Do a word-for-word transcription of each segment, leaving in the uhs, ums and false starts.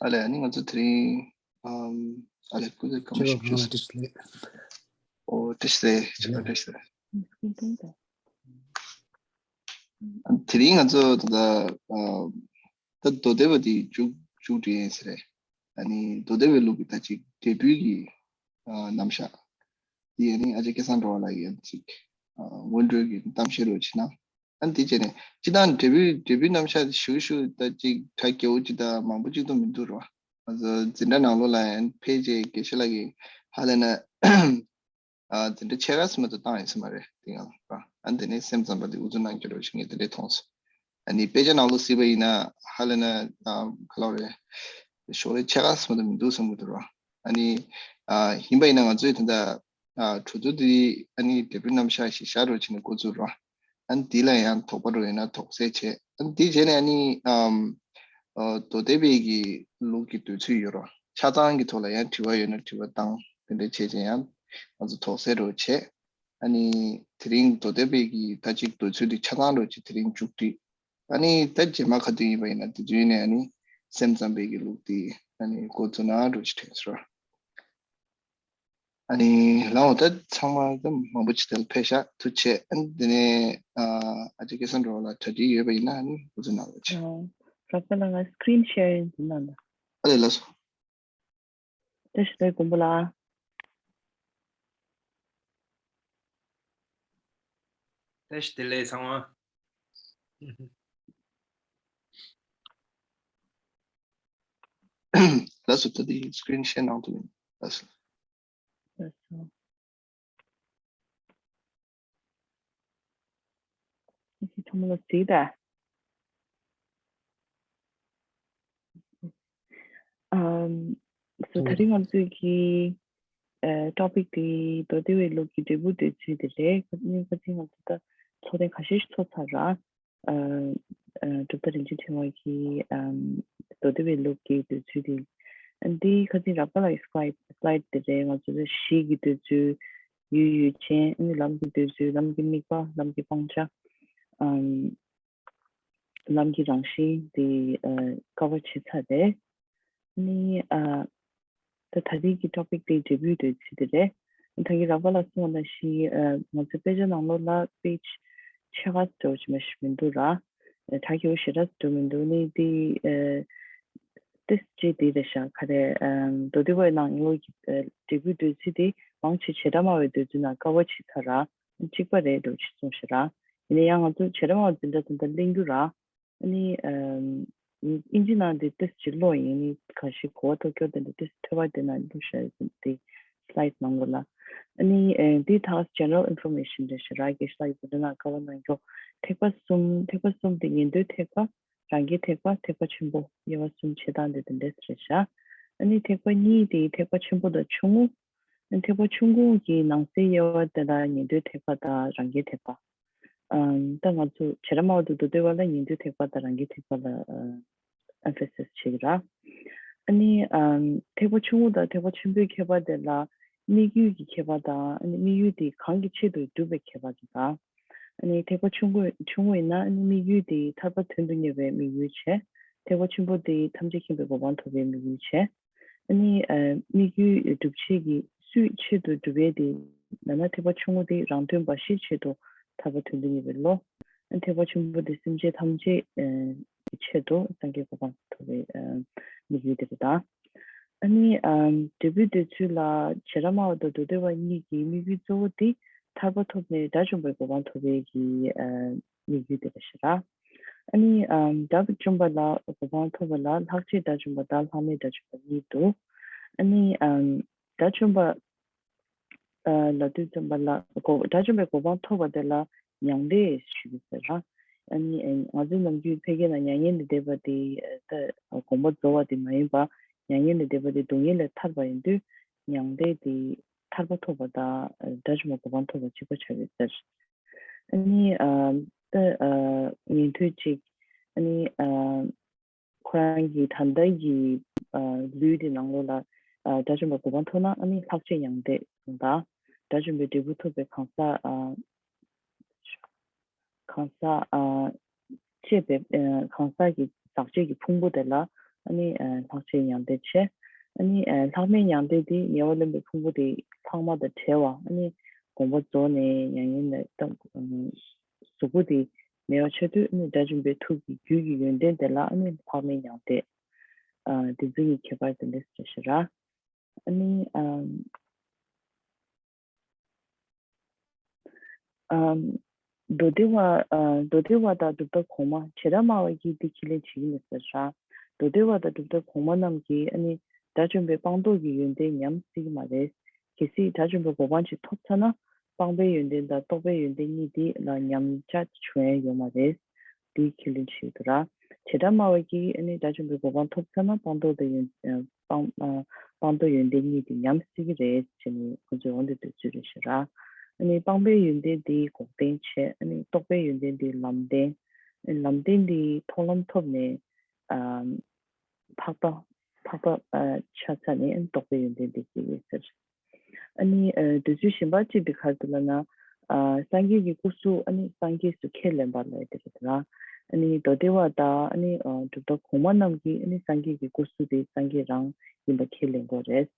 ཨ་ལས། ཨ་ནི་ང་ཚོ་དེ་རིང་ཨམ། ཨ་ལས། སྐུ་ཚེ་གང་མ་ཁྱེད་ཞིག་རང་ལ་བྲིས། བཀྲ་ཤིས་བདེ་ལེགས། ཨོ། བཀྲ་ཤིས་བདེ་ལེགས། ཁྱེད་རང་བཀྲ་ཤིས་བདེ་ལེགས། ཨ། དེ་རིང་ང་ཚོ་ད་ལྟ་ཨམ། ད་མདོ་སྡེ་པ་དེ་མཇུག་མཇུག་སྒྲིལ་ཡིན་ས་རེད། ཨ་ནི་མདོ་སྡེ་པའི་ལུགས་ཀྱི་ད་ཅིག་འབྲས་བུའི་གི་ཨ། རྣམ་གཞག་དེ་ཨ་ནི་ཨ་ཅག་སྐལ་བཟང་སྒྲོལ་དཀར་ལགས་ཀྱིས་ཅིག་ཨ། སྔོན་འགྲོའི་གི་གཏམ་བཤད་རོགས་བྱེད་ན། ཨ་ནི་དེ་བྱས་ནས་སྤྱིར་བཏང་འབྲས་བུའི་འབྲས་བུའི་རྣམ་གཞག་ཞུ་ཞུ་ད་ཅིག་གྲ་རྒྱས་པོ་ཅིག་ད་མང་པོ་ཅིག་ཏུ་མི་འདུག་རོ། ང་ཚོ་འཛིན་གྲྭ་ནང་ལོགས་ལ་ཡང་ཕལ་ཆེར་དགེ་བཤེས་ལགས་ཀྱིས་ཧ་ལས་ན་ཨ། འཛིན་གྲྭ་ཕྱེད་ཀ་ཙམ་མ་གཏོགས་བཏང་ཡོད་ས་མ་རེད། དེ་སྔ་ལ་ར། ཨ་ནི་དེ་ནས་སེམས་ཙམ་པ་དེ་འུ་ཚོ་གནང་རྒྱུ་རོགས་ཞེས་ངས་དེ་འདྲས་མཐོང་སོང་། ཨ་ནི་དཔེ་ཆ་ནང་ལོགས་གཟིགས་པ་ཡིན་ན་ཧ་ལས་ན་ཨ། ག་ལབ་རེད། ཞོར་ལས་ཕྱེད་ཀ་ཙམ་མ་གཏོགས་མི་འདུག་བསམ་གྱི་འདུག་ར། ཨ་ནི་ཨ། ཡིན་པ་ཡིན་ན་ང་ཚོས་ད་ལྟ་ཨ། གྲོས་ཚོགས་འདི་ཨ་ནི་འབྲས་བུ་རྣམ་གཞག་ཞིག་བཞག་རོགས་བྱས་ནས་འགོ་བཙུགས་རོགས། ཨ་ནི་འདི་ལ་ཡང་དོགས་པ་རོགས་ཡོད་ན་དོགས་སེལ་བྱེད། ཨ་ནི་འདི་བྱས་ནས་ཨ་ནི་ཨམ། ཨ། མདོ་སྡེ་པའི་གི་ལུགས་ཀྱི་འདོད་ཚུལ་ཡོད་རོགས། ཆ་ཚང་གི་ཐོག་ལ་ཡང་དྲི་བ་ཡོད་ན་དྲི་བ་བཏང་། དེ་འདྲ་བྱས་བྱས་ཡང་ང་ཚོ་དོགས་སེལ་རོགས་བྱེད། ཨ་ནི་དེ་རིང་མདོ་སྡེ་པའི་གི་ད་ཅིག་འདོད་ཚུལ་འདི་ཆ་ཚང་རོགས་བྱེད། དེ་རིང་མཇུག་སྒྲིལ། ཨ་ནི་ད་རྗེས་མ་ག་དུས་ཡིན་པ་ཡིན་ན་དེ་དུས་ནས་ཨ་ནི་སེམས་ཙམ་པའི་གི་ལུགས་འདི་ཨ་ནི་འགོ་བཙུགས་ན་འགྲོ་ཅི་དྲན་སོང་། ཨ་ནི་ལའོ་ད་ཚང་མ་ད་མང་པོ་ཅིག་དེ་ལ་ཕེབས་ཤག་ཐུགས་རྗེ་ཆེ། ཨ་ནི་དེ་ནས་ཨ་ཅག་སྐལ་བཟང་སྒྲོལ་དཀར་ལགས་གྲ་སྒྲིག་ཡོད་པ་ཡིན་ན་ཨ་ནི་འགོ་བཙུགས་གནང་རོགས་བྱེད། ཨ། རག་པ་ལ་ང་screen sharing འདི་གནང་དང་། ཨ་ལས། ལགས་སོ། བཀྲ་ཤིས་བདེ་ལེགས་མགོན་པོ་ལགས། བཀྲ་ཤིས་བདེ་ལེགས་ཚང་མ། ལགས་སོ། ད་དེ་screen share གནང་ཐུབ་ཡིན། ལགས་སོ། ལགས་སོ། ཁྱེད་ཚང་མ་ལ་གཟིགས་དང་། ཨམ། སོ་ད་རིང་ང་ཚོས་ཀྱི་ཨ། topic དེ་མདོ་སྡེ་པའི་ལུགས་ཀྱི་འབྲས་བུ་འདོད་ཚུལ་དེ་རེད། ཁ་ནི་ཁ་སང་ང་ཚོ་ད་ཚོགས་ཐེངས་ཁ་ཤས་ཤིག་ཚོགས་ཚར་ར། ཨ། ཨ། གྲུབ་མཐའ་རིན་ཆེན་ཕྲེང་བ་གི་ཨམ། མདོ་སྡེ་པའི་ལུགས་ཀྱི་འདོད་ཚུལ་དེ། ཨ། འདི་ཁ་སང་རག་པ་ལ་slide slide དེ་རེད། ང་ཚོ་ད་གཞི་གི་འདོད་ཚུལ། ཡུལ་ཡུལ་ཅན། ཨ་ནི་ལམ་གྱི་འདོད་ཚུལ། ལམ་གྱི་དམིགས་པ། ལམ་གྱི་སྤང་བྱ། ཨམ། ལམ་གྱི་རང་བཞིན་དེ་ཨ། ཀ་བ་བྱས་ཚར་རེད། ནི་ཨ། ད་ད་རེས་ཀྱི་topic དེ་འབྲས་བུའི་འདོད་ཚུལ་དེ་རེད། ད་གིན་རག་པ་ལགས་གསུངས་པ་ནང་བཞིན་ཨ། ང་ཚོའི་དཔེ་ཆ་ནང་ལོགས་ལ་page ཕྱེད་ཀ་འདྲ་བོ་ཅིག་མ་ཞིག་མི་འདུག་ར། ཨ། གྲ་རྒྱས་པོ་ཞེ་དྲག་འདུག་མི་འདུག་ནི་དེ་ཨ། ཏོག་ཙམ་ཅིག་དེ་རེད་ཤག་ག་རེ། ཨ། མདོ་སྡེ་པའི་ནང་ལོགས་ཀྱི་ཨ། འབྲས་བུའི་འདོད་ཚུལ་དེ་མང་ཆེ་བྱེ་བྲག་སྨྲ་བའི་འདོད་ཚུལ་ནང་ཀ་བ་བྱས་ཚར་ར། གཅིག་པ་རེད་འདྲ་བོ་ཅིག་གསུངས་ཤག་ར། ཡིན་ན་ཡང་ང་ཚོ་བྱེ་བྲག་སྨྲ་བ་འཛིན་གྲྭ་དེ་འདྲ་གླེང་རྒྱུ་ར། ཨ་ནི་ཨམ། དབྱིན་ཇི་ནང་དེ་ཏོག་ཙམ་ཅིག་ཀློག་ཡིན། ཨ་ནི་གང་ཞིག་གོ་བ་ཐོབ་རྒྱུ་དེ་འདྲ་ཏོག་ཙམ་ཐོས་པ་དེ་ནང་བླུགས་བཞག་ཡོད་དེ་slide ནང་ལོགས་ལ། ཨ་ནི་ཨེ། འདི་ད་general information རེད་ཤག་ར། དགེ་བཤེས་ལགས་ཀྱིས་འདི་ནང་ཀ་བ་གནང་རྒྱུ། ཐེག་པ་གསུམ། ཐེག་པ་གསུམ་དེ་ཉན་ཐོས་ཐེག་པ། རང་རྒྱལ་ཐེག་པ། ཐེག་པ་ཆེན་པོ། དབྱེ་བ་གསུམ་ཕྱེ་སྟངས་དེ་དེ་འདྲས་རེད་ཤག་ཨ་ནི་ཐེག་པ་གཉིས་དེ་ཐེག་པ་ཆེན་པོ་དང་ཆུང་ངུ། ཨ་ནི་ཐེག་པ་ཆུང་ངུ་གི་ནང་གསེས་དབྱེ་བ་དེ་ལ་ཉན་ཐོས་ཐེག་པ་དང་རང་རྒྱལ་ཐེག་པ། ཨམ། ད་ང་ཚོ་བྱེ་བྲག་སྨྲ་བ་དང་མདོ་སྡེ་པ་ལ་ཉན་ཐོས་ཐེག་པ་དང་རང་རྒྱལ་ཐེག་པ་ལ་ཨ། emphasis བྱེད་ཀྱི་ར། ཨ་ནི་ཨམ། ཐེག་པ་ཆུང་ངུ་དང་ཐེག་པ་ཆེན་པོའི་ཁྱད་པར་དེ་ལ་དམིགས་ཡུལ་གྱི་ཁྱད་པར་དང་། ཨ་ནི་དམིགས་ཡུལ་དེ་གང་གི་ཆེད་དུ་སྒྲུབ་པའི་ཁྱད་པར་དེ་དང་། ཨ་ནི་ཐེག་པ་ཆུང་ངུ་ཆུང་ངུ་ཡིན་ན་ཨ་ནི་དམིགས་ཡུལ་དེ་ཐར་པ་དོན་དུ་གཉེར་བའི་དམིགས་ཡུལ་བྱས། ཐེག་པ་ཆེན་པོ་དེ་ཐམས་ཅད་མཁྱེན་པའི་གོ་འཕང་ཐོབ་པའི་དམིགས་ཡུལ་བྱས། ཨ་ནི་ཨ། དམིགས་ཡུལ་སྒྲུབ་བྱེད་ཀྱི་སུའི་ཆེད་དུ་སྒྲུབ་ཡས་དེ་ལབ་ན་ཐེག་པ་ཆུང་ངུ་དེ་རང་དོན་འབའ་ཞིག་ཆེད་དུ་ཐར་པ་དོན་དུ་གཉེར་བའི་བློ། ཨ། ཐེག་པ་ཆེན་པོ་དེ་སེམས་ཅན་ཐམས་ཅད་ཨ། ཀྱི་ཆེད་དུ་སངས་རྒྱས་གོ་འཕང་ཐོབ་པའི་ཨ། དམིགས་ཡུལ་དེ་རེད་ད། ཨ་ནི་ཨ། འབྲས་བུའི་འདོད་ཚུལ་ལ་བྱེ་བྲག་སྨྲ་བ་དང་མདོ་སྡེ་པ་གཉིས་ཀྱི་དམིགས་ཡུལ་གཙོ་བོ་དེ་ཐར་པ་ཐོབ་ནས་དགྲ་བཅོམ་པའི་གོ་འཕང་ཐོབ་པའི་གི་ཨ། དམིགས་ཡུལ་དེ་རེད་ཤག་ར། ཨ་ནི་ཨམ། དགྲ་བཅོམ་པ་ལ་གོ་འཕང་ཐོབ་པ་ལ་ལྷག་བཅས་དགྲ་བཅོམ་པ་དང་ལྷག་མེད་དགྲ་བཅོམ་པ་གཉིས་འདུག་ཨ་ནི་ཨམ། དགྲ་བཅོམ་པ་ཨ། ལ་དུས་ཙམ་པ་ལ་གོ་དགྲ་བཅོམ་པའི་གོ་འཕང་ཐོབ་པ་དེ་ལ་མྱང་འདས་ཞུ་གི་ཟེར་ར། ཨ་ནི་ཨ། ང་ཚོའི་ནམ་རྒྱུན་ཕལ་སྐད་ནང་མྱ་ངན་ལས་འདས་པ་དེ་ད་དགོངས་པ་རྫོགས་པ་དེ་མ་ཡིན་པ། མྱ་ངན་ལས་འདས་པ་དེ་སྡུག་བསྔལ་ལས་ཐར་པ་ཡིན་དུས་མྱང་འདས་དེ་ཐར་པ་ཐོབ་པ་དང་དགྲ་བཅོམ་པའི་གོ་འཕང་ཐོབ་པ་གཅིག་པ་ཆགས་ཡོད་ཟེར། ཨ་ནི་ཨ། ད་ཨ། ཉན་ཐོས་གཅིག་ཨ་ནི་ཨ། ཁོ་རང་གི་ད་ལྟ་གི་ཨ། ལུས་དེ་ནང་ལོགས་ལ་ཨ། དགྲ་བཅོམ་པའི་གོ་འཕང་ཐོབ་ན་ཨ་ནི་ལྷག་བཅས་མྱང་འདས་དང་། དགྲ་བཅོམ་པའི་འབྲས་བུ་ཐོབ་པའི་གང་ཟག་ཨ། གང་ཟག་ཨ། བཅས་པའི་ཨ། གང་ཟག་གི་ཟག་བཅས་ཀྱི་ཕུང་པོ་དེ་ལ་ ཨ་ནི་ལྷག་བཅས་མྱང་འདས་བྱས། ཨ་ནི་ལྷག་མེད་མྱང་འདས་དེ་ཉེ་བར་ལེན་པའི་ཕུང་པོ་དེ་ལྷག་མ་དང་བྲལ་བ། ཨ་ནི་དགོངས་པ་རྫོགས་ནས་མྱ་ངན་ལས་གཟུགས་པོ་དེ་མེད་པ་ཆགས་དུས། ཨ་ནི་དགྲ་བཅོམ་པའི་ཐུགས་ཀྱི་རྒྱུད་ཀྱི་ཡོན་ཏན་དེ་ལ་ཨ་ནི་ལྷག་མེད་མྱང་འདས། དེ་ཚོ་གཉིས་ཁྱད་པར་དེ་འདྲ་ཞིག་རེད་ཤག་ར། ཨ་ནི་ཨམ། མདོ་སྡེ་པ། ཨ། མདོ་སྡེ་པ་དང་གྲུབ་མཐའ་གོང་མ་བྱེ་བྲག་སྨྲ་བ་གིས་འདི་ཁས་ལེན་བྱེད་ཀྱི་མེད་ཟེར་ར། མདོ་སྡེ་པ་དང་གྲུབ་མཐའ་གོང་མ་རྣམས་ཀྱིས་ཨ་ནི་དགྲ་བཅོམ་པའི་སྤངས་རྟོགས་ཀྱི་ཡོན་ཏན་ཉམས་སྲིད་ཀྱི་མ་རེད། གལ་སྲིད་དགྲ་བཅོམ་པའི་གོ་འཕང་ཅིག་ཐོབ་ཚར་ན། སྤངས་པའི་ཡོན་ཏན་དང་རྟོགས་པའི་ཡོན་ཏན་གཉིས་དེ་ལ་ཉམས་ཆག་བྱུང་ཡ་ཡོད་མ་རེད། འདི་ཁས་ལེན་བྱེད་ཀྱི་འདུག་ར། བྱེ་བྲག་སྨྲ་བ་གིས་ཨ་ནི་དགྲ་བཅོམ་པའི་གོ་འཕང་ཐོབ་ཚར་ན་སྤངས་རྟོགས་དང་ཡོན། ཨ། སྤངས། ཨ། སྤངས་རྟོགས་ཡོན་ཏན་གཉིས་དེ་ཉམས་སྲིད་ཀྱི་རེད་ཅེས་ནས་ཁོ་ཚོས་འོ་འདི་འདོད་ཚུལ་རེད་ཤག་ར། ཨ་ནི་སྤངས་པའི་ཡོན་ཏན་དེ་འགོག་བདེན་བྱས། ཨ་ནི་རྟོགས་པའི་ཡོན་ཏན་དེ་ལམ་བདེན། ཨ། ལམ་བདེན་དེ་མཐོང་ལམ་ཐོབ་ནས། ཨ། འཕགས་པ། འཕགས་པ། ཨ། ཆགས་ཚར་ནས། ཨ། རྟོགས་པའི་ཡོན་ཏན་དེ་སྐྱེ་ཡོད་ཟེར། ཨ་ནི། ཨ། འདོད་ཚུལ་གཞན་པ་གཅིག་དེ་ག་རེ་འདུག་ལབ་ན། ཨ། སངས་རྒྱས་ཀྱི་སྐུ་གཟུགས་ཨ་ནི་སངས་རྒྱས་སུ་ཁས་ལེན་པ་ལབ་ཡ་དེ་རེད་ད། ཨ་ནི་མདོ་སྡེ་པ་དང་ཨ་ནི། ཨ། གྲུབ་མཐའ་གོང་མ་རྣམས་ཀྱིས་ཨ་ནི་སངས་རྒྱས་ཀྱི་སྐུ་གཟུགས་དེ་སངས་རྒྱས་རང་ཡིན་པ་ཁས་ལེན་གྱི་ཡོད་རེད།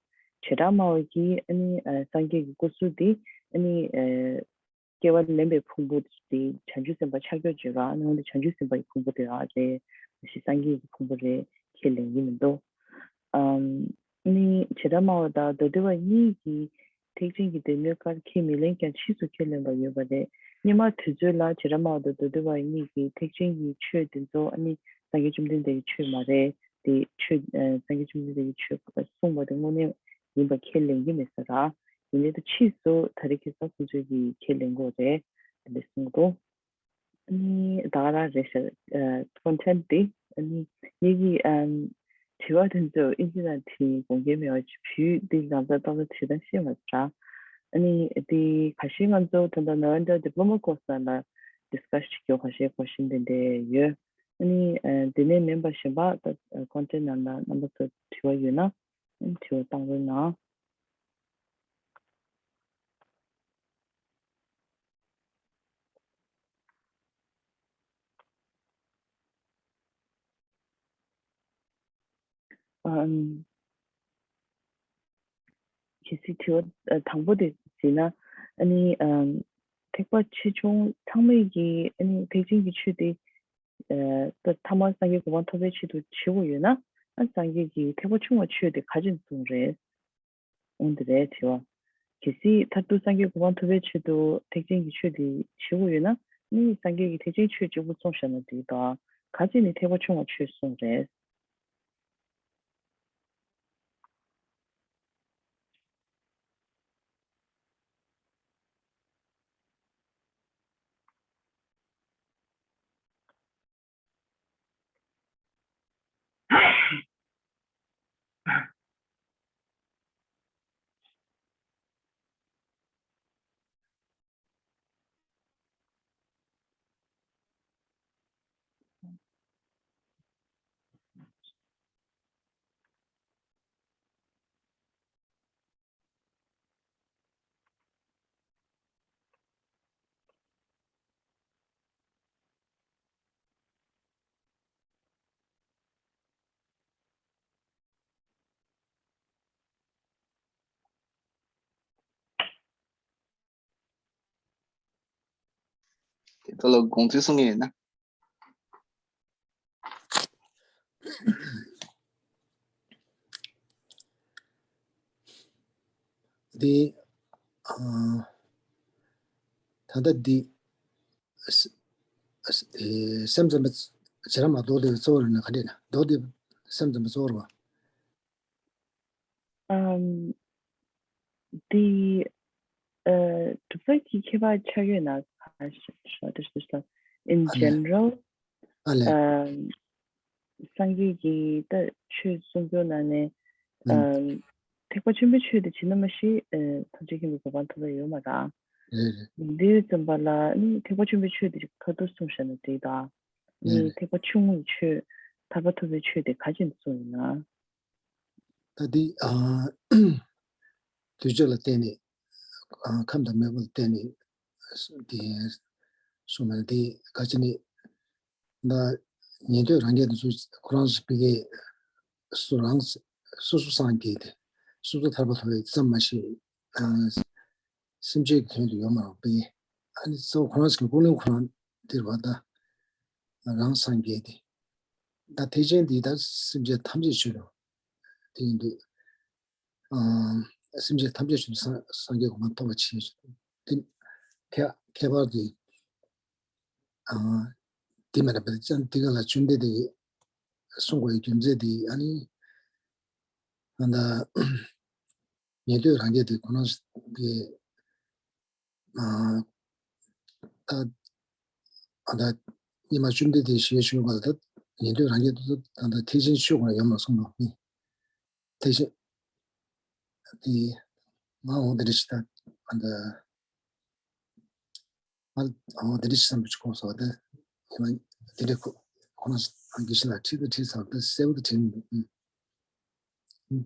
བྱེ་བྲག་སྨྲ་བ་གིས་ཨ་ནི། ཨ། སངས་རྒྱས་ཀྱི་སྐུ་གཟུགས་དེ་ཨ་ནི། ཨ། སྐྱེ་བ་ལེན་པའི་ཕུང་པོ་དེ་བྱང་ཆུབ་སེམས་དཔའ་ཆགས་ཀྱི་ཡོད་ར། ཨ་ནི་འོ་འདི་བྱང་ཆུབ་སེམས་དཔའ་ཡི་ཕུང་པོ་དེ་རང་རེད། མ་གཞི་སངས་རྒྱས་ཀྱི་ཕུང་པོ་རེད་ཁས་ལེན་གྱི་མི་འདུག་ཨམ། ནི་བྱེ་བྲག་སྨྲ་བ་དང་མདོ་སྡེ་པ་གཉིས་ཀྱིས་ཐེག་ཆེན་གྱི་སྡེ་སྣོད་ཀར་ཁས་མི་ལེན་ཀྱང་ཕྱིས་སུ་ཁས་ལེན་པ་ཡོད་པ་རེད། སྔོན་མ་དུས་ཚོད་ལ་བྱེ་བྲག་སྨྲ་བ་དང་མདོ་སྡེ་པ་གཉིས་ཀྱིས་ཐེག་ཆེན་གྱི་ཆོས་དེ་ཚོ་ཨ་ནི་སངས་རྒྱས་བཅོམ་ལྡན་འདས་ཀྱི་ཆོས་མ་རེད། དེ་ཆོས། ཨ། སངས་རྒྱས་བཅོམ་ལྡན་འདས་ཀྱི་ཆོས་གསུངས་པ་དེ་དངོས་གནས་ཡིན་པ་ཁས་ལེན་གྱི་མེད་ས་ར། ཡིན་ནའི་ད་ཕྱིས་སུ་ད་རེས་ཁ་སང་ཁོང་ཚོས་ཀྱིས་ཁས་ལེན་གྱི་ཡོད་རེད། དེ་འདྲ་གསུངས་འདུག་ཨ་ནི་ད་ག་རང་རེད་ཤག་ཨ། ཀོན་ཊེན་ཊི་འདི། ཨ་ནི་ངེད་ཀྱིས། ཨམ། དྲི་བ་དེ་ཚོ་ཨིན་ཇི་ནང་བྲིས་དགོངས་འགལ་མེད་པ་ཅིག་བུད། འདི་ང་ཚོ་ཏག་ཏག་བྲིས་སྟངས་ཤེས་མ་ཚར། ཨ་ནི་འདི་ཁ་ཤས་ང་ཚོ་ད་ལྟ་Nalanda Diploma Course ནང་ལ་ཌི་སི་ཀ་སི་བྱེད་རྒྱུ་ཁ་ཤས་ཀོ་ཤན་དེ་འདྲ་ཡོད། ཨ་ནི། ཨ། དེ་ནས་མིན་པ་གཞན་པ་ད་ཀོན་ཊེན་ཊི་ནང་ལ་རྣམ་པ་ཚོ་དྲི་བ་ཡོད་ན། ཨ། དྲི་བ་བཏང་རོགས་གནང་། ཨམ། གལ་སྲིད་དྲི་བ་དང་པོ་དེ་བྱས་ན། ཨ་ནི། ཨམ། ཐེག་པ་ཆེ་ཆུང་ཚང་མས་ཀྱིས་ཨ་ནི་ཐེག་ཆེན་གྱི་ཆོས་དེ། ཨ། ད་ཐ་མར་སངས་རྒྱས་གོ་འཕང་ཐོབ་པའི་ཆེད་དུ་བྱེད་དགོས་ཡོད་ན། ཨ། སངས་རྒྱས་ཀྱིས་ཐེག་པ་ཆུང་བ་ཆོས་དེ་ག་ཅིག་གསུངས་རེད། འོ་འདི་རེད་དྲི་བ། གལ་སྲིད་མཐར་ཐུག་སངས་རྒྱས་གོ་འཕང་ཐོབ་པའི་ཆེད་དུ་ཐེག་ཆེན་གྱི་ཆོས་འདི་བྱེད་དགོས་ཡོད་ན། ནི་སངས་རྒྱས་ཀྱིས་ཐེག་ཆེན་ཆོས་གཅིག་པུ་གསུངས་བཞག་ན་འགྲིག་དང་། ག་ཅིག་ནི་ཐེག་པ་ཆུང་བ་ཆོས་གསུངས་རེད། དེ་ཚོ་ལ་དགོངས་ཚུལ་གསུང་གི་ཡོད་ན། འདི། ཨ། ད་ལྟ་འདི། ཨ། ཨ། ཨེ། སེམས་ཙམ་པ་བྱེ་བྲག་སྨྲ་བ་མདོ་སྡེ་པའི་གཙོ་བོ་རེད་ན་ག་འདྲ་ན། མདོ་སྡེ་པ་སེམས་ཙམ་པའི་གཙོ་བོ་རེད་པ། ཨམ། འདི། ཨ། གྲུབ་མཐའ་གི་ཁྱད་པར་ཆགས་ཡོད་ན་ག་ཞུ་ཞུ་ཞུ། In ཨ་ལས། general། ཨ་ལས། ཨམ། སངས་རྒྱས་ཀྱི་ད་ཆོས་གསུང་རྒྱུ་ནང་ནས། ཨུམ། ཨམ། ཐེག་པ་ཆེན་པོའི་ཆོས་དེ་བྱེད་ན་མ་གཞི། ཨ། ཐམས་ཅད་མཁྱེན་པའི་གོ་འཕང་ཐོབ་པ་ཡོད་མ་རེད། རེད་རེད། འདི་ཙམ་པ་ལ་ནི་ཐེག་པ་ཆེན་པོའི་ཆོས་དེ་ཁ་ཐུག་གསུངས་བཞག་ན་འགྲིག་དང་། རེད་ནི་རེད། ཐེག་པ་ཆུང་ངུའི་ཆོས། ཐར་པ་ཐོབ་པའི་ཆོས་དེ་ག་ཅིག་གསུངས་ཡོད་ན། ད་འདི། ཨ། དུས་ཚོད་ལ་བརྟེན་ནས། ཨ། ཁམས་དང་མེས་པོ་ལ་བརྟེན་ནས། དེ་གསུངས་མ་རེད། དེ་ག་ཅི་ནས་ད་ཉན་ཐོས་རང་རྒྱལ་དེ་ཚོ་ཁོ་རང་ཚོ་ཕ་གིའི་ སུ་རང་སོ་སོ་སངས་རྒྱས་ཏེ་སོ་སོ་ཐར་པ་ཐོབ་པའི་ཙམ་མ་ཤེས། སེམས་ཅན་གྱི་དོན་དུ་ཡོད་མ་རེད་པས། ཨ་ནི་གཙོ་བོ་ཁོ་རང་ཚོ་ཀུན་སློང་ཁོ་རང་འདིར་བ་ད་རང་སངས་རྒྱས་ཏེ། ད་ཐེག་ཆེན་འདི་ད་སེམས་ཅན་ཐམས་ཅད་ཆོས་དང་། དེ་ཡིན་དུས། ཨ། སེམས་ཅན་ཐམས་ཅད་ཆོས་སངས་སངས་རྒྱས་གོ་འཕང་ཐོབ་པར་བྱེད། དེ་ཁྱད་ཁྱད་པར་དེ། ཨ། དེ་མ་རེད་པ། ཙན་དེ་ག་ལ་བཅོམ་ལྡན་འདས་ཀྱིས་གསུང་དགོས་ཡའི་རྒྱུ་མཚན་དེ། ཨ་ནི། ཨ་ད་ཉན་ཐོས་རང་རྒྱལ་དེ་ཁོ་རང་གི། ཨ། ད་ཨ་ད་ཉི་མ་བཅོམ་ལྡན་འདས་ཞེས་ཞུས་པ་ལ། ད་ཉན་ཐོས་རང་རྒྱལ་དུ་ད་ད་ཐེག་ཆེན་ཆོས་ཁོ་རང་ཡོད་མ་སོང་ནོ། ཐེག་ཆེན་དེ་མ་འོ་དེ་རེད་ཤི། ད་ཨ་ད་ཨ་འོ་དེ་རེད་ཤི་བསམ་པ་ཅིག་གོ་སོང་། ད་ཉི་མ་དེ་རེད། ཁོ་ཁོ་རང་དགེ་བཤེས་ལགས་ཁྲིད་ད་ཁྲིད་ཚར། ད་གསལ་པོ་ད་དྲན་མི་འདུག་ཨུ། ཨུ།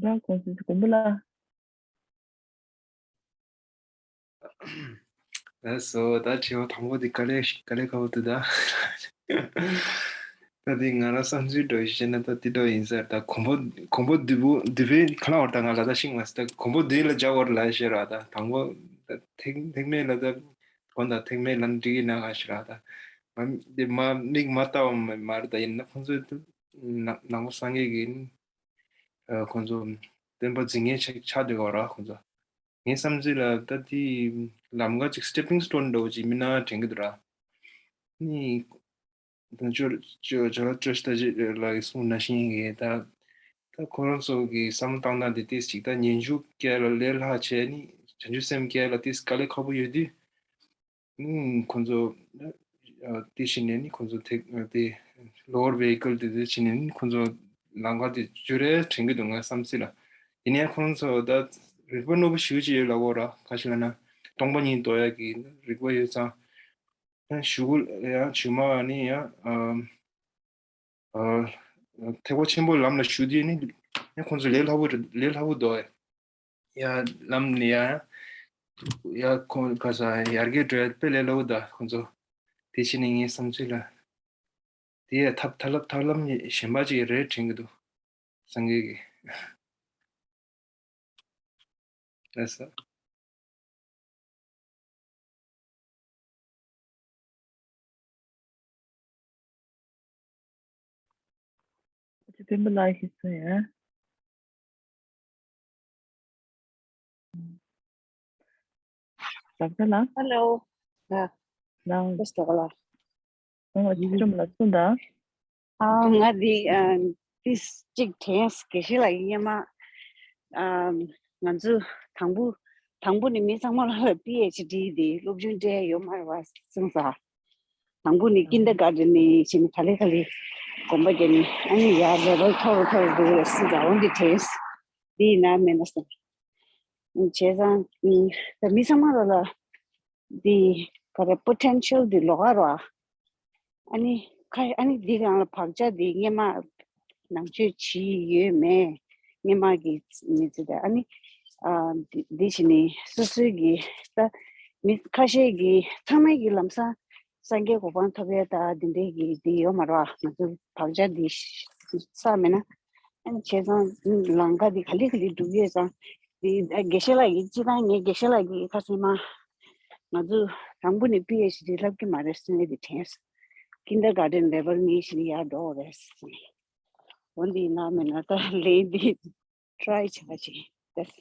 བྱེད་པ་གོང་ས་མགོན་པོ་ལ། ལགས་སོ། ད་དྲི་བ་དང་པོ་འདི་དཀའ་ལས་དཀའ་ལས་ཁག་པོ་འདུག་ད། ད་འདི་ང་རང་བསམ་ཚུལ་འདྲ་བོ་ཞིག་བཤད་ན། ད་འདི་འདྲ་བོ་ཡིན་ས་རེད། ད་གོམ་པ་གོམ་པ་བདུན་པོ་བདུན་པའི་ག་ལ་བར་ད་ང་ལ་ད་ཤིང་མ་ཟད། ད་གོམ་པ་བདུན་ལ་སྦྱར་བར་ལ་ཞེས་ར། ད་དང་པོ་ད་ཐེག་ཐེག་དམན་ལ་ད་གོ་ད་ཐེག་དམན་ལ་འགྲིག་གི་ན་ག་ཞེས་ར། ད་ང་འདི་མ་མིག་མ་ལྟ་བ་མ་མ་རེད། ད་ཡིན་ན་ཁོང་ཚོས་ད་ནང་ནང་པ་སངས་རྒྱས་ཀྱི། ཨ། ཁོང་ཚོ་བསྟན་པ་འཛིན་མཁན་ཆགས་ཆགས་བསྡད་ཡོད་ར། ཁོང་ཚོ། ངའི་བསམ་ཚུལ་ལ་ད་དེ་ལམ་ཁ་ཅིག་stepping stone འདྲ་བོ་ཅིག་མིན་ན་དྲན་གྱི་འདུག་ར། ནི་ད་ཅོ་ཅོ་ཅོ་ཅོ་ཤི་ད་ཅི་ལགས་ཀྱིས་གསུངས་ནང་བཞིན་གྱི། ད་ད་ཁོ་རང་ཚོ་གི་བསམ་བློ་བཏང་སྟངས་དེ་ཏོག་ཙམ་ཅིག་ད་ཉན་ཞུགས་སྐྱེ་ལ་ལས་སླ་བྱས་ནི་བྱང་ཆུབ་སེམས་སྐྱེ་ལ་ཏོག་ཙམ་དཀའ་ལས་ཁག་པོ་ཡོད་དུས། ཨུམ། ཁོང་ཚོ་ཨ་དེ་བྱས་ནས་ནི་ཁོང་ཚོ་ཐེག་ཨ་དེ་lower vehicle དེ་དེ་བྱས་ནས་ནི་ཁོང་ཚོ་ལམ་ཁ་དེ་བརྗོད་རེ་དྲན་གྱི་འདུག་ངའི་བསམ་ཚུལ་ལ། ཡིན་ནའི་ཁོང་ཚོ་ད་རིག་པ་རྣོ་པོ་ཞེ་པོ་ཅིག་ཡོད་ལབ་དགོས་ར། ག་ཞིག་ལབ་ན་སྟོང་པ་ཉིད་རྟོགས་ཡག་གི་རིག་པ་ཡོད་ཙང་། ཡང་གཞུག་གུ་ཡང་རྗེས་མ་ནི་ཡང་ཨ་ཨ་ཐེག་པ་ཆེན་པོའི་ལམ་ལ་ཞུགས་དུས་ནི་ཡང་ཁོང་ཚོ་ལས་སླ་པོ་རེད། ལས་སླ་པོ་འདུག་ཡ་ལམ་ནི་ཡ་ཡ་ཁོང་ག་ས་ཡར་རྒྱས་འགྲོ་ཡ་དཔེ་ལས་སླ་པོ་འདུག་ཁོང་ཚོ། དེ་བྱས་ནས་ངའི་བསམ་ཚུལ་ལ་དེ་ཡ་ཐབས་ཐབས་ལམ་ཐབས་ལམ་གཞན་པ་ཅིག་རེད་དྲན་གྱི་འདུག་སངས་རྒྱས་ཀྱི། ལགས་སོ། ཅི་བེམ་པོ་ལགས་ཤིག་གསུང་ཡ། ཟབ་ས་ལ། Hello. ལ། ལ། ལ། ཨོ་ཅི་ཀྲུམ་ལ་གསུང་དང་། ཨ་ང་འདི་ཨ་ཏིས་གཅིག་དྲན་སོང་། དགེ་བཤེས་ལགས་ཀྱིས་སྔོན་མ་ཨ་ང་ཚོ་དང་པོ་དང་པོ་ནས་མི་ཚང་མ་ལ་པི་ཨེཆ་ཌི་འདི་སློབ་སྦྱོང་སྤྲད་ཡོད་མ་རེད་པ་གསུངས་སོང་། དང་པོ་ནས་ཀིན་ཌར་གྷར་ཌེན་ནས་བྱས་ནས་ག་ལེ་ག་ལེ་གོམ་པ་བརྒྱབ་ནས་ཨ་ནི་ཡར་ལེ་ཝལ་མཐོ་རུ་མཐོ་རུ་འགྲོ་གི་རེད་གསུངས་སོང་། འོ་འདི་དྲན་སོང་། འདི་ཡིན་ན་མིན་ན་བསམ། བྱས་ཙང་ད་མི་ཚང་མ་ལ་ལ་འདི་ག་རེ་པོ་ཊེན་ཤལ་འདི་ལོགས་ཀ་རེད་པ། ཨ་ནི་ཁ་ཨ་ནི་འདི་སྒང་ལ་བག་ཆགས་འདི་སྔོན་མ་ནང་ཆོས་བྱས་ཡོད་མེད། སྔོན་མ་གི་མི་ཚེ་དང་ཨ་ནི་ཨ་འདི་འདི་བྱས་ནས་སོ་སོའི་གི་ད་མི་ཁ་ཤས་ཀྱི་ཚང་མའི་གི་ལམ་སང་སངས་རྒྱས་གོ་འཕང་ཐོབ་ཡས་ད་འདི་འདྲའི་གི་འདི་ཡོད་མ་རེད་པ། ང་ཚོ་བག་ཆགས་འདི་བསགས་མེད་ན། ཨ་ནི་བྱས་ཙང་ལམ་ཁ་འདི་ག་ལེ་ག་ལེ་སྒྲུབ་ཡས་ཙང་འདི་དགེ་བཤེས་ལགས་ཀྱིས་སྤྱིར་བཏང་ངས་དགེ་བཤེས་ལགས་ཀྱིས་ཁ་སང་མ་ང་ཚོ་དང་པོ་ནས་པི་ཨེཆ་ཌི་ལྷབ་ཀྱི་མ་རེད་ཟེར་ནས་འདི་དྲན་སོང་། ཀིན་ཌར་གྷར་ཌེན་ལེ་ཝལ་ནས་བྱས་ནས་ཡར་འགྲོ་དགོས་རེད་ཟེར་ནས། འོ་འདི་ཡིན་ན་མིན་ན་ད་ལན་འདི་ཊྲའི་བྱ་བ་ཅིག་ཡིན།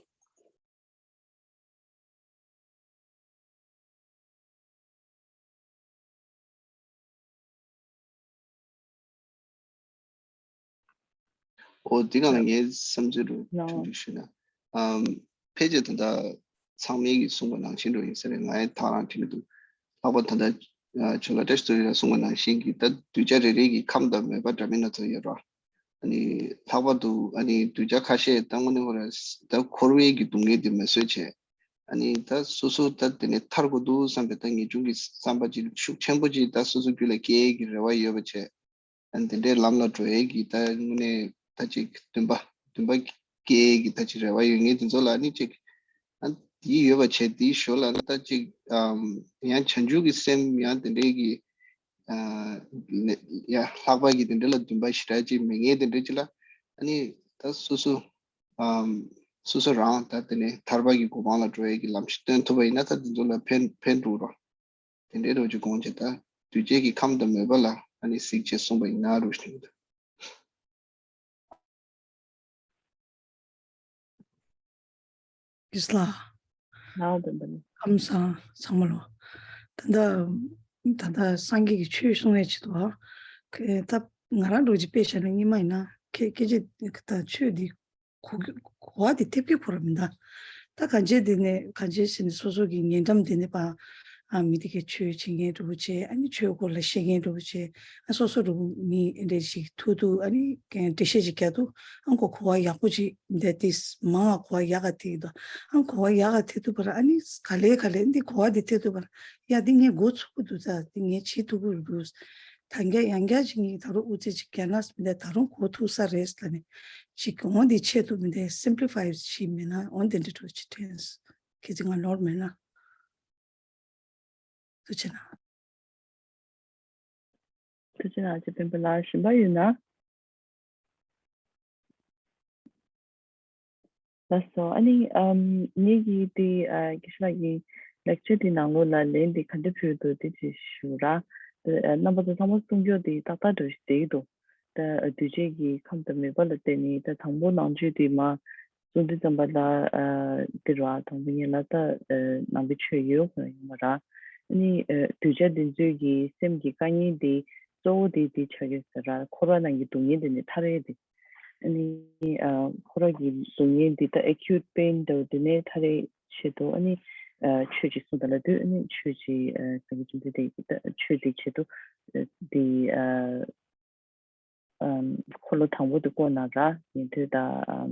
ཨོ་དེ་ག་ལ་ངའི་བསམ་ཚུལ་རུ་ལའོ། ཆུང་ཆུང་ཞུས་ན། ཨམ། ཕལ་ཆེར་ད་ལྟ་ཚང་མས་ཀྱིས་གསུངས་པ་ནང་བཞིན་རུ་ཡིན་ས་རེད། ང་ཡང་ཐག་རང་བྲིས་ཀྱི་འདུག་ལྷག་པར་ད་ལྟ་ཨ་ཇོ་ལགས་བཀྲ་ཤིས་ཚེ་རིང་ལགས་གསུངས་པ་ནང་བཞིན་གྱི་ད་གདུལ་བྱ་རེ་རེ་གི་ཁམས་དང་མོས་པ་འདྲ་མིན་སྣ་ཚོགས་ཡོད་རེད། ཨ་ནི་ལྷག་པར་དུ་ཨ་ནི་གདུལ་བྱ་ཁ་ཤས་ད་དངོས་གནས་ཁོ་རང་ད་འཁོར་བའི་གི་སྡུག་བསྔལ་དེ་མི་བཟོད་བྱས། ཨ་ནི་ད་སོ་སོ་ད་དེ་ནས་ཐར་དགོས་འདུག་བསམ་པའི་ད་ངེས་འབྱུང་གི་བསམ་པ་ཅིག་ཤུགས་ཆེན་པོ་ཅིག་ད་སོ་སོ་རྒྱུད་ལ་སྐྱེ་ཡས་ཀྱི་རེ་བ་ཡོད་པ་བྱས། ཨ་ནི་དེ་འདྲའི་ལམ་ལ་འགྲོ་ཡས་ཀྱི་ད་དངོས་གནས་ད་ཅིག་འདུན་པ་འདུན་པ་སྐྱེ་ཡས་ཀྱི་ད་ཅིག་རེ་བ་ཡོད་ངེས་དེ་ཚོ་ལ་ཨ་ནི་ཅིག་ཨ་དེ་ཡོད་པ་བྱས་དེའི་ཞོར་ལ་ཨ་ནི་ད་ཅིག་ཨམ་ཡང་བྱང་ཆུབ་ཀྱི་སེམས་ཡང་དེ་འདྲའི་གི་ཨ་ཡ་ལྷག་པ་གི་དེ་འདྲ་ལ་འདུན་པ་ཞེ་དྲག་ཅིག་མེད་ངེས་དེ་འདྲ་ཅིག་ལ་ཨ་ནི་ད་སོ་སོ་ཨམ་སོ་སོ་རང་ད་དེ་ནས་ཐར་པ་གི་གོ་འཕང་ལ་འགྲོ་ཡས་ཀྱི་ལམ་ཞིག་སྟོན་ཐུབ་པ་ཡིན་ན་ད་དེ་ཚོ་ལ་ཕན་ཕན་འགྲོ་རོགས། དེ་འདྲའི་རོ་ཅིག་དགོངས་བྱས་ད་འདུས་བྱས་ཀྱི་ཁམས་དང་མོས་པ་ལ་ཨ་ནི་གཟིགས་བྱས་གསུངས་པ་ཡིན་ན་རོ་ཞིག་ད། ཀིས་ལ། ལའོ་དེ་འདྲ་ནི། ཁམས་བཟང་ཚང་མ་ལོ། ད་ལྟ་ད་ལྟ་སངས་རྒྱས་ཀྱི་ཆོས་གསུང་ཡས་ཆེད་དུ་ཨ། ཁེ་ད་ང་རང་འགྲོ་ཅིག་དཔེ་བཞག་ན་སྔོན་མ་ཡིན་ན་ཁེ་སྐད་ཆ་ད་ཆོས་འདི་གོ་གོ་བ་འདི་ཐེབས་ཀྱི་ཁོ་ར་མི་འདའ། ད་གང་བྱས་འདི་ནས་གང་བྱས་ཟེར་ནས་སོ་སོ་གི་ཉེ་འགྲམ་འདི་ནས་པ། ཨ་མི་དེ་གའི་ཆོས་བྱེད་མཁན་འདྲ་པོ་བྱས་ཨ་ནི་ཆོས་སྐོར་ལ་བཤད་མཁན་འདྲ་པོ་བྱས་ཨ་སོ་སོ་འདྲ་པོ་མི་འདྲ་ཞིག་ཐུག་འདུག་ཨ་ནི་འགྲེལ་བཤད་ཅིག་རྒྱག་འདུག་ཨ་ཁོ་གོ་བ་ཡག་པོ་ཅིག་འདི་ཏིས་མང་ང་གོ་བ་ཡག་ག་ཐེག་འདུག་ཨ་གོ་བ་ཡག་ག་ཐེག་འདུག་པར་ཨ་ནི་ག་ལེ་ག་ལེ་འདི་གོ་བ་འདི་ཐེག་འདུག་པར་ཡ་འདི་ངས་མགོ་ཚུགས་ཀྱི་འདུག་ད་འདི་ངས་བྱེད་ཐུབ་ཀྱི་རེད་འདུག་ད་རྒྱ་ཡང་རྒྱ་ཅིག་ངས་ད་རུང་ཨུ་ཚེ་ཅིག་རྒྱ་ནག་མི་འདི་ད་རུང་གོ་ཐུབ་ས་རེད་ལ་ནི་ཅིག་འོང་འདི་ཆེད་དུ་མི་འདི་སིམ་པི་ལི་ཕའི་བྱེད་མེད་ན་འོང་འདི་འདྲ་འགྲོ་ཅིག་དྲན་ཁྱེད་ཚོ་ང་ནོར་མེད་ན། ཐུགས་རྗེ་གནང་། ཐུགས་རྗེ་གནང་། ཅེས་སྤེན་པ་ལགས་ཞུམ་པ་ཡོད་ན། ལགས་སོ། ཨ་ནི་ཨམ་ངེད་ཀྱིས་དེ་ཨ་དགེ་བཤེས་ལགས་ཀྱི་ལེག་ཅར་དེ་ནང་ལོགས་ལ་ལན་དེ་ག་འདྲ་ཕུལ་འདུག་དེ་ཅིག་ཞུ་ར། ཨ་རྣམ་པ་ཚོ་ཚང་མ་གསུང་རྒྱུ་དེ་ཏག་ཏག་འགྲོ་བཞིན་བསྡད་ཀྱི་འདུག་ད་འདུས་བྱས་ཀྱི་ཁམས་དང་མོས་པ་ལ་བརྟེན་ནས་ད་དང་པོ་ནང་ཆོས་དེ་མ་གསུང་དུས་ཙམ་པ་ལ་ཨ་འདི་ར་དང་པོ་ཉིད་ལ་ད་ཨ་ནང་པའི་ཆོས་ཡོད་དགོས་ཡོད་མ་ར། ཨ་ནི་ཨ་གདུལ་བྱ་འདི་ཚོའི་གི་སེམས་ཀྱི་དཀའ་ངལ་དེ་གཙོ་བོ་དེ་དེ་ཆགས་ཡོད་ཟེར་ར། འཁོར་བ་ནང་གི་སྡུག་བསྔལ་དེ་ནས་ཐར་ཡས་དེ། ཨ་ནི་ཨ་འཁོར་བ་གི་སྡུག་བསྔལ་འདི་ད་ཨེ་ཁིའུ་ཊི་པེན་འདྲ་བོ་དེ་ནས་ཐར་ཡས་ཆེད་དུ་ཨ་ནི་ཨ་ཆོས་ཅིག་གསུངས་ད་ལབ་དུས་ཨ་ནི་ཆོས་ཅིག་ཨ་སངས་རྒྱས་བཅོམ་ལྡན་འདས་ཀྱི་ད་ཆོས་དེ་ཆེད་དུ་ཨ་དེ་ཨ་ཨམ་འཁོར་ལོ་དང་པོ་དེ་བསྐོར་ན་ར་ཉན་ཐོས་དང་ཨམ་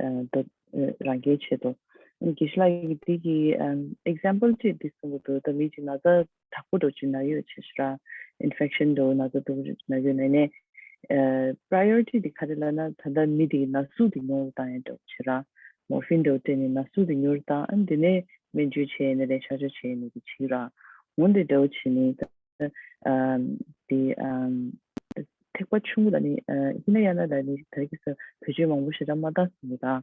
ཨ་མདོ་ཨ་རང་རྒྱལ་ཆེད་དུ། ཨ་ནི་དགེ་བཤེས་ལགས་ཀྱིས་འདི་གི་ཨམ་ཨེག་ཛམ་པལ་ཅིག་འདི་གསུངས་འདུག་ད་མི་གཅིག་ན་ཚ་དྲག་པོ་འདྲ་ཅིག་ན་ཡོད་བྱས་ཤི་ར། ཨིན་ཕེག་ཤན་འདྲ་ན་ཚ་དྲག་པོ་འདྲ་ཅིག་ན་ཡོད་ན་ནས་ཨ་པ་རའི་ཡོ་རི་ཊི་འདི་ག་རེ་ལབ་ན་ད་ལྟ་མི་འདི་ན་ཟུག་འདི་ཉུང་རུ་བཏང་ཡ་འདྲ་བྱས་ར། མོར་ཕིན་འདྲ་སྤྲད་ནས་ན་ཟུག་འདི་ཉུང་རུ་བཏང་ཨ་ནི་འདི་ནས་སྨན་བཅོས་བྱས་ནས་ལས་གཤག་བཅོས་བྱས་ནས་འདི་བྱས་ར། འོན་ཏེ་འདྲ་བྱས་ནས་ད་ཨམ་དེ་ཨམ་ཐེག་པ་ཆུང་ངུ་ལ་ནི་ཨ་ཧི་ན་ཡ་ན་ལ་ནི་ད་གི་ས་བེད་སྤྱོད་མང་པོ་ཞེ་དྲག་མ་བཏང་སོང་གི་ད།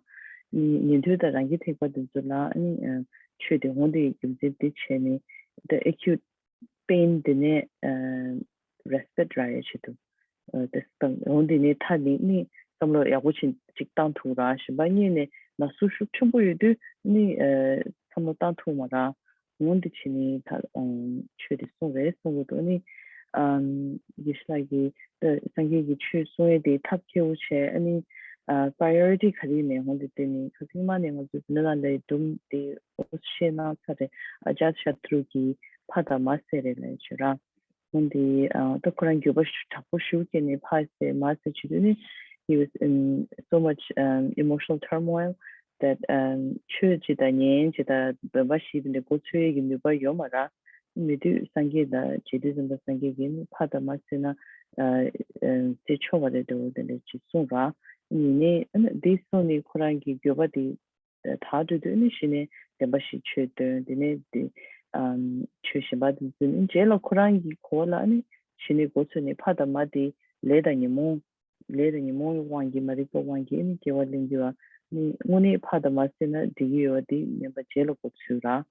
ཉན་ཐོས་དང་རང་རྒྱལ་ཐེག་པ་དེ་ཚོ་ལ་ཨ་ནི་ཨ་ཆོས་དེ་འོང་དེ་རྒྱུ་མཚན་དེ་བྱས་ནས་ད་ཨེ་ཁིའུ་ཊི་པེན་དེ་ནས་ཨ་རེ་སི་པེག་རག་ཡ་ཆེད་དུ་ཨ་དེ་སྟངས་འོང་དེ་ནས་ཐར་ནས་ནི་བསམ་བློ་ཡག་པོ་ཅིག་བཏང་ཐུབ་ར། གཞན་པ་གཉིས་ནས་ན་ཟུག་ཤུགས་ཆེན་པོ་ཡོད་དུས་ནི་ཨ་བསམ་བློ་བཏང་ཐུབ་མ་ར། འོང་འདི་བྱས་ནས་ད་ཨང་ཆོས་འདི་གསུངས་རེད་གསུངས་འདུག་ཨ་ནི་ཨམ་དགེ་བཤེས་ལགས་ཀྱིས་ད་སངས་རྒྱས་ཀྱི་ཆོས་གསུང་ཡས་དེ་ཐབས་མཁས་པོ་བྱས། ཨ་ནི་ཨ་པ་རའི་ཡོ་རི་ཊི་ག་རེ་ཡིན་ནའི་འོང་འདི་བལྟས་ནས་ཁ་སང་མ་ནས་ང་ཚོ་འདི་ནང་ལ་སྒྲུང་འདི་ཨོ་བཤད་གནང་ཚར་རེད། ཨ་ཅར་ཤ་ཏྲུ་གི་ཕ་དང་མ་བསད་རེད་ལབ་བྱས་ར། འོང་འདི་ཨ་ད་ཁོ་རང་འགྱོད་པ་ཤུགས་དྲག་པོ་ཞེ་པོ་སྐྱེས་ནས་ཕ་བསད་མ་བསད་བྱེད་དུས་ནི་he was in so much um, emotional turmoil that um, ཆོས་ཅི་ལྟར་ཉན་ཅི་ལྟར་བོན་པ་བཞི་དེ་འདྲ་མགོ་ཚོས་ཡས་ཀྱི་ནུས་པ་ཡོད་མ་ར། མི་དུས་སངས་རྒྱས་དང་མཇལ་དུས་ཙམ་པ་སངས་རྒྱས་ཀྱིས་ནི་ཕ་དང་མ་བསད་ན་བསད་ཆོག་པ་རེད་འདྲ་བོ་དེ་འདྲ་ཅིག་གསུངས་ར། ཡིན་ནའི་འདི་སོང་ནས་ཁོ་རང་གི་འགྱོད་པ་དེ་དག་འགྲོ་དུས་ནི་གཞི་ནས་བདེན་པ་བཞི་ཆོས་སྟོན་དེ་ནས་དེ་ཆོས་གཞན་པ་དེ་ཚོ་ནི་རྗེས་ལ་ཁོ་རང་གི་གོ་བ་ལ་ནི་གཞི་ནས་མགོ་ཚོས་ནས་ཕ་དང་མ་དེ་ལས་དང་ཉོན་མོངས། ལས་དང་ཉོན་མོངས་དབང་གིས་མ་རིག་པ་དབང་གིས་ནི་སྐྱེ་བ་ལེན་གྱི་བ་ནི་དངོས་གནས་ཕ་དང་མ་བསད་ན་འགྲིག་གི་ཡོད་པ་དེ་མིན་པ་རྗེས་ལ་མགོ་ཚོས་ར།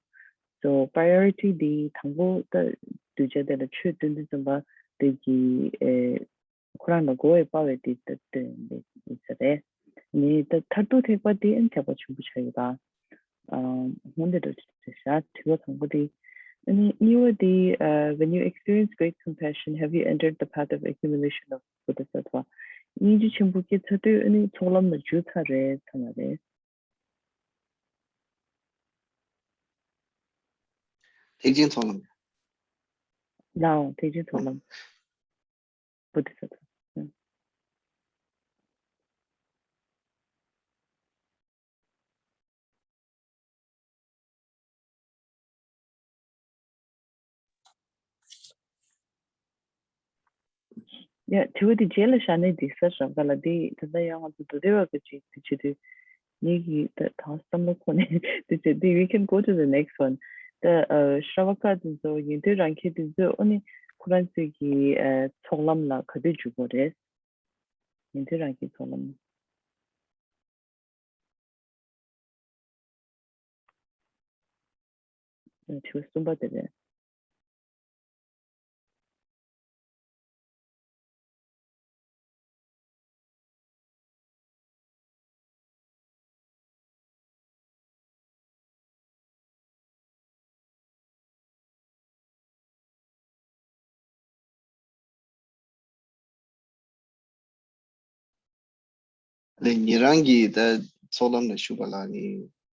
So priority དེ་དང་པོ་ད་གདུལ་བྱ་དེ་ལ་ཆོས་སྟོན་དུས་ཙམ་པ་དེ་གི་ཨེ་ཁོ་རང་ལ་མགོ་བོས་སྤར་བའི་དེ་ལྟ་སྟོན་པའི་ཡིན་ས་རེད། ནི་ད་མཐར་ཐུག་ཐེག་པ་དེ་ཨན་ཐེག་པ་ཆེན་པོ་ཆགས་ཡོད་པ། སྔོན་དེ་འདྲ་ཞག་དྲི་བ་དང་པོ་དེ། ཨ་ནི་གཉིས་པ་དེ་uh, when you experience great compassion, have you entered the path of accumulation of bodhisattva? སྙིང་རྗེ་ཆེན་པོ་སྐྱེ་ཚར་དུས་ཨ་ནི་ཚོགས་ལམ་ལ་འཇུ་ཚར་རེད་ཚར་མ་རེད། ཐེག་ཆེན་ཚོགས་ལམ། ལའོ་ཐེག་ཆེན་ཚོགས་ལམ། བོ་དྷི་ས་ཏྭ། ཡ། དྲི་བ་འདི་རྗེས་ལ་བཞག་ནས་འདི་ས་རག་ག་ལ། འདི་ད་ལྟ་ཡང་ང་ཚོ་མདོ་སྡེ་པ་གི་ཅིག་འདི་བྱེད་དུས། ངེད་ཀྱི་ད་ད་བསམ་བློ་འཁོར་ནས་འདི་བྱེད་དུས། We can go to the next one. ད་ཨ་ཤྲ་བ་ཀ་འདི་ཚོ། ཉན་ཐོས་རང་རྒྱལ་འདི་ཚོ་ཨ་ནི་ཁོ་རང་ཚོའི་གི་ཨ་ཚོགས་ལམ་ལ་ག་དུས་འཇུག་དགོས་རེད། ཉན་ཐོས་རང་རྒྱལ་ཚོགས་ལམ། དྲི་བ་གསུམ་པ་དེ་རེད། ལས་ཉེ་རང་གི་ད་ཚོགས་ལམ་ལ་ཞུགས་པ་ལ་ནི་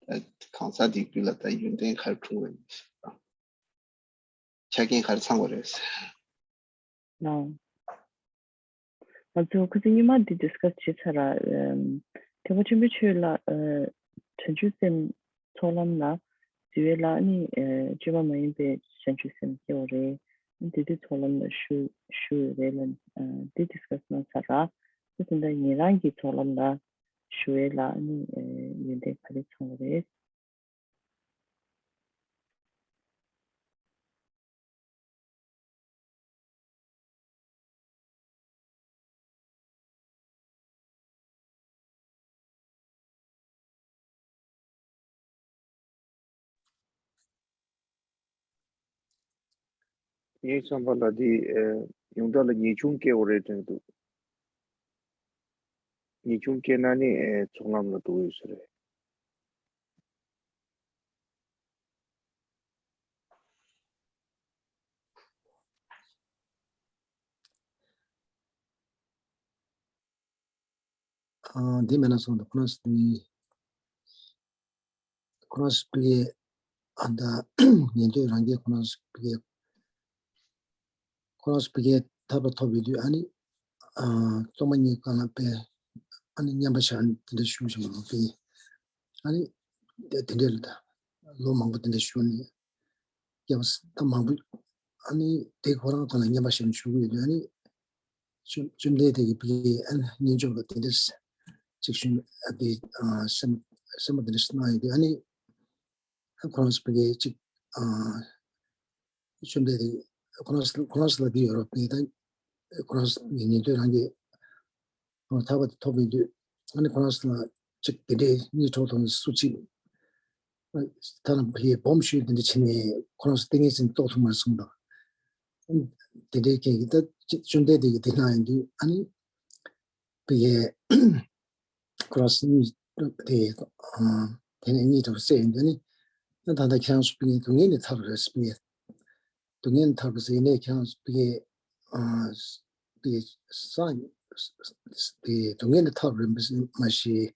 ད་གང་ཟག་དེ་རྒྱུད་ལ་ད་ཡོན་ཏན་ག་རེ་འཁྲུངས་པ་ཡིན། ཆ་རྐྱེན་ག་རེ་ཚང་བ་རེད། ལགས། ང་ཚོ་ཁ་སང་སྔོན་མ་འདི་ཌིས་ཀ་སི་བྱས་ཚར་ར། ཨམ། ཐེག་པ་ཆེན་པོའི་ཆོས་ལ་ཨ་བྱང་ཆུབ་སེམས་ཚོགས་ལམ་ལ་འཛུལ་བའི་ལ་ནི་ཨ་བཅོས་མ་མ་ཡིན་པའི་བྱང་ཆུབ་སེམས་སྐྱེ་བ་རེད། དེ་དུས་ཚོགས་ལམ་ལ་ཞུ་ཞུ་ཡོད་རེད་ལ། ཨ་འདི་ཌིས་ཀ་སི་གནང་ཚར་ར། དེ་ད་ལྟ་ཉན་རང་གི་ཚོགས་ལམ་ལ་ཞུ་བའི་ལ་ནི་ཨ་ཡོན་ཏན་ག་རེ་ཚང་བ་རེད། ངའི་བསམ་པ་ལ་འདི་ཨེ་ཡོངས་གྲགས་ལ་ངེས་འབྱུང་སྐྱེ་བོ་རེད་དྲན་འདུག། ངེས་འབྱུང་སྐྱེས་ན་ནི་ཨེ་ཚོགས་ལམ་ལ་འགྲོ་གི་ཡོད་ས་རེད། ཨ། འདི་མེད་ན་སོང་དུ་ཁོ་རང་ཚོ་འདི་ཁོ་རང་ཚོ་ཕ་གི་ཨ་ད་ཉན་ཐོས་རང་རྒྱལ་ཁོ་རང་ཚོ་ཕ་གི་ཁོ་རང་ཚོ་ཕ་གི་ཐར་པ་ཐོབ་ཡོད་དུས། ཨ་ནི་ཨ་གཏོར་མ་གཉིས་སྒང་ལ་ཕེབས། ཨ་ནི་མཉམ་པ་བཞག་ནས་དེ་འདྲ་བཞུགས་བཞིན་པ་ལ་ཕ་གི། ཨ་ནི་དེ་དེ་འདྲ་ལ་ད་ལོ་མང་པོ་དེ་འདྲ་བཞུགས་ནས། སྐྱེ་བ་ད་མང་པོ། ཨ་ནི་དེ་ཁོ་རང་སྒང་ལ་མཉམ་པ་བཞག་ནས་བཞུགས་ཡོད་དུས། ཨ་ནི་བཅོམ་བཅོམ་ལྡན་འདས་ཀྱིས་ཕ་གི་ཨ་ནི་སྙན་ཅོར་ལ་དེ་འདྲ་ཅིག་ཞུས། ཨ་དེ་ཨ་སེམས་སེམས་པ་དེ་འདྲ་ཞིག་གནང་ཡོད་དུས། ཨ་ནི་ཁོ་རང་ཚོ་ཕ་གི་ཅིག་ཨ་བཅོམ་ལྡན་འདས་ཁོ་རང་ཚོ་ཁོ་རང་ཚོ་ལ་འདི་ཡོད་རེད་པས། ད་ཁོ་རང་ཚོ་ཉན་ཐོས་རང་རྒྱལ་ཐར་པ་དེ་ཐོབ་ཡོད་དུས། ཨ་ནི་ཁོ་རང་ཚོ་ལ་ཅིག་དེ་འདྲའི་གཉིད་འཕྲོག་ཐུབ་ནས་སུ་གཅིག་ད་ལམ་ཕ་གི་སྦོམ་ཤོས་དེ་འདྲ་བྱས་ནས་ཁོ་རང་ཚོ་ཏིང་ངེ་འཛིན་རྟོགས་ཐུབ་མ་སོང་དང་། དེ་འདྲའི་རྐྱེན་གྱིས་ད་བཅོམ་ལྡན་འདས་ཀྱིས་དེ་གནང་ཡོང་དུས། ཨ་ནི་ཕ་གི་ཁོ་རང་ཚོ་གཉིད་དེ་ཨ་དེ་ནས་གཉིད་འཕྲོག་སད་ཡོང་དུས། ཨ་ནི་ད་ལྟ་ཁྱེད་རང་ཚོ་ཕ་གི་སྡུག་བསྔལ་ནས་ཐར་བ་རེད་ཟེར། ཕ་གི་སྡུག་བསྔལ་ནས་ཐར་བ་ཟེར་ནས་ཁྱེད་རང་ཚོ་ཕ་གི་ཨ་ཕ་གི་སངས་ཕ་གི་སྡུག་བསྔལ་ནས་ཐར་བ་རེད་མ་ཤེས།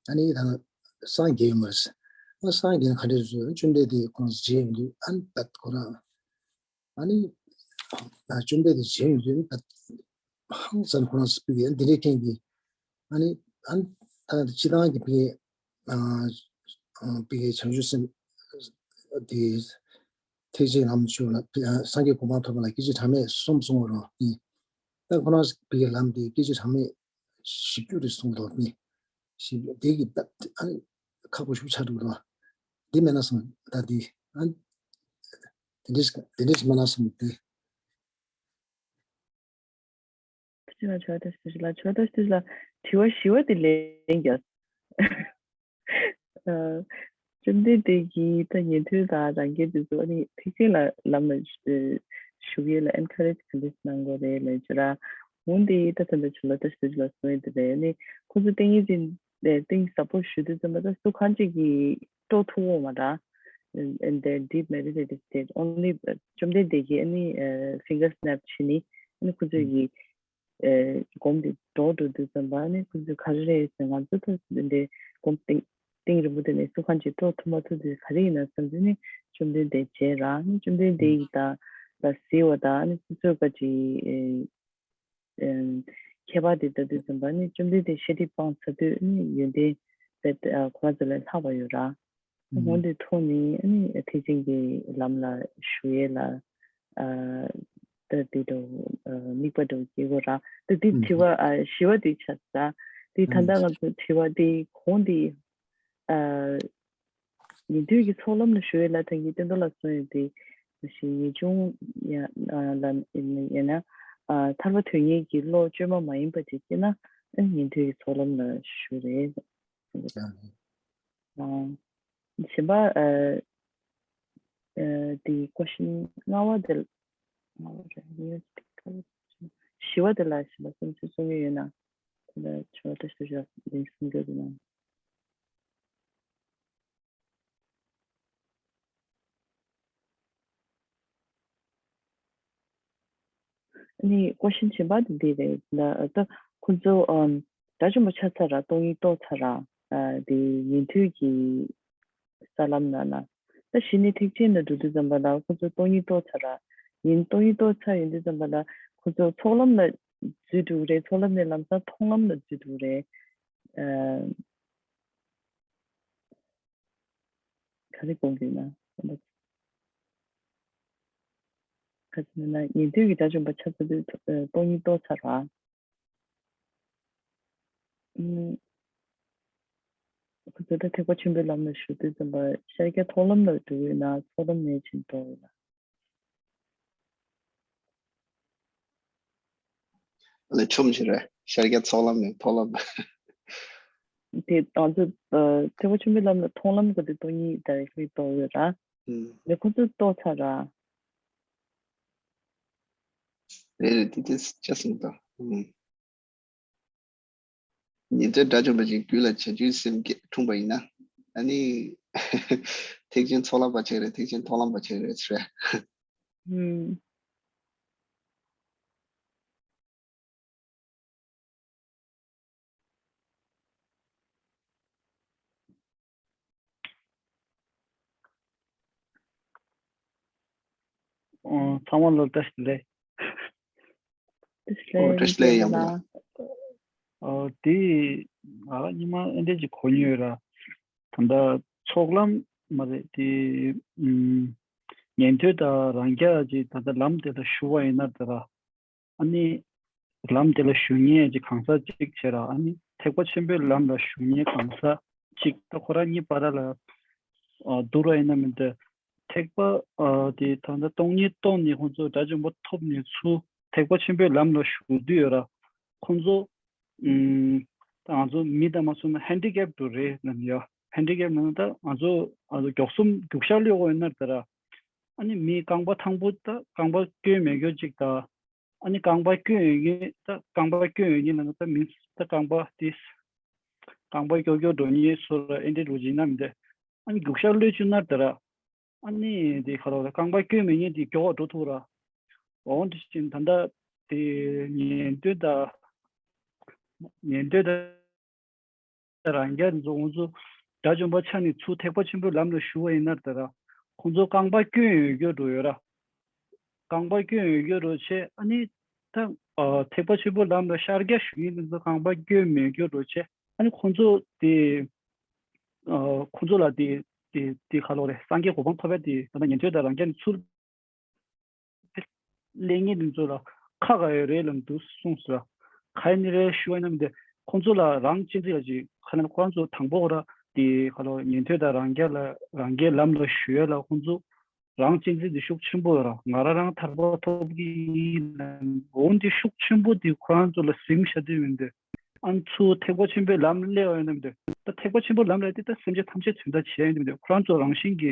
ཨ་ནི་ད་སངས་རྒྱས་ཡོད་མ་རེད། ཨ་སངས་རྒྱས་ན་ག་འདྲས་བཟོ། བཅོམ་ལྡན་འདས་ཁོ་རང་ཚོ་མཇལ་ཡོང་དུས། ཨ་ནི་ད་ཁོ་རང་ཨ་ནི་ཨ་བཅོམ་ལྡན་འདས་མཇལ་ཡོང་དུས་ད་ཧང་སང་ཁོ་རང་ཚོ་ཕ་གི་འདི་འདྲའི་རྐྱེན་གྱིས། ཨ་ནི་ཨ་ནི་ད་སྤྱིར་བཏང་གི་ཕ་གི་ཨ་ཨ་ཕ་གི་བྱང་ཆུབ་སེམས་དེ་ཐེག་ཆེན་ལམ་ཞུ་ལ་ཕ་སངས་རྒྱས་གོ་འཕང་ཐོབ་པ་ལ་སྐད་ཅིག་གྲངས་མེད་གསུམ་གསུང་བ་རེད། ཨ་ནི་ད་ཁོ་རང་ཚོ་ཕ་གི་ལམ་དེ་སྐད་ཅིག་གྲངས་མེད་བཞི་བཅུ་རེ་གསུངས་འདུག་ནི། བཞི་བཅུ་དེ་གི་ད་ཨ་ནི་ཁག་པོ་ཞིག་ཆགས་འདུག་རེད། འདི་མེད་ན་སོང་ད་འདི་ཨ་ནི་དེ་འདྲས་དེ་འདྲས་མེད་ན་སོང་དེ། ཕྱི་ནང་ཆོས་ལྟ་ཞུ་ལ་ཆོས་ལྟ་ཞུ་ལ་དྲི་བ་བཞི་བ་དེ་ལན་རྒྱག་ཨ། བཅོམ་ལྡན་འདས་ཀྱིས་ད་ཉན་ཐོས་དང་རང་རྒྱལ་དེ་ཚོ་ཨ་ནི་ཐེག་ཆེན་ལ་ལམ་ལ་ཞུགས་ཡས་ལ་ཨེན་ཁ་རེཇ་ག་འདྲས་གནང་དགོས་རེད་ལབ་ཀྱི་ར། འོན་ཏེ་ད་ད་ལྟ་ཆོས་ལ་ལྟ་ཞུ་ལ་གསུངས་ཡས་དེ་རེད། ཨ་ནི་ཁོ་ཚོ་ཏིང་ངེ་འཛིན་ཏིང་ཟབ་པོ་ཞུ་དུས་ཙམ་པ་ད་སུ་གང་ཅིག་གིས་སྤྲོ་ཐུབ་འོང་མ་ར། In their deep meditative state, only བཅོམ་ལྡན་འདས་ཀྱིས་ཨ་ནི་finger snap བྱས་ནས་ཨ་ནི་ཁོ་ཚོ་གི་ཨེ་སྒོམ་དེ་འགྲོ་འགྲོ་དུས་ཙམ་པ་ནི་ཁོ་ཚོས་ག་རེ་རེད་ཟེར། ང་ཚོ་ད་འདི་འདྲའི་སྒོམ་གཏིང་གཏིང་རིང་པོ་དེ་ནས་སུ་གང་ཅིག་སྤྲོ་ཐུབ་མ་ཐུབ་དེ་ག་རེ་ཡིན་ན་བསམ་དུས་ནི་བཅོམ་ལྡན་འདས་མཇལ་ར་ནི་བཅོམ་ལྡན་འདས་ཡིས་ད་ལ་གཟིགས་པ་དང་ནི་སོ་སོའི་ག་ཅིག་ཨེ་ཨེ་ཁྱད་པར་དེ་ལྟ་དུས་ཙམ་པ་ནི་བཅོམ་ལྡན་འདས་ཤེས་སྒྲིབ་སྤངས་ཚར་དུས་ནི་ཡོན་ཏན་དཔེ་ཁོ་རང་ཚོ་ལས་ལྷག་པ་ཡོད་ར། འོ་དེ་ཐོག་ནས་ཨ་ནི་ཐེག་ཆེན་གྱི་ལམ་ལ་ཞུགས་ཡས་ལ་ཨ་ ད་དེ་འདྲ་བོ་དམིགས་པ་འདྲ་བོ་སྐྱེ་དགོས་ར། ད་དེ་དྲི་བ་ཨ་བཞི་བ་དེ་ཆགས་ས། དེ་ད་ལྟ་ང་ཚོ་དྲི་བ་དེ་གོང་དེ་ཨ་ཉན་ཐོས་ཀྱི་ཚོགས་ལམ་ལ་ཞུགས་ཡས་ལ་ད་གིན་བསྟན་རྡོར་ལགས་གསུངས་ཡོད་དེ། ཞིག་ངེས་འབྱུང་ཡ་ལ་ཡིན་ན་ཐར་པ་དོན་གཉེར་གྱི་བློ་བཅོས་མ་མ་ཡིན་པ་ཅིག་སྐྱེས་ན་ཉན་ཐོས་ཀྱི་ཚོགས་ལམ་ལ་ཞུགས་རེད། གཞན་པ་ཨ་ཨ་དེ་ཀོ་ཤིན་ལྔ་བ་དེ་ལྔ་བ་རེད། བཞི་བ་དེ་ལ་གཞན་པ་བསམ་ཚུལ་གསུང་གི་ཡོད་ན་དེ་ལ་དྲི་བ་བཀྲ་ཤིས་ལགས་ལན་གསུང་རྒྱུ་ཡོད་ན། ནི་ཀོ་ཤིན་གཞན་པ་དེ་འདི་རེད། ད་ཁོ་ཚོ་ཨམ་དགྲ་བཅོམ་པ་ཆགས་ཚར་ར། སྟོང་ཉིད་རྟོགས་ཚར་ར། ཨ་དེ་ཉན་ཐོས་ཀྱི་ས་ལམ་ན་ན་ད་གཞི་ནས་ཐེག་ཆེན་ལ་འགྲོ་དུས་ཙམ་པ་ལ་ཁོ་ཚོ་སྟོང་ཉིད་རྟོགས་ཚར་ར། ཡིན་སྟོང་ཉིད་རྟོགས་ཚར་ཡོང་དུས་ཙམ་པ་ལ་ཁོ་ཚོ་ཚོགས་ལམ་ལ་འཛུལ་འགྲོ་གི་རེད། ཚོགས་ལམ་ནས་ལམ་སང་མཐོང་ལམ་ལ་འཛུལ་འགྲོ་གི་རེད། ཨ། ག་རེ་དགོངས་ཀྱི་ཡོད་ན། ག་ཅི་ན་ཉན་ཐོས་ཀྱི་དགྲ་བཅོམ་པ་ཆགས་ཚར་དུས་སྟོང་ཉིད་རྟོགས་ཚར་ར། ཁོ་ཚོ་ད་ཐེག་པ་ཆེན་པོའི་ལམ་ལ་ཞུགས་དུས་ཙམ་པ་ཤར་རྒྱག་མཐོང་ལམ་ལ་འགྲོ་ཡོད་ན་ཚོགས་ལམ་ནས་ཕྱིན་འགྲོ་ཡོད་ན། ལས་ཆོམ་ཞིག་རེད། ཤར་རྒྱག་ཚོགས་ལམ་ནས་མཐོང་ལམ། དེ་ང་ཚོ་ཐེག་པ་ཆེན་པོའི་ལམ་ལ་མཐོང་ལམ་ག་དུས་སྟོང་ཉིད་ད་རེས་རྟོགས་ཡོད་ར། ལས་ཁོ་ཚོས་རྟོགས་ཚར་ར། རེད་རེད། དེ་དེ་ཅི་སོང་ད། ཉན་ཐོས་དགྲ་བཅོམ་པ་ཅིག་རྒྱུད་ལ་བྱང་ཆུབ་སེམས་བསྐྱེད་འཁྲུངས་པ་ཡིན་ན། ཨ་ནི་ཐེག་ཆེན་ཚོགས་ལམ་པ་ཆགས་རེད། ཐེག་ཆེན་མཐོང་ལམ་པ་ཆགས་རེད་ཟེར། ཨུམ། ཚང་མ་ལ་བཀྲ་ཤིས་བདེ་ལེགས། བཀྲ་ཤིས་བདེ་ལེགས། ཡང་བསྐྱར། དེ་ཨ་ཉི་མ་ཨེ་འདྲས་ཅིག་གོ་མྱོང་ཡོད་ར། ད་ལྟ་ཚོགས་ལམ་མ་རེད་དེ། ཉན་ཐོས་དང་རང་རྒྱལ་ཅིག་ད་ལྟ་ལམ་དེ་ལ་ཞུགས་པ་ཡིན་ན་ད་ར། ཨ་ནི་ལམ་དེ་ལ་ཞུགས་མཁན་གྱི་གང་ཟག་གཅིག་བྱས་ར། ཨ་ནི་ཐེག་པ་ཆེན་པོའི་ལམ་ལ་ཞུགས་མཁན་གང་ཟག་གཅིག་ད་ཁོ་རང་གཉིས་བར་ལ་བསྡུར་བ་ཡིན་ན་མི་འདྲ། ཐེག་པ་དེ་ད་ལྟ་སྟོང་ཉིད་རྟོགས་ནས་ཁོང་ཚོ་དགྲ་བཅོམ་པ་ཐོབ་ནས་ཚུར་ཐེག་པ་ཆེན་པོའི་ལམ་ལ་ཞུགས་དུས་ཡོད་ར། ཁོང་ཚོ་ད་ང་ཚོ་མི་དང་མ་སོང་ན་ཧེན་ཌི་ཀེབ་ཏུ་རེད་ལབ་ཡ། ཧེན་ཌི་ཀེབ་ནང་ད་ང་ཚོ་ང་ཚོ་མགྱོགས་གསུམ་རྒྱུག་ཤར་གློད་དགོས་ཡིན་ན་ད་ར། ཨ་ནི་མི་རྐང་པ་ཐང་པོ་ད་རྐང་པ་སྐྱོན་མེད་རྒྱུ་གཅིག་ད། ཨ་ནི་རྐང་པ་སྐྱོན་ཡོད་མཁན་ད་རྐང་པ་སྐྱོན་ཡོད་མཁན་ལ་ད་མི་ད་རྐང་པ་དེ་རྐང་པ་སྐྱོ་སྐྱོ་འགྲོ་མཁན་སོ་ར་ཨེ་འདྲས་འགྲོ་བྱེད་ན་མི་འདྲ། ཨ་ནི་རྒྱུག་ཤར་གློད་བཅུག་ན་ད་ར། ཨ་ནི་དེ་ཁ་ལོ་ར་རྐང་པ་སྐྱོན་མེད་མཁན་དེ་མགྱོགས་པ་འགྲོ་ཐུབ་ར། འོང་དེ་བཞིན་ད་ལྟ་དེ་ཉན་ཐོས་ད་ཉན་ཐོས་ད། རང་རྒྱལ་འཛོམས་ཚོ་དགྲ་བཅོམ་པ་ཆགས་ནས་ཚུར་ཐེག་པ་ཆེན་པོའི་ལམ་ལ་ཞུགས་པ་ཡིན་ན་ད་ར། ཁོང་ཚོ་རྐང་པ་སྐྱོན་ཡོད་རྒྱུ་འགྲོ་ཡོད་ར། རྐང་པ་སྐྱོན་ཡོད་རྒྱུ་འགྲོ་བྱས་ཨ་ནི་ད་ཐེག་པ་ཆེན་པོའི་ལམ་ལ་ཤར་རྒྱག་ཞུགས་མཁན་དེ་ཚོ་རྐང་པ་སྐྱོན་མེད་རྒྱུ་འགྲོ་བྱས་ཨ་ནི་ཁོང་ཚོ་དེ་ཁོང་ཚོ་ལ་དེ་དེ་དེ་ཁ་ལོ་རེད། སངས་རྒྱས་གོ་འཕང་ཐོབ་པའི་དེ་ད་ལྟ་ཉན་ཐོས་དང་རང་རྒྱལ་ནས་ཚུར། གླེང་ངེས་འདི་ཚོ་ལ་ཁག་ཡོད་རེད་ལབ་འདུག་གསུངས་སོ། ག་ནི་རེད་ཞུ་བ་ཡིན་ན་མི་འདི་ཁོང་ཚོ་ལ་རང་གཅེས་འཛིན་ལ་ཅིག་ཁ་ནས་ཁོ་རང་ཚོ་དང་པོ་ར་དེ་ཁ་ལོ་ཉན་ཐོས་དང་རང་རྒྱལ་ལ་རང་རྒྱལ་ལམ་ལ་ཞུགས་ཡ་ལ་ཁོང་ཚོ་རང་གཅེས་འཛིན་འདི་ཤུགས་ཆེན་པོ་ཡོད་ར། ང་རང་རང་ཐར་པ་ཐོབ་ཀྱི་ཡིན་ལབ་འོ་འདི་ཤུགས་ཆེན་པོ་འདི་ཁོ་རང་ཚོ་ལ་ཟིན་བཞག་དུས་མི་འདི་ཨ་ཚུར་ཐེག་པ་ཆེན་པོའི་ལམ་སླེབས་པ་ཡིན་ན་མི་འདི་ད་ཐེག་པ་ཆེན་པོའི་ལམ་ལ་དེ་ད་སེམས་ཅན་ཐམས་ཅད་དོན་དག་བྱེད་ཡ་ཡིན་མི་འདི་ཁོ་རང་ཚོ་རང་བཞིན་གྱི་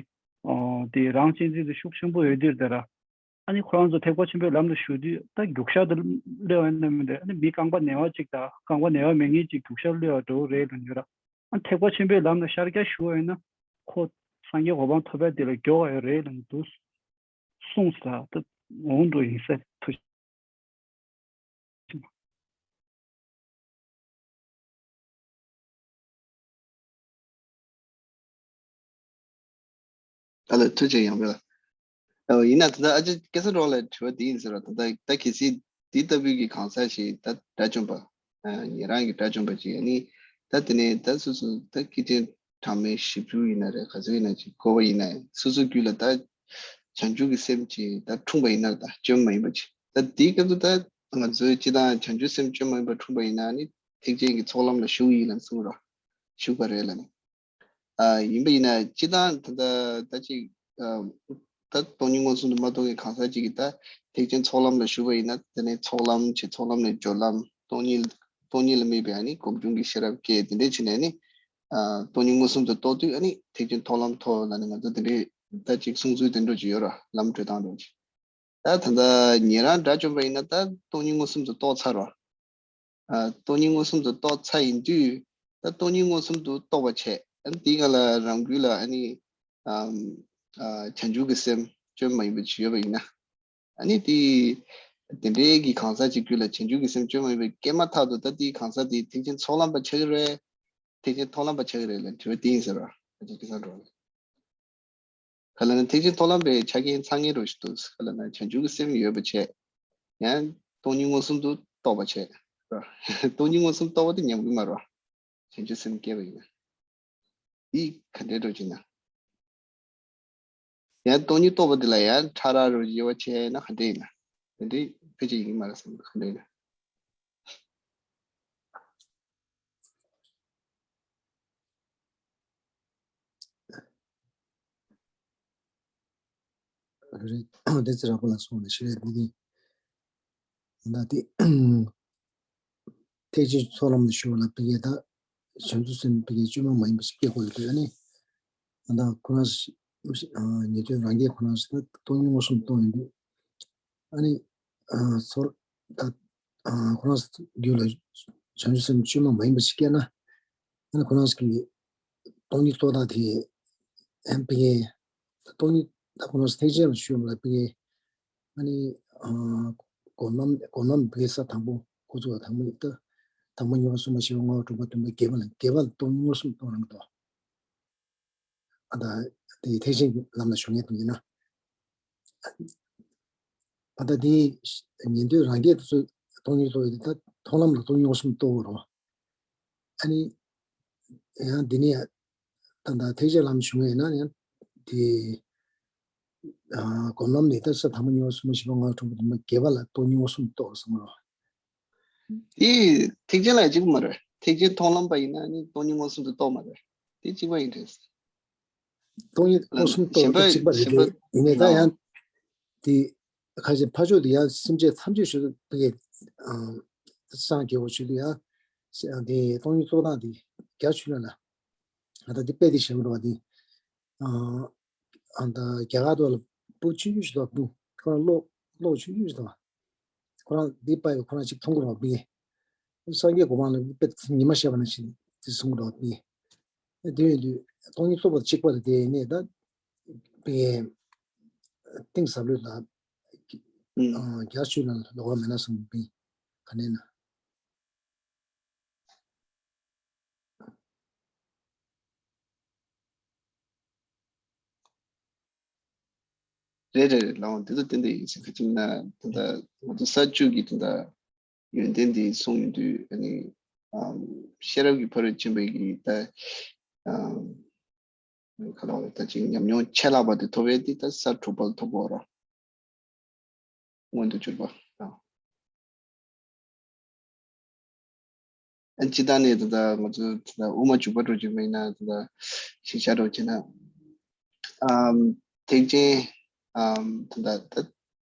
ཨོ་དེ་རང་གཅེས་འཛིན་འདི་ཤུགས་ཆེན་པོ་ཡོད་དུས་དེ་ར། ཨ་ནི་ཁོ་རང་ཚོ་ཐེག་པ་ཆེན་པོའི་ལམ་ལ་ཞུགས་དུས་ད་རྒྱུག་ཤར་དུ་སླེབས་པ་ཡིན་ན་མི་འདྲ། ཨ་ནི་མི་རྐང་པ་ན་བ་ཅིག་དང་རྐང་པ་ན་བ་མེད་མཁན་ཅིག་རྒྱུག་ཤར་སླེབས་པ་འདྲ་བོ་རེད་ལབ་ཡོད་ར། ཨ་ཐེག་པ་ཆེན་པོའི་ལམ་ལ་ཤར་རྒྱག་ཞུགས་པ་ཡིན་ན་ཁོ་སངས་རྒྱས་གོ་འཕང་ཐོབ་པའི་དེ་ལ་མགྱོགས་པ་ཡོད་རེད་ལབ་འདུག་གསུངས་ས་ད་འོང་འགྲོ་ཡིན་ས་ཐུགས། ཨ་ལ་ཐུགས་རྗེ་ཡང་བེ་ལ། ཨ་ཡིན་ན་ད་ལྟ་ཨ་ཅེ་སྐལ་བཟང་རོགས་ལ་དྲི་བ་འདི་ཡིན་ཟེར་བ་ད་ལྟ་ད་གལ་སྲིད་འདི་ལྟ་བུའི་གི་གང་ཟག་ཞིག་ད་དགྲ་བཅོམ་པ་ཨ་ཉེ་རང་གི་དགྲ་བཅོམ་པ་ཅིག་ཨ་ནི་ད་དེ་ནས་ད་སོ་སོ་ད་སྐྱེ་ཅན་གྲངས་མེད་བཞི་བཅུ་ཡིན་ན་རེད་ག་ཚོད་ཡིན་ན་ཅིག་གོ་བ་ཡིན་ན་སོ་སོ་རྒྱུད་ལ་ད་བྱང་ཆུབ་ཀྱི་སེམས་ཅིག་ད་འཁྲུངས་པ་ཡིན་ན་ད་བཅོམ་མ་ཡིན་པ་ཅིག་ད་དེའི་སྐབས་སུ་ད་ང་ཚོའི་སྤྱི་བཏང་བྱང་ཆུབ་སེམས་བཅོས་མ་ཡིན་པ་འཁྲུངས་པ་ཡིན་ན་ནི་ཐེག་ཆེན་གྱི་ཚོགས་ལམ་ལ་ཞུགས་ཡིན་ལབ་གསུངས་རོགས། ཞུགས་པ་རེད་ལབ་ནས། ཨ་ཡིན་པ་ཡིན་ན་སྤྱི་བཏང་ད་ལྟ་ད་ཅིག་ཨ་ད་སྟོང་ཉིད་མངོན་སུམ་དུ་མ་རྟོགས་མཁན་གང་ཟག་ཅིག་གིས་ད་ཐེག་ཆེན་ཚོགས་ལམ་ལ་ཞུགས་པ་ཡིན་ན་དེ་ནས་ཚོགས་ལམ་བྱས་ཚོགས་ལམ་ནས་སྦྱོར་ལམ་སྟོང་ཉིད་སྟོང་ཉིད་ལ་དམིགས་པའི་ཨ་ནི་སྒོམ་བྱུང་གི་ཤེས་རབ་སྐྱེས་དེ་འདྲས་བྱས་ནས་ནི་ཨ་སྟོང་ཉིད་མངོན་སུམ་དུ་རྟོགས་དུས་ཨ་ནི་ཐེག་ཆེན་ཚོགས་ལམ་ཐོབ་ལབ་ནས་ང་ཚོ་དེ་འདྲས་ད་ཅིག་གསུང་ཚུལ་དེ་འདྲས་ཅིག་ཡོད་ར། ལམ་འགྲོ་སྟངས་འདྲ་ཅིག་ད་ད་ལྟ་ཉན་རང་དགྲ་བཅོམ་པ་ཡིན་ན་ད་སྟོང་ཉིད་མངོན་སུམ་དུ་རྟོགས་ཚར་བ། ཨ་སྟོང་ཉིད་མངོན་སུམ་དུ་རྟོགས་ཚར་ཡིན་དུས་ད་སྟོང་ཉིད་མངོན་སུམ་དུ་རྟོགས་པ་བྱས། ཨ་ནི་དེའི་སྒང་ལ་རང་རྒྱུད་ལ་ཨ་ནི་ཨམ་ཨ་བྱང་ཆུབ་ཀྱི་སེམས་བཅོས་མ་ཡིན་པ་ཅིག་ཡོད་པ་ཡིན་ན། ཨ་ནི་དེ་དེ་འདྲའི་གི་གང་ཟག་ཅིག་རྒྱུད་ལ་བྱང་ཆུབ་ཀྱི་སེམས་བཅོས་མ་ཡིན་པ་སྐྱེས་མ་ཐག་ཏུ་ད་དེའི་གང་ཟག་དེ་ཐེག་ཆེན་ཚོགས་ལམ་པ་ཆགས་ཀྱི་རེད། ཐེག་ཆེན་མཐོང་ལམ་པ་ཆགས་ཀྱི་རེད་ལབ་དྲི་བ་དེ་ཡིན་ཟེར་བ། ཨ་ཅག་སྐལ་བཟང་སྒྲོལ་མ། ག་ལ་ན་ཐེག་ཆེན་མཐོང་ལམ་པའི་ཆ་རྐྱེན་ཚང་ངེས་རོ་ཞིག་འདུག་ག་ལ་ན་བྱང་ཆུབ་ཀྱི་སེམས་ཡོད་པ་བྱས། ཡང་སྟོང་ཉིད་མངོན་སུམ་དུ་རྟོགས་པ་བྱས། སྟོང་ཉིད་མངོན་སུམ་རྟོགས་པ་དེ་ཉམས་རྒུད་མ་རོ། བྱང་ཆུབ་སེམས་སྐྱེས་པ་ཡིན་ན། འདི་ག་འདྲའི་འགྲོ་བྱེད་ན། ཡང་སྟོང་ཉིད་རྟོགས་པ་འདི་ལ་ཡང་ཕྲ་རགས་རུ་དབྱེ་བ་ཕྱེ་ན་ག་འདྲ་ཡིན་ན། དེ་འདྲའི་ཕལ་ཆེར་ཡིན་གྱི་མ་རེད་བསམ་གི། ག་འདྲ་ཡིན་ན། རེད། དེ་ཚེ་རབ་པ་ལ་སོང་ནས་ཤེས་རེད་འདི་གི། ད་དེ་ཐེག་ཆེན་ཚོགས་ལམ་དུ་ཞུགས་ལ་ཕ་གི་ད་བྱང་ཆུབ་སེམས་ཕ་གི་བཅོས་མ་མ་ཡིན་པ་ཞིག་སྐྱེ་དགོས་ཡོད་དུས་ཨ་ནི། ད་ཁོ་རང་ཉེ་དོན་རང་རྒྱལ་ཁོ་རང་ད་སྟོང་ཉིད་མངོན་སུམ་སྟོང་ཡིན་དུས་ཨ་ནི་ཚོར་ད་ཁོ་རང་རྒྱུད་ལ་བྱང་ཆུབ་སེམས་བཅོས་མ་མ་ཡིན་པ་ཞིག་སྐྱེས་ན། ཨ་ནི་ཁོ་རང་གི་སྟོང་ཉིད་རྟོགས་སྟངས་དེ་ཨ་ཕ་གི་སྟོང་ཉིད་ད་ཁོ་རང་ཐེག་ཆེན་ལ་ཞུགས་ལ་ཕ་གི་ཨ་ནི་སྒོམ་ལམ་སྒོམ་ལམ་ཕ་གི་ས་དང་པོ་འགོ་བཙུགས་པ་དང་པོ་ཡིན་ད། དང་པོ་གཉིས་པ་གསུམ་པ་བཞི་པ་ལྔ་པ་དྲུག་པ་བདུན་པ་བརྒྱད་པ་ལ་བརྒྱད་པ་ལ་སྟོང་ཉིད་མངོན་སུམ་རྟོགས་རང་གི་དོ། ཨ་ད་དེ་ཐེག་ཆེན་གྱི་ལམ་ལ་ཞུགས་མཁན་དེ་ཡིན་ན། ཨ་ད་དེ་ཉན་ཐོས་རང་རྒྱལ་དེ་ཚོས་སྟོང་ཉིད་རྟོགས་ཡོད་དེ་ད་མཐོང་ལམ་ལ་སྟོང་ཉིད་མངོན་སུམ་རྟོགས་རོ། ཨ་ནི་ཡང་འདི་ནས་ད་ད་ཐེག་ཆེན་ལམ་ཞུགས་མཁན་ཡིན་ན་ཡང་དེ་ཨ་སྒོམ་ལམ་ནས་ད་ས་དང་པོ་གཉིས་པ་གསུམ་པ་བཞི་པ་ལྔ་པ་དྲུག་པ་བདུན་པ་བརྒྱད་པ་ལ་སྟོང་ཉིད་མངོན་སུམ་རྟོགས་གསུངས་རོ། དེ་ཐེག་ཆེན་ལ་གཅིག་པ་མ་རེད། ཐེག་ཆེན་མཐོང་ལམ་པ་ཡིན་ན་ནི་སྟོང་ཉིད་མངོན་སུམ་དུ་རྟོགས་མ་རེད། དེ་གཅིག་པ་ཡིན་རེད། སྟོང་ཉིད་མངོན་སུམ་རྟོགས་པ་གཅིག་པ་རེད་དེ། ཡིན་ནའི་ད་ཡང་དེ་ཁ་ཅིག་ཕར་ཕྱོགས་དེ་ཡང་སེམས་ཅན་ཐམས་ཅད་ཞུ་དུ་དེ་སངས་རྒྱས་པ་ཞུ་དུ་ཡང་དེ་སྟོང་ཉིད་རྟོགས་སྟངས་དེ་རྒྱ་ཆུ་ལ་ལ་ད་དེ་དཔེ་དེ་བཤད་དགོས་རེད་བ་དེ། ཨ་ད་རྒྱ་གར་དུ་ལ་བུ་ཆུང་ཆུང་ཞིག་འདུག་བུ་ཁོ་རང་ཀློག་ཀློག་ཆུང་ཆུང་ཞིག་འདུག་ཁོ་རང་འདི་པའི་ཁོ་རང་ཅིག་མཐོང་གི་རོགས་པས། སངས་རྒྱས་གོ་འཕང་ལ་དཔེ་ཉི་མ་བཤད་པ་ནང་བཞིན་དེ་གསུང་གི་རོགས་པས། དེ་ཡིན་དུས་སྟོང་ཉིད་རྟོགས་པ་གཅིག་པ་ལ་དེ་ནས་ད་པའི་གཏིང་ཟབ་ལོས་ལ་རྒྱ་ཆུ་ལ་ལོགས་པ་མེད་ན་གསུང་པས་ག་ནས་ན། རེད་རེད་རེད། ལའང་དེ་ཚོ་ཏན་ཏན་ཡིན་ཟེར་ག་ཅིག་ན་ད་ལྟ་ང་ཚོ་ས་བཅུ་གི་ད་ལྟ་ཡོན་ཏན་འདི་གསུངས་ཡོང་དུས་ཨ་ནི་ཤེས་རབ་ཀྱི་ཕ་རོལ་ཕྱིན་པའི་གི་ད་ཁ་ལ་བ་ད་ཅིག་ཉམས་མྱོང་ཆེ་ལྷག་པ་དེ་ཐོབ་ཡས་དེ་ད་ས་དྲུག་པ་ལ་ཐོབ་དགོས་ར། མངོན་དུ་གྱུར་པ་དང་། ཨ་ནི་སྤྱི་བཏང་ནས་ད་ལྟ་ང་ཚོ་ད་ལྟ་དབུ་མ་འཇུག་པ་འགྲོ་གི་མིན་ན་ད་ལྟ་ཞིབ་ཆ་འགྲོ་གི་ན། ཨམ་ཐེག་ཆེན་ཨམ་ད་ལྟ་ད་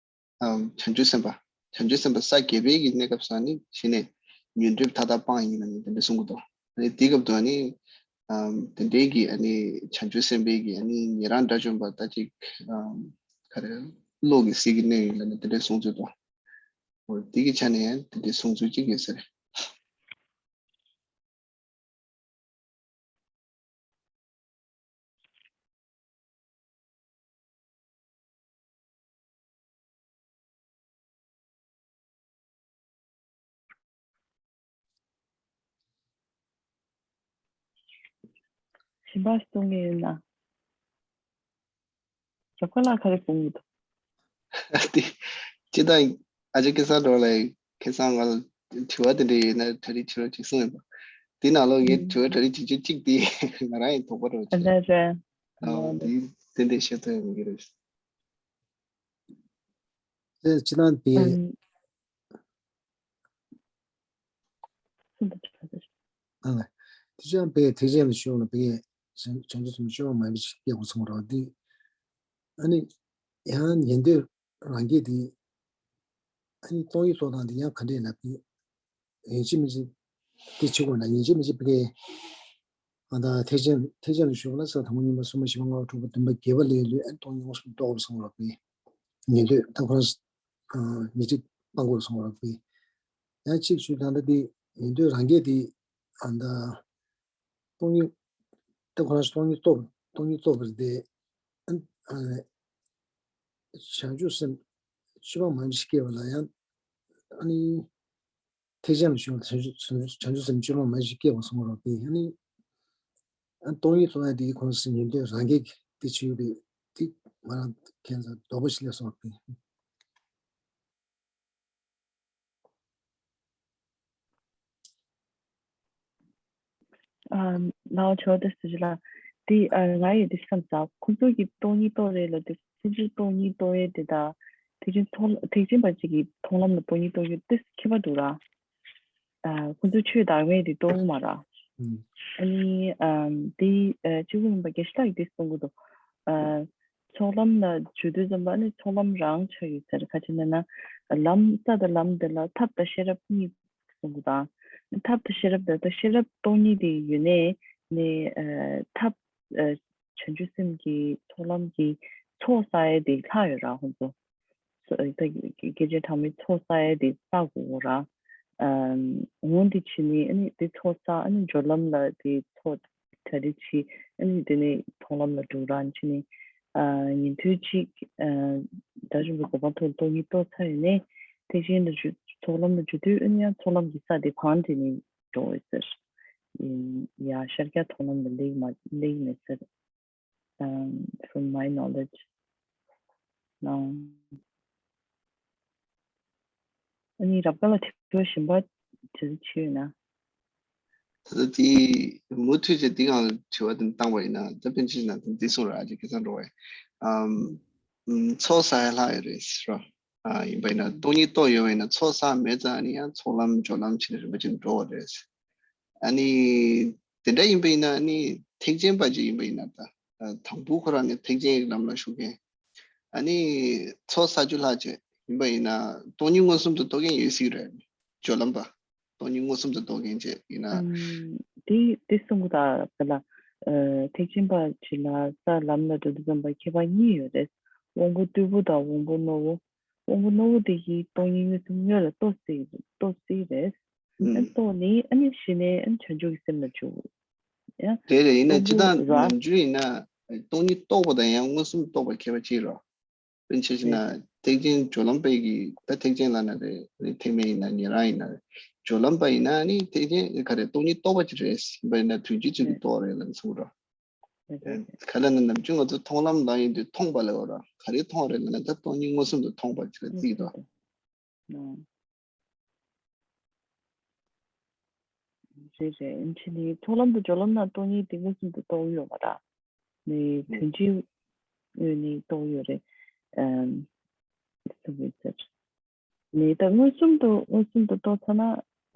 ཨམ་བྱང་ཆུབ་སེམས་དཔའ་བྱང་ཆུབ་སེམས་དཔའ་ས་བརྒྱད་པའི་གི་གནས་སྐབས་སུ་ནི་གཞི་ནས་ཉོན་སྒྲིབ་མཐའ་དག་སྤངས་ཡིན་ལ་ནི་དེ་འདྲ་གསུང་གི་འདུག་ཨ་ནི་དེའི་སྐབས་དུ་ནི་ཨམ་དེ་འདྲའི་གི་ཨ་ནི་བྱང་ཆུབ་སེམས་དཔའི་གི་ཨ་ནི་ཉན་རང་དགྲ་བཅོམ་པ་ད་ཅིག་ཨམ་ག་རེ་བློ་གི་སྲིད་ཀྱི་གནས་ཡིན་ལ་ནི་དེ་འདྲའི་གསུང་ཚུལ་དང་། འོ་དེ་གི་ཆ་ནས་ཡང་དེ་འདྲའི་གསུང་ཚུལ་ཅིག་ཡོད་ས་རེད། གཞན་པ་གསུང་གི་ཡོད་ན། ཞབས་ཁ་ལ་ག་རེ་སྤུངས་ཡོད་དོ། དེ་ཅི་ད་ཨ་ཅག་སྐལ་བཟང་སྒྲོལ་མ་ལགས་ཁ་སང་ང་ལ་དྲི་བ་དེ་འདྲ་ཡོད་ན་གྲ་སྒྲིག་བྱེད་རོགས་ཅིག་གསུངས་ཡོད་པ། དེ་ནང་ལོགས་ངས་དྲི་བ་གྲ་སྒྲིག་བྱེད་རྒྱུ་གཅིག་དེ་ང་རང་ཡང་དོགས་པ་རོགས་ཨ་ཅིག་ལ། ལས་རེད། ཨ་ལས་དེ་རེད། དེ་འདྲ་བཤད་ཐུབ་ཡོད་མི་འགྱུར་རེད། དེ་ཅི་ལྟར་དེ། ཨམ། གསུངས་པ་ཆོག་ཟེར། ཨ་ལ། དེ་ཅང་པའི་ཐེག་ཆེན་ལ་ཞུགས་ན་པའི་བྱང་ཆུབ་སེམས་སྤྱོད་པ་མ་ཡིན་པ་ཞིག་སྐྱེ་དགོས་སོང་རོགས་དེ། ཨ་ནི། ཡང་ཉན་ཐོས་རང་རྒྱལ་དེ། ཨ་ནི་སྟོང་ཉིད་རྟོགས་སྟངས་དེ་ཡང་ག་འདྲས་ལབ་ཀྱི། ཡིན་གཅིག་མིན་གཅིག་དེ་བྱེད་དགོས་ན་ཡིན་གཅིག་མིན་གཅིག་པའི། ཨ་ད་ཐེག་ཆེན་ཐེག་ཆེན་ལ་ཞུགས་ན་ས་དང་པོ་གཉིས་པ་གསུམ་པ་བཞི་པ་ལྔ་པ་དྲུག་པ་བདུན་པ་བརྒྱད་པ་ལས་ལུས་ཨ་ནི་སྟོང་ཉིད་མངོན་སུམ་རྟོགས་པ་སོང་རོགས་པའི། ཉན་ཐོས་ད་ཁོ་རང་ཉེ་ཁྲིད་སྤང་དགོས་སོང་བ་རེད། ཡང་གཅིག་ཞུས་ད་ལྟ་དེ་ཉན་ཐོས་རང་རྒྱལ་དེ་ཨ་ད་སྟོང་ཉིད་ད་ཁོ་རང་སྟོང་ཉིད་རྟོགས་སྟོང་ཉིད་རྟོགས་པ་རེད་དེ། ཨ་བྱང་ཆུབ་སེམས་སྤྱོད་པ་མ་ཡིན་པ་ཞིག་སྐྱེ་བ་ལ་ཡང་ཨ་ནི་ཐེག་ཆེན་ལ་ཞུགས་ན་བྱང་ཆུབ་བྱང་ཆུབ་སེམས་སྤྱོད་པ་མ་ཡིན་པ་ཞིག་སྐྱེ་བ་སོང་བ་རེད་དེ། ཨ་ནི། ཨ་སྟོང་ཉིད་རྟོགས་ཡ་དེའི་ཁོངས་སུ་ཉན་ཐོས་རང་རྒྱལ་གྱི་དེ་ཆོས་རེད། དེ་ང་རང་ཁྱེད་ཚོ་དོགས་པ་ཞིག་སླེབས་སོང་བ་དེ། ཨ་ལའོ་ཆོས་དེ་སུ་ཞིག་ལ་དེ་ཨ་ང་ཡི་དེ་བསམ་ས་ཁོ་ཚོ་གི་སྟོང་ཉིད་རྟོགས་རེད་ལ་དེ་ཁོ་ཚོའི་སྟོང་ཉིད་རྟོགས་ཡས་དེ་དང་ཐེག་ཆེན་མཐོང་ཐེག་ཆེན་པ་ཅིག་གི་མཐོང་ལམ་ལ་སྟོང་ཉིད་རྟོགས་ཡས་དེ་ཁྱད་པར་འདུག་ར། ཨ་ཁོ་ཚོས་ཆོས་བདག་མེད་དེ་རྟོགས་མ་ར། ཨ་ནི་ཨམ་དེ་ཨ་གཅིག་པུ་མིན་པ་རྒྱལ་སྲས་ལགས་ཀྱིས་དེ་གསུང་གི་འདུག་ཨ་ཚོགས་ལམ་ལ་འཇུག་དུས་ཙམ་པ་ཨ་ནི་ཚོགས་ལམ་རང་ཆགས་ཡོད་ཟེར། ཁ་ཅིག་ལབ་ན་ལམ་ས་དང་ལམ་དེ་ལ་ཐབས་དང་ཤེས་རབ་གཉིས་གསུང་གི་འདུག་ཐབས་དང་ཤེས་རབ་དེ་ལ་ཤེས་རབ་སྟོང་ཉིད་དེ་ཡོད་ནས་ནི་ཨ་ཐབས་ཨ་བྱང་ཆུབ་སེམས་ཀྱི་ཚོགས་ལམ་གྱི་ཚོགས་བསགས་ཡས་དེ་ལྷག་ཡོད་ར་ཁོང་ཚོ། སྐད་ཆ་གྲངས་མེད་ཚོགས་བསགས་ཡས་དེ་བསགས་དགོས་ར། འོང་དེ་བྱས་ནས་ཨ་ནི་དེ་ཚོགས་བསགས་ཨ་ནི་སྦྱོར་ལམ་ལ་དེ་ཚོགས་གྲ་སྒྲིག་བྱས་ཨ་ནི་དེ་ནས་མཐོང་ལམ་ལ་འགྲོ་ར་བྱས་ནས་ཉན་ཐོས་གཅིག་དགྲ་བཅོམ་པའི་གོ་འཕང་ཐོབ་སྟོང་ཉིད་རྟོགས་ཚར་ཡོད་ནས་ཐེག་ཆེན་ལ་འཇུག་ཚོགས་ལམ་ལ་འཇུག་དུས་ཨ་ནི་ཡང་ཚོགས་ལམ་གྱི་ས་དེ་བང་དེ་ནས་འགྲོ་འོས་ཟེར། ཡ་ཤར་རྒྱག་མཐོང་ལམ་ལ་སླེབས་མ་སླེབས་མེད་ཟེར། um, from my knowledge. No. ཨ་ནི་རབ་དཀར་ལ་དྲི་བ་གཞན་པ་དྲི་ཆེ་ཡོད་ན། ད་ལྟ་དེ་མུ་མཐུད་ཅིག་འདི་སྒང་ལ་དྲི་བ་དེ་བཏང་བ་ཡིན་ན་ད་ཕན་ཆད་ན་དེ་འདི་གསུང་ར་ཅིག་ཁ་སང་འགྲོ་བས། ཨམ། ཚོགས་བསགས་ཡ་ལྷག་ཡོད་རེད་ཟེར་རོ། ཨ་ཡིན་པ་ཡིན་ན་སྟོང་ཉིད་རྟོགས་ཡོད་པ་ཡིན་ན་ཚོགས་བསགས་མེད་ཙང་ཨ་ནི་ཡང་ཚོགས་ལམ་སྦྱོར་ལམ་བྱས་ནས་རིམ་པ་བྱས་ནས་འགྲོ་བ་རེད། ཨ་ནི་དེ་འདྲ་ཡིན་པ་ཡིན་ན་ཨ་ནི་ཐེག་ཆེན་པ་ཅིག་ཡིན་པ་ཡིན་ན་ད་དང་པོ་ཁོ་རང་ནས་ཐེག་ཆེན་གྱི་ལམ་ལ་ཞུགས་མཁན། ཨ་ནི་ཚོགས་བསགས་རྒྱུ་ལྷག་བྱས་ཡིན་པ་ཡིན་ན་སྟོང་ཉིད་མངོན་སུམ་དུ་རྟོགས་མཁན་ཡོད་སྲིད་རེད། སྦྱོར་ལམ་པ། སྟོང་ཉིད་མངོན་སུམ་དུ་རྟོགས་མཁན་བྱས་ཡིན་ན། ཨམ། དེ་དེ་གསུང་གི་ད་ག་ལ། ཨ་ཐེག་ཆེན་པ་ཅིག་ལ་ས་ལམ་ལ་འགྲོ་དུས་ཙམ་པ་ཁྱད་པར་གཉིས་ཡོད་རེད། དབང་པོ་རྟུལ་པོ་དང་དབང་པོ་རྣོ་བོ། དབང་པོ་རྣོ་བོ་དེ་གིས་སྟོང་ཉིད་མངོན་སུམ་དངོས་ལ་རྟོགས་སྲིད་རྟོགས་སྲིད་རེད། ཨ་ཨུམ། རྟོགས་ནི་ཨ་ནི་གཞི་ནས་ཨ་ནི་བྱང་ཆུབ་ཀྱི་སེམས་ལ་འཇུག་ཡ། རེད་རེད། ཡིན་ན་དབང་པོ་སྤྱིར་བཏང་ར། ནམ་རྒྱུན་ཡིན་ན་སྟོང་ཉིད་རྟོགས་པ་དང་ཡང་མངོན་སུམ་རྟོགས་པ་ཁྱད་པར་ཅི་རོ། དཔེར་ན་ཆ་བཞག་ན་རེད། ཐེག་ཆེན་སྦྱོར་ལམ་པའི་གི་ད་ཐེག་ཆེན་ལབ་ན་རེད། ཐེག་དམན་ཡིན་ན་ཉན་རང་ཡིན་ན་རེད། སྦྱོར་ལམ་པ་ཡིན་ན་ནི་ཐེག་ཆེན་ག་རེ་སྟོང་ཉིད་རྟོགས་པ་ཅིག་རེད། ཡིན་པ་ཡིན་ན་དོན་སྤྱི་ཚུལ་གྱིས་རེད། རྟོགས་རེད་ལབ་ཚུལ་རོ། རེད་རེད་རེད། ག་ལ་ན་ནམ་རྒྱུན་ང་ཚོ་མཐོང་ལམ་ལ་ཡིན་དུས་མཐོང་པ་ལབ་ར། ག་རེ་མཐོང་རེད་ལབ་ན་ད་སྟོང་ཉིད་མངོན་སུམ་དུ་མཐོང་པ་ཅིག་ལ་རྩིས་དོ། རེད་རེད། ཨིན་ཆི་ནི་ཚོགས་ལམ་དུ་སྦྱོར་ལམ་ན་སྟོང་ཉིད་དེ་མངོན་སུམ་དུ་རྟོགས་ཡོད་མ་ར། ནི་དོན་སྤྱི་ངོས་ནས་རྟོགས་ཡོད་རེད། ཨམ། གསུངས་ཡོད་ཟེར། ནི་ད་མངོན་སུམ་དུ་མངོན་སུམ་དུ་རྟོགས་ཚར་ན་ཨ་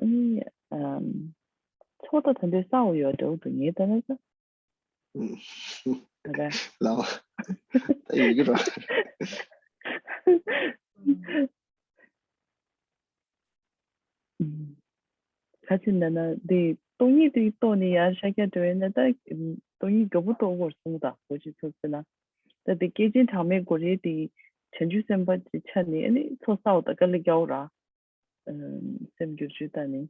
ནི་ཨམ། ཚོགས་དང་དམ་པའི་ས་འོག་ཡོད་འགྲོ་འདུག་ངས་ལྟ་ན་ས། ཨུམ། ཨ་ར། ལའོ། ད་ཡོད་ཀྱི་རོ། ཨུམ། ག་ཅི་ན་ན་དེ་སྟོང་ཉིད་དེ་རྟོགས་ནས་ཡར་ཤར་རྒྱག་འགྲོ་ཡིན་ན་ད་སྟོང་ཉིད་མགྱོགས་པོ་རྟོགས་དགོས་གསུངས་དང་གོ་ཅི་ཚོད་ཟེར་ན། ད་དེ་སྐད་ཅན་གྲངས་མེད་སྒོ་རེ་དེ་བྱང་ཆུབ་སེམས་དཔའ་ཅིག་ཆ་ནས་ཨ་ནི་ཚོགས་བསགས་དང་དཀའ་ལས་རྒྱག་ར། སེམས་བསྒྱུར་བཅོས་བཏང་ནས།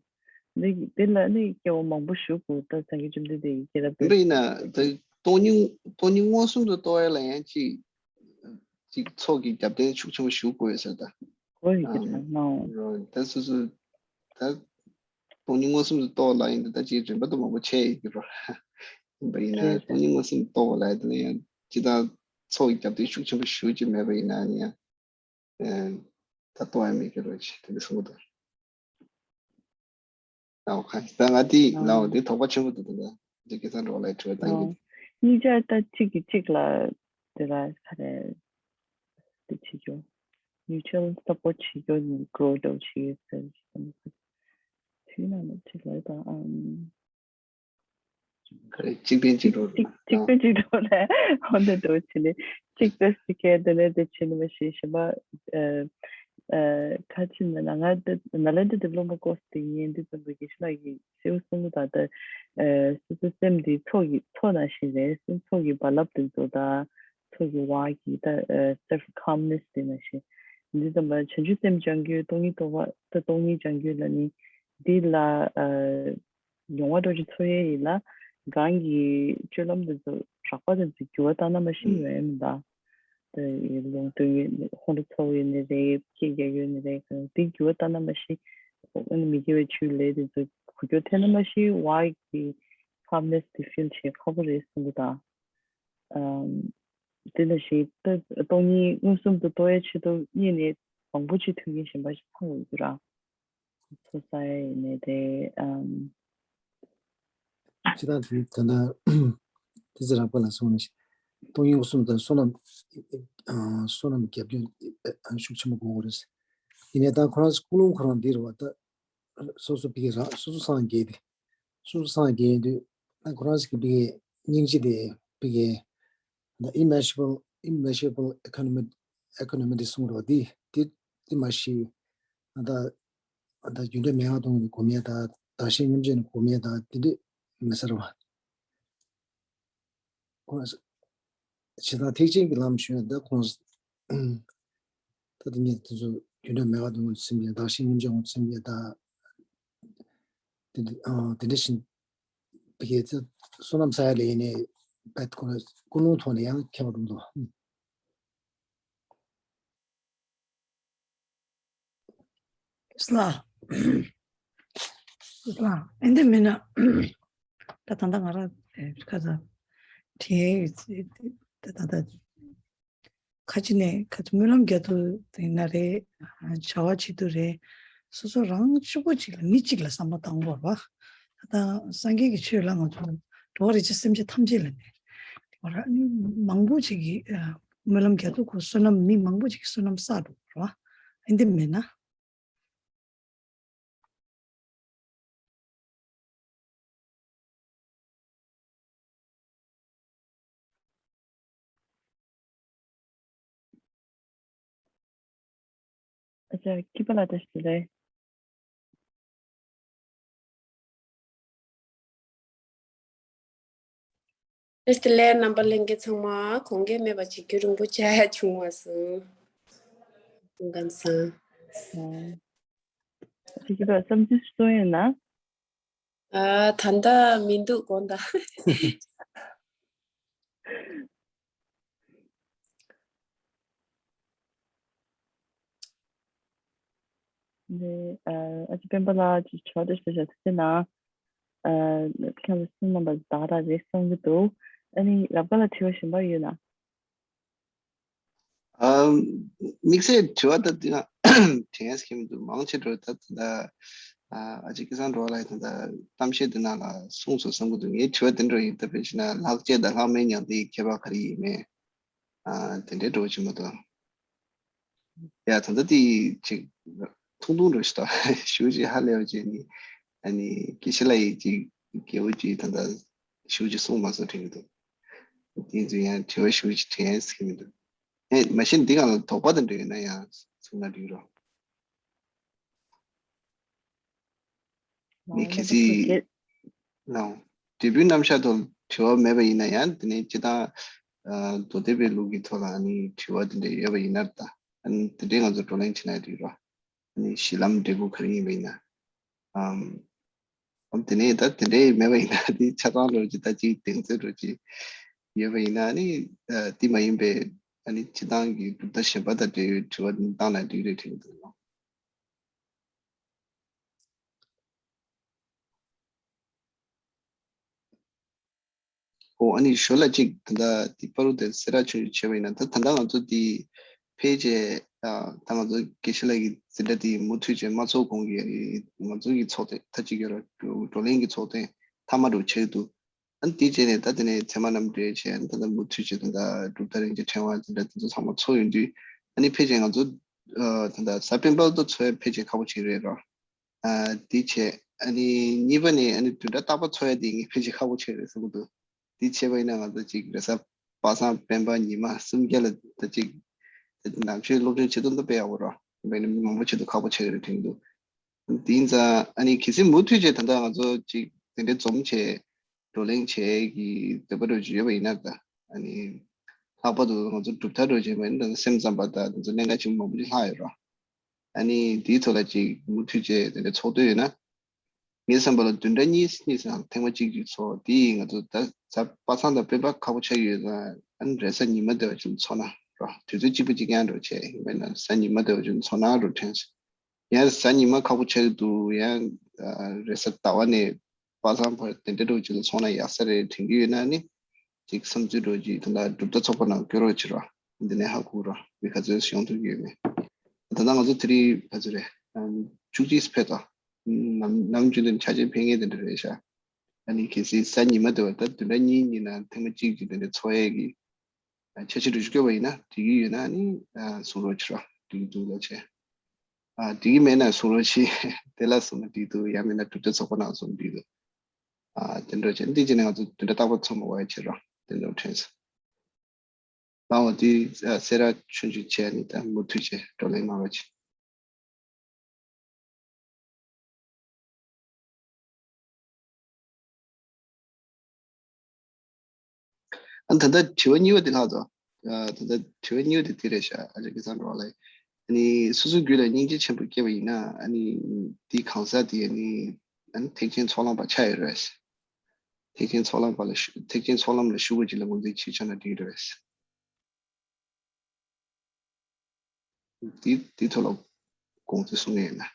འདི་འདི་ལ་ནི་སྐྱེ་བ་མང་པོ་ཞུགས་དགོས། ད་སངས་རྒྱས་བཅོམ་ལྡན་འདས་ཀྱི་སྐྱེས་རབས་ཡིན་པ་ཡིན་ན་ད་སྟོང་ཉིད་སྟོང་ཉིད་མངོན་སུམ་དུ་རྟོགས་ཡ་ལ་ཡང་ཅིག་ཅིག་ཚོགས་ཀྱི་རྒྱབ་རྟེན་ཤུགས་ཆེན་པོ་ཞུགས་དགོས་ཡོད་ཟེར་ད། གོ་ཡི་ཀྱི་ཨམ། ད་ནའོ། རོ་ད་སོ་སོ་ད་སྟོང་ཉིད་མངོན་སུམ་དུ་རྟོགས་ལ་ཡིན་ད་ད་ཅིག་རིམ་པ་དུ་མང་པོ་བྱས་ཡོད་ཀྱི་རོ། ཡིན་པ་ཡིན་ན་རེད་སྟོང་རེད། ཉིད་མངོན་སུམ་དུ་རྟོགས་ལ་ཡིན་ད་ཡང་ཅི་ད་ཚོགས་ཀྱི་རྒྱབ་རྟེན་ཤུགས་ཆེན་པོ་ཞུགས་ཀྱི་མེད་པ་ཡིན་ན་ཡང་། ཨེ། ད་ལྟོ་ཡང་མེད་ཀྱི་རོ་ཅི་དེ་འདྲ་གསུང་གི་འདུག་ཨའོ་ཁ་ད་ང་དེ་ཨ། ལའོ་དེ་དོགས་པ་ཆེན་པོ་འདུག་ད་དེ་སྐད་ཆ་འགྲོ་ལ་དྲི་བ་བཏང་གི་ཨོ། གཉིས་ཆར་ད་གཅིག་གིས་གཅིག་ལ་དེ་ལ་ཁ་རེ་དེ་བྱེད་རྒྱུ། mutual support བྱེད་རྒྱུ་ནི་grow འགྲོ་བྱེད་ཡོད་ཟེར་བྱས་ཙང་། དུས་ནང་ལ་ཅིག་ལ་དང་ཨམ། ག་རེ་གཅིག་ཕན་གཅིག་གྲོགས་གཅིག་གཅིག་ཏུ་གཅིག་གྲོགས་ལ་ཧོན་དུ་འགྲོ་བྱས་ནས་གཅིག་ཏུ་གཅིག་གས་དེ་ནས་དེ་བྱས་ནས་མ་ཤེས་ཤེས་པ། ཨ་ཁ་ཅིག་ན་ང་དེ་ནཱ་ལེནྡྲ་diploma course དེ་ཡིན་དུས་ཙམ་པ་དགེ་བཤེས་ལགས་ཀྱིས་གསལ་པོ་གསུངས་ཀྱི་འདུག་ད་ལྟ་སོ་སོའི་སེམས་འདི་ཚོགས་ཀྱི་ཚོགས་ནང་བཞིན་རེད། སེམས་ཚོགས་ཀྱི་རྦ་རླབས་དེ་ཚོ་དང་ཚོགས་ཀྱི་བ་གི་ད་self calmness དེ་ནང་བཞིན། འདི་ཙམ་པ་བྱང་ཆུབ་སེམས་སྦྱང་རྒྱུ་སྟོང་ཉིད་རྟོགས་པ་ད་སྟོང་ཉིད་སྦྱང་རྒྱུ་ལ་ནི་འདི་ལ་ཨ་ཡོང་བ་འགྲོ་རྒྱུ་ཚོར་ཡས་ཡིན་ལ། གང་གི་སྤྱོད་ལམ་དེ་ཚོ་རགས་པ་དེ་ཚོ་འགྱུར་བ་བཏང་ན་མ་ཤེས་ཡོད་ཡིན་ད། དེ་ལུང་སྟོན་ཡོད་ནི་ཧོན་དུ་ཚོགས་ཡོད་ནི་རེད། སྐད་རྒྱག་ཡོད་ནི་རེད། གང་དེ་འགྱུར་བ་བཏང་ན་མ་ཤེས། ཨ་ནི་མི་དགེ་བའི་ཆོས་ལས་དེ་ཚོ་གོ་རྒྱུ་ཐེབས་ན་མ་ཤེས་བ་གི་calmness དེ་feel བྱེད་ཁག་པོ་རེད་གསུང་གི་ད། ཨམ། དེ་ནང་བཞིན་ད་སྟོང་ཉིད་མངོན་སུམ་དུ་རྟོགས་ཡའི་ཆེད་དུ་གཉིས་ནས་མང་པོ་ཅིག་མཐུན་རྐྱེན་གཞན་པ་ཞིག་ཚང་དགོས་རྒྱུ་ར། ཚོ་ས་ཡ་ཡིན་ནའི་དེ་ཨམ། ཅི་ད་དེ་ད་ལྟ་དེ་ཚེ་རག་པ་ལ་སོང་ནས་སྟོང་ཉིད་མངོན་སུམ་དང་བསོད་ནམས་བསོད་ནམས་རྒྱབ་སྐྱོར་ཤུགས་ཆེན་པོ་དགོས་རེད། ཡིན་ནའི་ད་ཁོ་རང་ཀུན་སློང་ཁོ་རང་འདི་རེད་བ། ད་སོ་སོ་ཕ་གི་རང་སོ་སོ་སངས་རྒྱས་ཏེ། སོ་སོ་སངས་རྒྱས་ཡིན་དུས་ད་ཁོ་རང་ཞིག་གི་ཕ་གི་སྙིང་རྗེ་དེ་ཕ་གི་the immeasurable immeasurable equanimity equanimity གསུང་རོགས་དེ་དེ་དེ་མ་ཤེས། ད་ད་རྒྱུ་འབྲས་མེད་པ་གཏོང་ནས་སྒོམ་ཡས་དང་བདག་གཞན་མཉམ་བརྗེ་ནས་སྒོམ་ཡས་དང་དེ་འདྲས་མི་ཟེར་བ། ཁོང་ཇི་ལྟར་ཐེག་ཆེན་གྱི་ལམ་ཞུས་ན་ད་ཁོང་ད་དེ་ཉིད་དེ་ཚོ་རྒྱུ་འབྲས་མེད་པ་དང་སེམས་ཅན་བདག་གཞན་མཉམ་བརྗེ་འོང་སེམས་ཅན་དང་དེ་འདྲ་ཨ་དེ་འདྲ་བཞིན་པའི་ཚེ་བསོད་ནམས་བསགས་ཡ་ལ་ཡིན་ནའི་བད་ཁོ་ན་ཀུན་སློང་ཐོག་ནས་ཡང་ཁྱད་པར་འདུག་དོ། ལ། ལ། ཨེ་འདི་མིན་ན། ད་ད་ད་ང་རང་ཁ་ཚ་དྲན་ད་ད་ད་ཁ་ཅིག་ནས་ཁ་ཚ་སྨོན་ལམ་རྒྱག་དུས་ཡིན་ན་རེད། བྱ་བ་བྱེད་དུས་རེད། སོ་སོ་རང་གཅིག་པོ་གཅིག་ལ་མི་གཅིག་ལ་བསམ་བློ་བཏང་དགོས་རེད་བ། ད་སངས་རྒྱས་ཀྱི་ཆོས་ལ་ང་ཚོ་འགྲོ་བ་རིགས་ཀྱི་སེམས་ཅན་ཐམས་ཅད་ལ་ནས་ར་ནི་མང་པོ་ཅིག་གིས་སྨོན་ལམ་རྒྱག་དུས་ཁོ་བསོད་ནམས་མི་མང་པོ་ཅིག་གིས་བསོད་ནམས་བསགས་འགྲོ་དགོས་རེད་བ། ཨེ་འདི་མིན་ན། ཨ་ཅག་སྐྱིད་པ་ལ་བཀྲ་ཤིས་བདེ་ལེགས། བཀྲ་ཤིས་བདེ་ལེགས། རྣམ་པ་ལྷན་རྒྱས་ཚང་མ་དགོངས་འགལ་མེད་པ་བྱེད་རྒྱུ་རིན་པོ་ཆེ་བྱུང་བ་སོང་། ཁམས་བཟང་། ཨ་ཅག་སྐྱིད་པ་བསམ་ཚུལ་གསུང་ཡོད་ན། ཨ་ད་ལྟ་མི་འདུག་དགོངས་དག་ནས་ཨ་ཅག་སྤེན་པ་ལགས་ཀྱིས་དྲི་བ་འདྲི་ཞུ་བྱ་ཐུགས་རྗེ་གནང་། ཨ་ཁྱེད་རང་གསུང་རྣམ་པ་ད་ག་རང་རེད་བསམ་གྱི་འདུག་ཨ་ནི་རབ་དགའ་ལགས་དྲི་བ་གཞན་པ་ཡོད་ན། ཨ་དམིགས་བསལ་དྲི་བ་ད་དེ་ན་དྲན་ཡས་ཁྱེད་མི་འདུག་མང་ཆེ་འགྲོ་ད་ད་ཨ་ཅག་སྐལ་བཟང་འགྲོ་ལ་ད་ད་གཏམ་བཤད་དེ་ནང་ལ་གསུངས་སོང་བསམ་གྱི་འདུག་ངའི་དྲི་བ་དེ་འདྲ་ཡིན། ད་དཔེ་བྱས་ན་ལྷག་བཅས་དང་ལྷག་མེད་མྱང་འདས་ཀྱི་ཁྱད་པར་ག་རེ་ཡིན་མིན། ཨ་དེ་འདྲའི་འགྲོ་བྱེད་མ་གཏོགས། ཡ་ད་ལྟ་དེ་ཅིག་ཐུང་ཐུང་འགྲོ་ཞིག་ད་ཞུ་ཅིག་ཧ་ལས་པ་ཅིག་ནི་ཨ་ནི་དགེ་བཤེས་ལགས་ཡིས་ཅིག་རྒྱལ་པོ་ཅིག་ད་ལྟ་ཞུ་ཅིག་གསུངས་མ་སོང་དྲན་གྱི་འདུག་དེ་ཚོ་ཡང་དྲི་བ་ཞུ་ཅིག་དྲན་ཟེར་གྱི་མི་འདུག་ཨེ་མ་གཞི་འདི་གང་ལ་དོགས་པ་དང་འབྲེལ་ཡོད་ན་ཡང་གསུང་ན་འགྲིག་རོགས། ནི་གལ་སྲིད་ལའོ་འབྲས་བུའི་རྣམ་གཞག་ཐོག་དྲི་བ་མེད་པ་ཡིན་ན་ཡང་དེ་ནས་སྤྱིར་བཏང་མདོ་སྡེ་པའི་ལུགས་ཀྱི་ཐོག་ལ་ནི་དྲི་བ་དེ་འདྲ་ཡོད་པ་ཡིན་ན་ད་ནི་དེ་འདྲའི་ང་ཚོ་བགྲོ་གླེང་བྱེད་ན་འགྲིག་རོགས། ནི་གཞི་ལམ་འབྲས་བུ་ག་རེ་ཡིན་པ་ཡིན་ན་ཨམ་ཨམ་དེ་ནས་ད་དེ་འདྲའི་མེད་པ་ཡིན་ན་དེ་ཆ་ཚང་རོགས་ཀྱི་ད་ཅིག་གདེང་ཚོད་རོགས་ཀྱི་ཡོད་པ་ཡིན་ན་ནི་དེ་མ་ཡིན་པའི་ཨ་ནི་སྤྱིར་བཏང་གི་གྲུབ་མཐའ་གཞན་པ་དང་འབྲེལ་བའི་དྲི་བ་ནི་བཏང་ན་འགྲིག་རེད་དྲན་གྱི་འདུག་ཨོ་ཨ་ནི་ཞོར་ལ་གཅིག་ད་ལྟ་དེ་པ་རུ་དེ་སེ་ར་ཆུང་ཆུང་བྱས་པ་ཡིན་ན་ད་ད་ལྟ་ང་ཚོ་དེ་ཕལ་ཆེར་ད་ང་ཚོ་དགེ་བཤེས་ལགས་ཀྱི་འཛིན་གྲྭ་དེ་མུ་མཐུད་བྱས་མ་ཚོགས་གོང་གི་ང་ཚོ་གི་ཚོགས་ཐེངས་ད་གཅིག་ཡོད་ར་བགྲོ་གླེང་གི་ཚོགས་ཐེངས་མཐའ་མ་འགྲོ་ཆེད་དུ་ཨ་ནི་དེ་རྗེས་ནས་ད་དེ་ནས་ཚད་མ་རྣམ་འགྲེལ་བྱས་ཨ་ནི་ད་ལྟ་མུ་མཐུད་བྱས་ད་ལྟ་གྲུབ་མཐའ་རིན་ཆེན་ཕྲེང་བ་འཛིན་གྲྭ་དེ་ཚོ་ཚང་མ་ཚོགས་ཡོང་དུས་ཨ་ནི་ཕལ་ཆེར་ང་ཚོ་ ཨ་ད་ལྟ་གཟའ་སྤེན་པ་དུ་འཚོ་ཡ་ཕལ་ཆེར་ཁག་པོ་ཆགས་རེད་རོ། ཨ་དེ་བྱས། ཨ་ནི་གཉིས་པ་ནི་ཨ་ནི་བདུན་ཕྲག་རྟག་པར་འཚོ་ཡ་དེ་ངས་ཕལ་ཆེར་ཁག་པོ་ཆགས་རེད་བསམ་གྱི་འདུག་དེ་བྱས་པ་ཡིན་ན་ང་ཚོ་ཅིག་རེས་གཟའ་པ་སངས་སྤེན་པ་ཉི་མ་གསུམ་བརྒྱ་ལ་ད་ཅིག་ནམ་ཞིག་སློབ་སྦྱོང་བྱེད་ཐུབ་ན་དཔེ་ཡག་པོ་རོ། ཡིན་པ་ཡིན་ན་མི་མང་པོ་ཆེད་དུ་ཁག་པོ་ཆགས་ཀྱི་རེད་དྲན་གྱི་འདུག་དེ་ཡིན་ཙང་ཨ་ནི་གལ་སྲིད་མུ་མཐུད་བྱས་ད་ལྟ་ང་ཚོ་ཅིག་དེ་འདྲའི་འཛོམས་བྱས་བགྲོ་གླེང་བྱས་ཀྱི་འདོད་པ་འདྲ་ཅིག་ཡོད་པ་ཡིན་ན། ད་ཨ་ནི་ལྷག་པར་དུ་ང་ཚོ་གྲུབ་མཐའ་འདྲ་ཅིག་མ་ཡིན་ན་ད་སེམས་ཙམ་པ་དང་དེ་ཚོ་གནད་འགག་ཆེན་པོ་མང་པོ་ཅིག་ལྷག་ཡོད་རོ། ཨ་ནི་དེའི་ཐོག་ལ་ཅིག་མུ་མཐུད་བྱས་དེ་འདྲ་ཚོགས་འདོད་ཡོད་ན། ངའི་བསམ་པ་ལ་བདུན་ཕྲག་གཉིས་གཉིས་སམ་ཐེངས་མ་གཅིག་ཅིག་ཚོགས། དེ་ཡིས་ང་ཚོ་ད་གཟའ་པ་སངས་དང་སྤེན་པ་ཁག་པོ་ཆགས་ཀྱི་ཡོད་ཙང་། ཨ་ནི་རེས་གཟའ་ཉི་མ་དེ་བ་ཅིག་ཚོགས་ན་རོ། དུས་ཚོད་གཅིག་པ་གཅིག་རྐྱང་འདྲ་བྱས། ཡིན་པས་ན་གཟའ་ཉི་མ་དེ་བ་ཅིག་ཚོགས་ན་འདྲ་དྲན་སོང་། ཡང་གཟའ་ཉི་མ་ཁག་པོ་ཆགས་ཀྱི་འདུག་ཡང་ཨ་རེས་གཟའ་ཟླ་བ་ནས་པ་སངས་བར་དེ་འདྲ་འདྲ་ཅིག་ལ་ཚོགས་ན་ཡག་ས་རེད་དྲན་གྱི་ཡོད་ན། ཨ་ནི་ཅིག་བསམ་ཚུལ་འདྲ་ཅིག་ད་ལྟ་གྲུབ་མཐའ་ཚོགས་པ་ནང་བཀོད་རོགས་བྱེད་རོགས། འདི་ནས་ཧ་གོ་རོགས། མི་ག་ཚོད་ཡོང་ཐུབ་ཀྱི་ཡོད་མེད། ད་ལྟ་ང་ཚོ་དེ་རིང་ག་ཚོད་རེད། ཨམ་བཅུ་གཅིག་ཕེབས་དང་། ནམ་ནམ་རྒྱུན་དུ་ཆ་ཆེན་ཕེབས་མཁན་དེ་འདྲ་རེད་ཤག་ཨ་ནི་གལ་སྲིད་གཟའ་ཉི་མ་དེ་བ་ད་བདུན་ཕྲག་གཉིས་གཉིས་ནང་ཐེངས་མ་གཅིག་ཅིག་དེ་འདྲ་ཚོགས་ཡས་ཀྱི་འཆར་གཞི་འདྲ་ཞིག་བཀོད་པ་ཡིན་ན། འགྲིག་གི་ཡོད་ན་ནི་གསུང་རོགས་བྱེད་རོགས། འགྲིག་གི་འདུག་ལབ་བྱས། ཨ་འགྲིག་གི་མེད་ན་གསུང་རོགས་བྱེད། དེ་ལ་གསུང་ན་འགྲིག་འདུག་ཡང་མིན་ན་གྲུབ་མཐའ་ཚོགས་པ་ནང་གསུང་འགྲིག་འདུག་ཨ་དེ་འདྲ་བྱས། འདི་བྱས་ནས་ང་ཚོ་བདུན་ཕྲག་རྟག་པར་ཚོགས་མ་དགོས་ཡ་བྱེད་རོགས། དེ་འདྲ་དྲན་སོང་། ལའོ་དེ་ཨ་སེ་ར་ཆུང་ཆུང་བྱས་ནས་ད་མུ་མཐུད་བྱས་བགྲོ་གླེང་གནང་རོགས་བྱེད། ཨ་ད་ལྟ་དྲི་བ་གཉིས་པ་དེ་ལྷག་ཙང་། ཨ་ད་ལྟ་དྲི་བ་གཉིས་པ་དེ་དེ་རེད་ཤག་ཨ་ཅག་སྐལ་བཟང་འགྲོ་བ་ལ། ཨ་ནི་སོ་སོའི་རྒྱུད་ལ་སྙིང་རྗེ་ཆེན་པོ་སྐྱེས་པ་ཡིན་ན། ཨ་ནི་དེའི་གང་ཟག་དེ་ཨ་ནི་ཨ་ནི་ཐེག་ཆེན་ཚོགས་ལམ་པ་ཆགས་ཡོད་རེད། ཐེག་ཆེན་ཚོགས་ལམ་པ་ལ་ཤུ་ཐེག་ཆེན་ཚོགས་ལམ་ལ་ཤུགས་པ་ཅིག་ལ་ངོས་འཛིན་བྱེད་ཆོག་ན་འགྲིག་གི་རེད། འདི་འདི་ཐོག་ལ་དགོངས་ཚུལ་གསུང་ངེས་ཡིན་ན།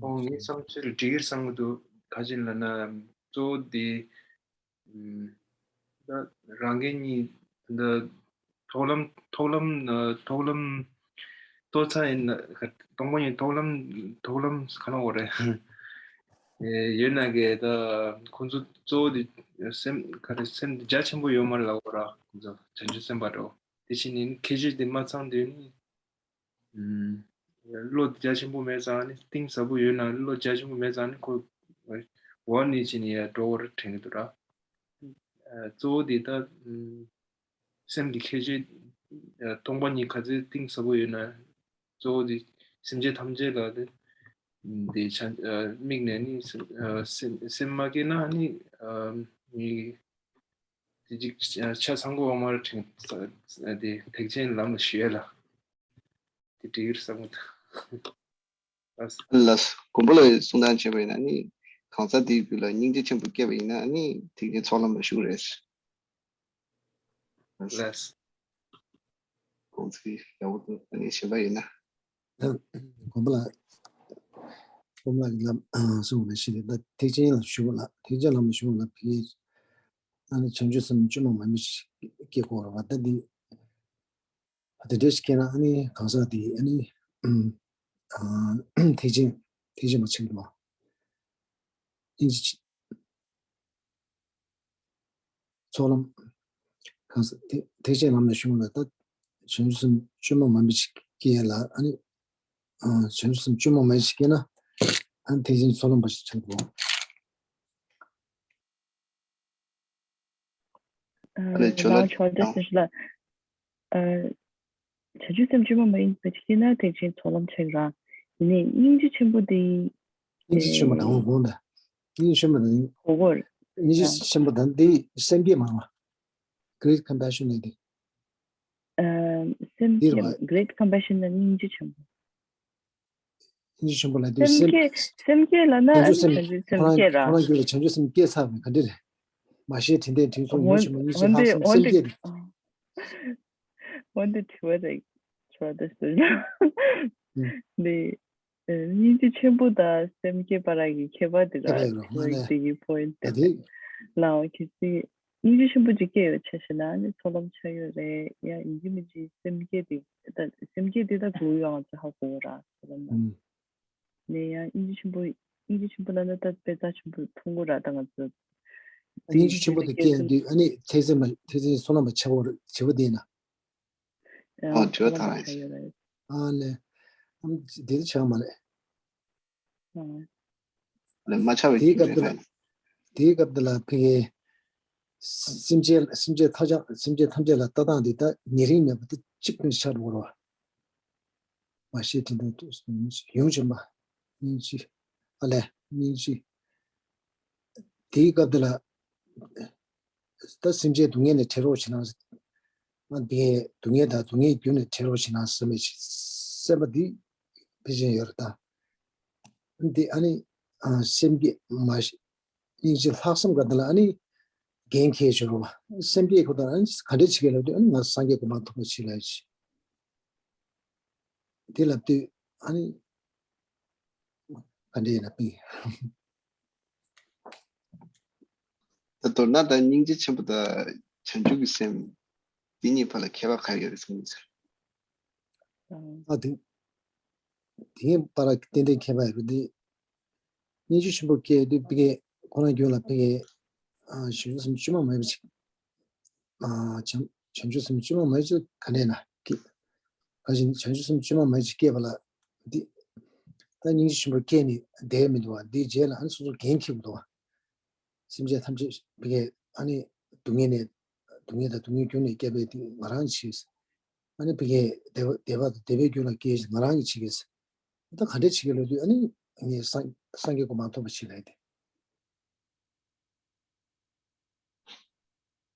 ཁོང་ངའི་བསམ་ཚུལ་འགྲིག་གི་བསམ་གྱི་འདུག་ག་ཅི་ལབ་ན་གཙོ་བོ་དེ་ཨམ་ད་རང་འགན་གཉིས་འདི་ཐོག་ལམ་ཐོག་ལམ་ཐོག་ལམ་ལྟོ་ཚང་ཡིན་ན། སྟོང་པ་ཉིད་ཐོག་ལམ་ཐོག་ལམ་ག་ན་འོ་རེད། ཨེ་ཡོད་ན་གི་ད་ཁོང་ཚོ་གཙོ་བོ་དེ་སེམས་ག་རེ་སེམས་དེ་རྒྱ་ཆེན་པོ་ཡོད་མ་རེད་ལབ་འོ་ར། ཁོང་ཚོ་བྱང་ཆུབ་སེམས་དཔའ་འགྲོ། དེ་བཞིན་ནི་ཁྱད་ཆོས་དེ་མ་ཚང་དུས་ནི། ཨུམ། བློ་རྒྱ་ཆེན་པོ་མེད་ཙང་ནི་གཏིང་ཟབ་པོ་ཡོད་ན་བློ་རྒྱ་ཆེན་པོ་མེད་ཙང་ནི་ཁོ་འོག་ནས་ཕྱིན་ནས་ཡར་འགྲོ་བར་དྲན་གྱི་འདུག་ར། ཨ་གཙོ་བོ་དེ་ད་ཨུམ་སེམས་ཀྱི་ཁྱད་ཆོས་ཨ་སྟོང་པ་ཉིད་ག་ཚོད་གཏིང་ཟབ་པོ་ཡོད་ན། གཙོ་བོ་དེ་སེམས་ཅན་ཐམས་ཅད་ལ་དེ་དེ་ཆ་ཨ་དམིགས་ནས་ནི་སེམས་ཨ་སེམས་སེམས་མ་སྐྱེས་ན་ནི་ཨ་མི་དེ་ཅིག་ཆ་ཚང་གོ་བ་མར་དྲན་དེ་ཐེག་ཆེན་ལམ་ལ་ཞུགས་ལ། དེ་འགྲིག་གི་རེད་བསམ་གི་འདུག་ལགས། ལགས། མགོན་པོ་ལགས་གསུང་སྟངས་བྱས་པ་ཡིན་ན་ནི་གང་ཟག་དེའི་རྒྱུད་ལ་སྙིང་རྗེ་ཆེན་པོ་སྐྱེས་པ་ཡིན་ན་ནི་ཐེག་ཆེན་ཚོགས་ལམ་ལ་ཞུགས་རེད། ལགས། དགོངས་ཚུལ་ཡག་པོ་འདུག་ཨ་ནི་གཞན་པ་ཡིན་ན། ད་མགོན་པོ་ལགས་མགོན་པོ་ལགས་ཀྱི་ལམ་གསུངས་པ་ནང་བཞིན་རེད། ད་ཐེག་ཆེན་ལ་ཞུགས་པ་ལ་ཐེག་ཆེན་ལམ་ལ་ཞུགས་པ་ལ་ཕ་གིའི་ཨ་ནི་བྱང་ཆུབ་སེམས་བཅོས་མ་མིན་པ་ཞིག་སྐྱེ་དགོས་རེད་བ། ད་འདི་དེ་འདྲ་ཞིག་སྐྱེས་ན་ཨ་ནི་གང་ཟག་དེ་ཨ་ནི་ཨ་ཐེག་ཆེན་ཐེག་ཆེན་པ་ཆགས་འདུག་བ། ཨིན་ཇི་ཚོགས་ལམ་གང་ཟག་ཐེག་ཐེག་ཆེན་ལམ་ལ་ཞུགས་ན་ད་བྱང་ཆུབ་སེམས་བཅོས་མ་མིན་པ་ཞིག་སྐྱེ་ལ་ཨ་ནི་ཨ་བྱང་ཆུབ་སེམས་བཅོས་མ་མིན་པ་ཞིག་སྐྱེ་ན་ཨ་ནི་ཐེག་ཆེན་ཚོགས་ལམ་པ་ཞིག་ཆགས་འདུག་བ། ཨ་ནི་ཨ་ཇོ་ལགས་ལགས་ཆོས་སྐྱོང་ལགས། ཨ་བྱང་ཆུབ་སེམས་བཅོས་མ་མ་ཡིན་པ་ཅིག་ཡིན་ན་ཐེག་ཆེན་ཚོགས་ལམ་ཆགས་ར། ཡིན་ནའི་སྙིང་རྗེ་ཆེན་པོ་དེ། སྙིང་རྗེ་ཆེན་པོ་དང་དགོངས་དག་སྙིང་རྗེ་ཆེན་པོ་དང་གོ་གོར། སྙིང་རྗེ་ཆེན་པོ་དང་དེ་སེམས་བསྐྱེད་མ་རེད་བ། Great compassion ལབ་དེ། ཨ་སེམས་དེ་རེད་བསྐྱེད་བ། Great compassion ལ་སྙིང་རྗེ་ཆེན་པོ། སྙིང་རྗེ་ཆེན་པོ་ལབ་དུས་སེམས་སེམས་བསྐྱེད། སེམས་བསྐྱེད་ལབ་ན་བྱང་ཆུབ་སེམས། བྱང་ཆུབ་སེམས་ཁོ་རང་བསྐྱེད་ར། ཁོ་རང་རྒྱུད་ལ་བྱང་ཆུབ་སེམས་སྐྱེས་ཚར་བ་ག་འདྲ་རེད། མ་ཤེས་དྲིན་ལྡན་དྲིན་གཟོ་ངོ་ཆེན་མོ། སྙིང་རྗེ་ལྷག་བསམ་སེམས་བསྐྱེད་དེ། འོན་ཏེ་དྲི་བ་རེད། དྲི་བ་དེ་ཟེར་ན། ཨུ། འདི། ཨེ། སྙིང་རྗེ་ཆེན་པོ་དང་སེམས་བསྐྱེད་བར་གྱི་ཁྱད་པར་དེ་ར། ཁྱད་པར་ཡོད་རེད་མ་ནས། དེ་གི་པོ་ཡིན་ཏེ། ཨ་དེ། ལའོ་གལ་སྲིད་སྙིང་རྗེ་ཆེན་པོ་ཅིག་སྐྱེ་ཡོད་ཆ་བཞག་ན་ནི་ཚོགས་ལམ་ཆགས་ཡོད་རེད། ཡ་ཡིན་གཅིག་མིན་གཅིག་སེམས་བསྐྱེད་དེ། ད་སེམས་བསྐྱེད་དེ་ད་དགོས་ཡོད་ང་ཚོ་ཧ་གོ་གི་ར་ཚོགས་ལམ་ལ། ཨུ། ནས་ཡང་སྙིང་རྗེ་ཆེན་པོ། སྙིང་རྗེ་ཆེན་པོ་ལབ་ན་ད་དཔེ་རྩ་ཆེན་པོ་མཐོང་གི་ར་ད་ང་ཚོ། སྙིང་རྗེ་ཆེན་པོ་དེ་སྐྱེ་ཡོང་དུས་ཨ་ནི་ཐེག་ཆེན་མ་ཐེག་ཆེན་བསོད་ནམས་པ་ཆགས་པ་རེད་བྱེད་པ་དེ་ཡིན་ན། ཨོ་དྲི་བ་དང་། ཨ་ལས། ཨམ་དེ་ཆགས་མ་རེད། ཨ། ལས་མ་ཆགས་པའི་དེའི་རྒྱུ་སྐབས་དེ་ལ། མེད་ལ། དེའི་སྐབས་དེ་ལ་ཕ་གི། སེམས་ཅན་སེམས་ཅན་ཐམས་ཅད་སེམས་ཅན་ཐམས་ཅད་ལ་ལྟ་སྟངས་དེ་ད་ཉེ་རིང་མེད་པ་དེ་གཅིག་ཏུ་ཆགས་འགྲོ་བ། མ་ཤེས་དྲིན་ལྡན་དུ་ཡོངས་བྱེད་མ། སྙིང་རྗེ། ཨ་ལས་སྙིང་རྗེ། དེའི་སྐབས་དེ་ལ། ད་སེམས་ཅན་སྡུག་བསྔལ་ནས་བྲལ་རོགས་བྱེད་ན། ང་འདི་སྡུག་བསྔལ་དང་སྡུག་བསྔལ་རྒྱུ་ནས་བྲལ་རོགས་བྱེད་ན་བསམ་པའི་སེམས་པ་འདི་ཕལ་ཆེར་ཡོད་རེད་ད། འདི་ཨ་ནི་ཨ་སེམས་བསྐྱེད་མ་ཤེས། སྙིང་རྗེ་ལྷག་བསམ་ག་འདི་ལ་ཨ་ནི་འགན་འཁྱེར་བྱེད་རོགས་པ། སེམས་བསྐྱེད་ཁོ་ད་ཨ་ནི་ག་འདྲས་བྱེད་ཀྱི་ལབ་དུས་ཨ་ནི་ང་སངས་རྒྱས་གོ་འཕང་ཐོབ་པ་བྱེད་ལབ་ཅིག་འདི་ལབ་དུས་ཨ་ནི་ག་འདྲས་ཡིན་ན་པིན། ད་མདོར་ན་ད་སྙིང་རྗེ་ཆེན་པོ་དང་བྱང་ཆུབ་ཀྱི་སེམས་འདི་གཉིས་བར་ལ་ཁྱད་པར་ག་རེ་ཡོད་རེད་བསམ་གྱི་ཟེར། ཨ་དེ་དེའི་བར་ལ་ཏན་ཏན་ཁྱད་པར་ཡོད་པ་འདི། སྙིང་རྗེ་ཆེན་པོ་སྐྱེས་དུས་ཕ་གི་ཁོ་རང་རྒྱུད་ལ་ཕ་གི་ཨ་བྱང་ཆུབ་སེམས་བཅོས་མ་མེད་པ་ཅིག་ཨ་བྱང་བྱང་ཆུབ་སེམས་བཅོས་མ་མེད་ཅིག་ག་ནས་ན་སྐྱེ། ག་བཞིན་བྱང་ཆུབ་སེམས་བཅོས་མ་མེད་ཅིག་སྐྱེས་པ་ལ་འདི། ད་སྙིང་རྗེ་ཆེན་པོ་སྐྱེས་ནས་བསྡད་མི་འདུག་བ། འདིའི་རྗེས་ལ་ཨ་ནི་སོ་སོ་འགན་འཁྱེར་དགོས་འདུག་བ། སེམས་ཅན་ཐམས་ཅད་ཕ་གི་ཨ་ནི་སྡུག་བསྔལ་ནས་སྡུག་བསྔལ་དང་སྡུག་བསྔལ་རྒྱུ་ནས་སྐྱེས་པའི་དེ་ང་རང་གིས་བྱས། ཨ་ནི་ཕ་གི་བདེ་བ་བདེ་བ་དང་བདེ་བའི་རྒྱུ་ལ་སྐྱེས་ང་རང་གིས་བྱེད་ཀྱི། ད་ག་འདྲས་བྱེད་ཀྱི་ལབ་དུས་ཨ་ནི་ངས་སངས་སངས་རྒྱས་གོ་འཕང་ཐོབ་པ་བྱེད་ལབ་དེ།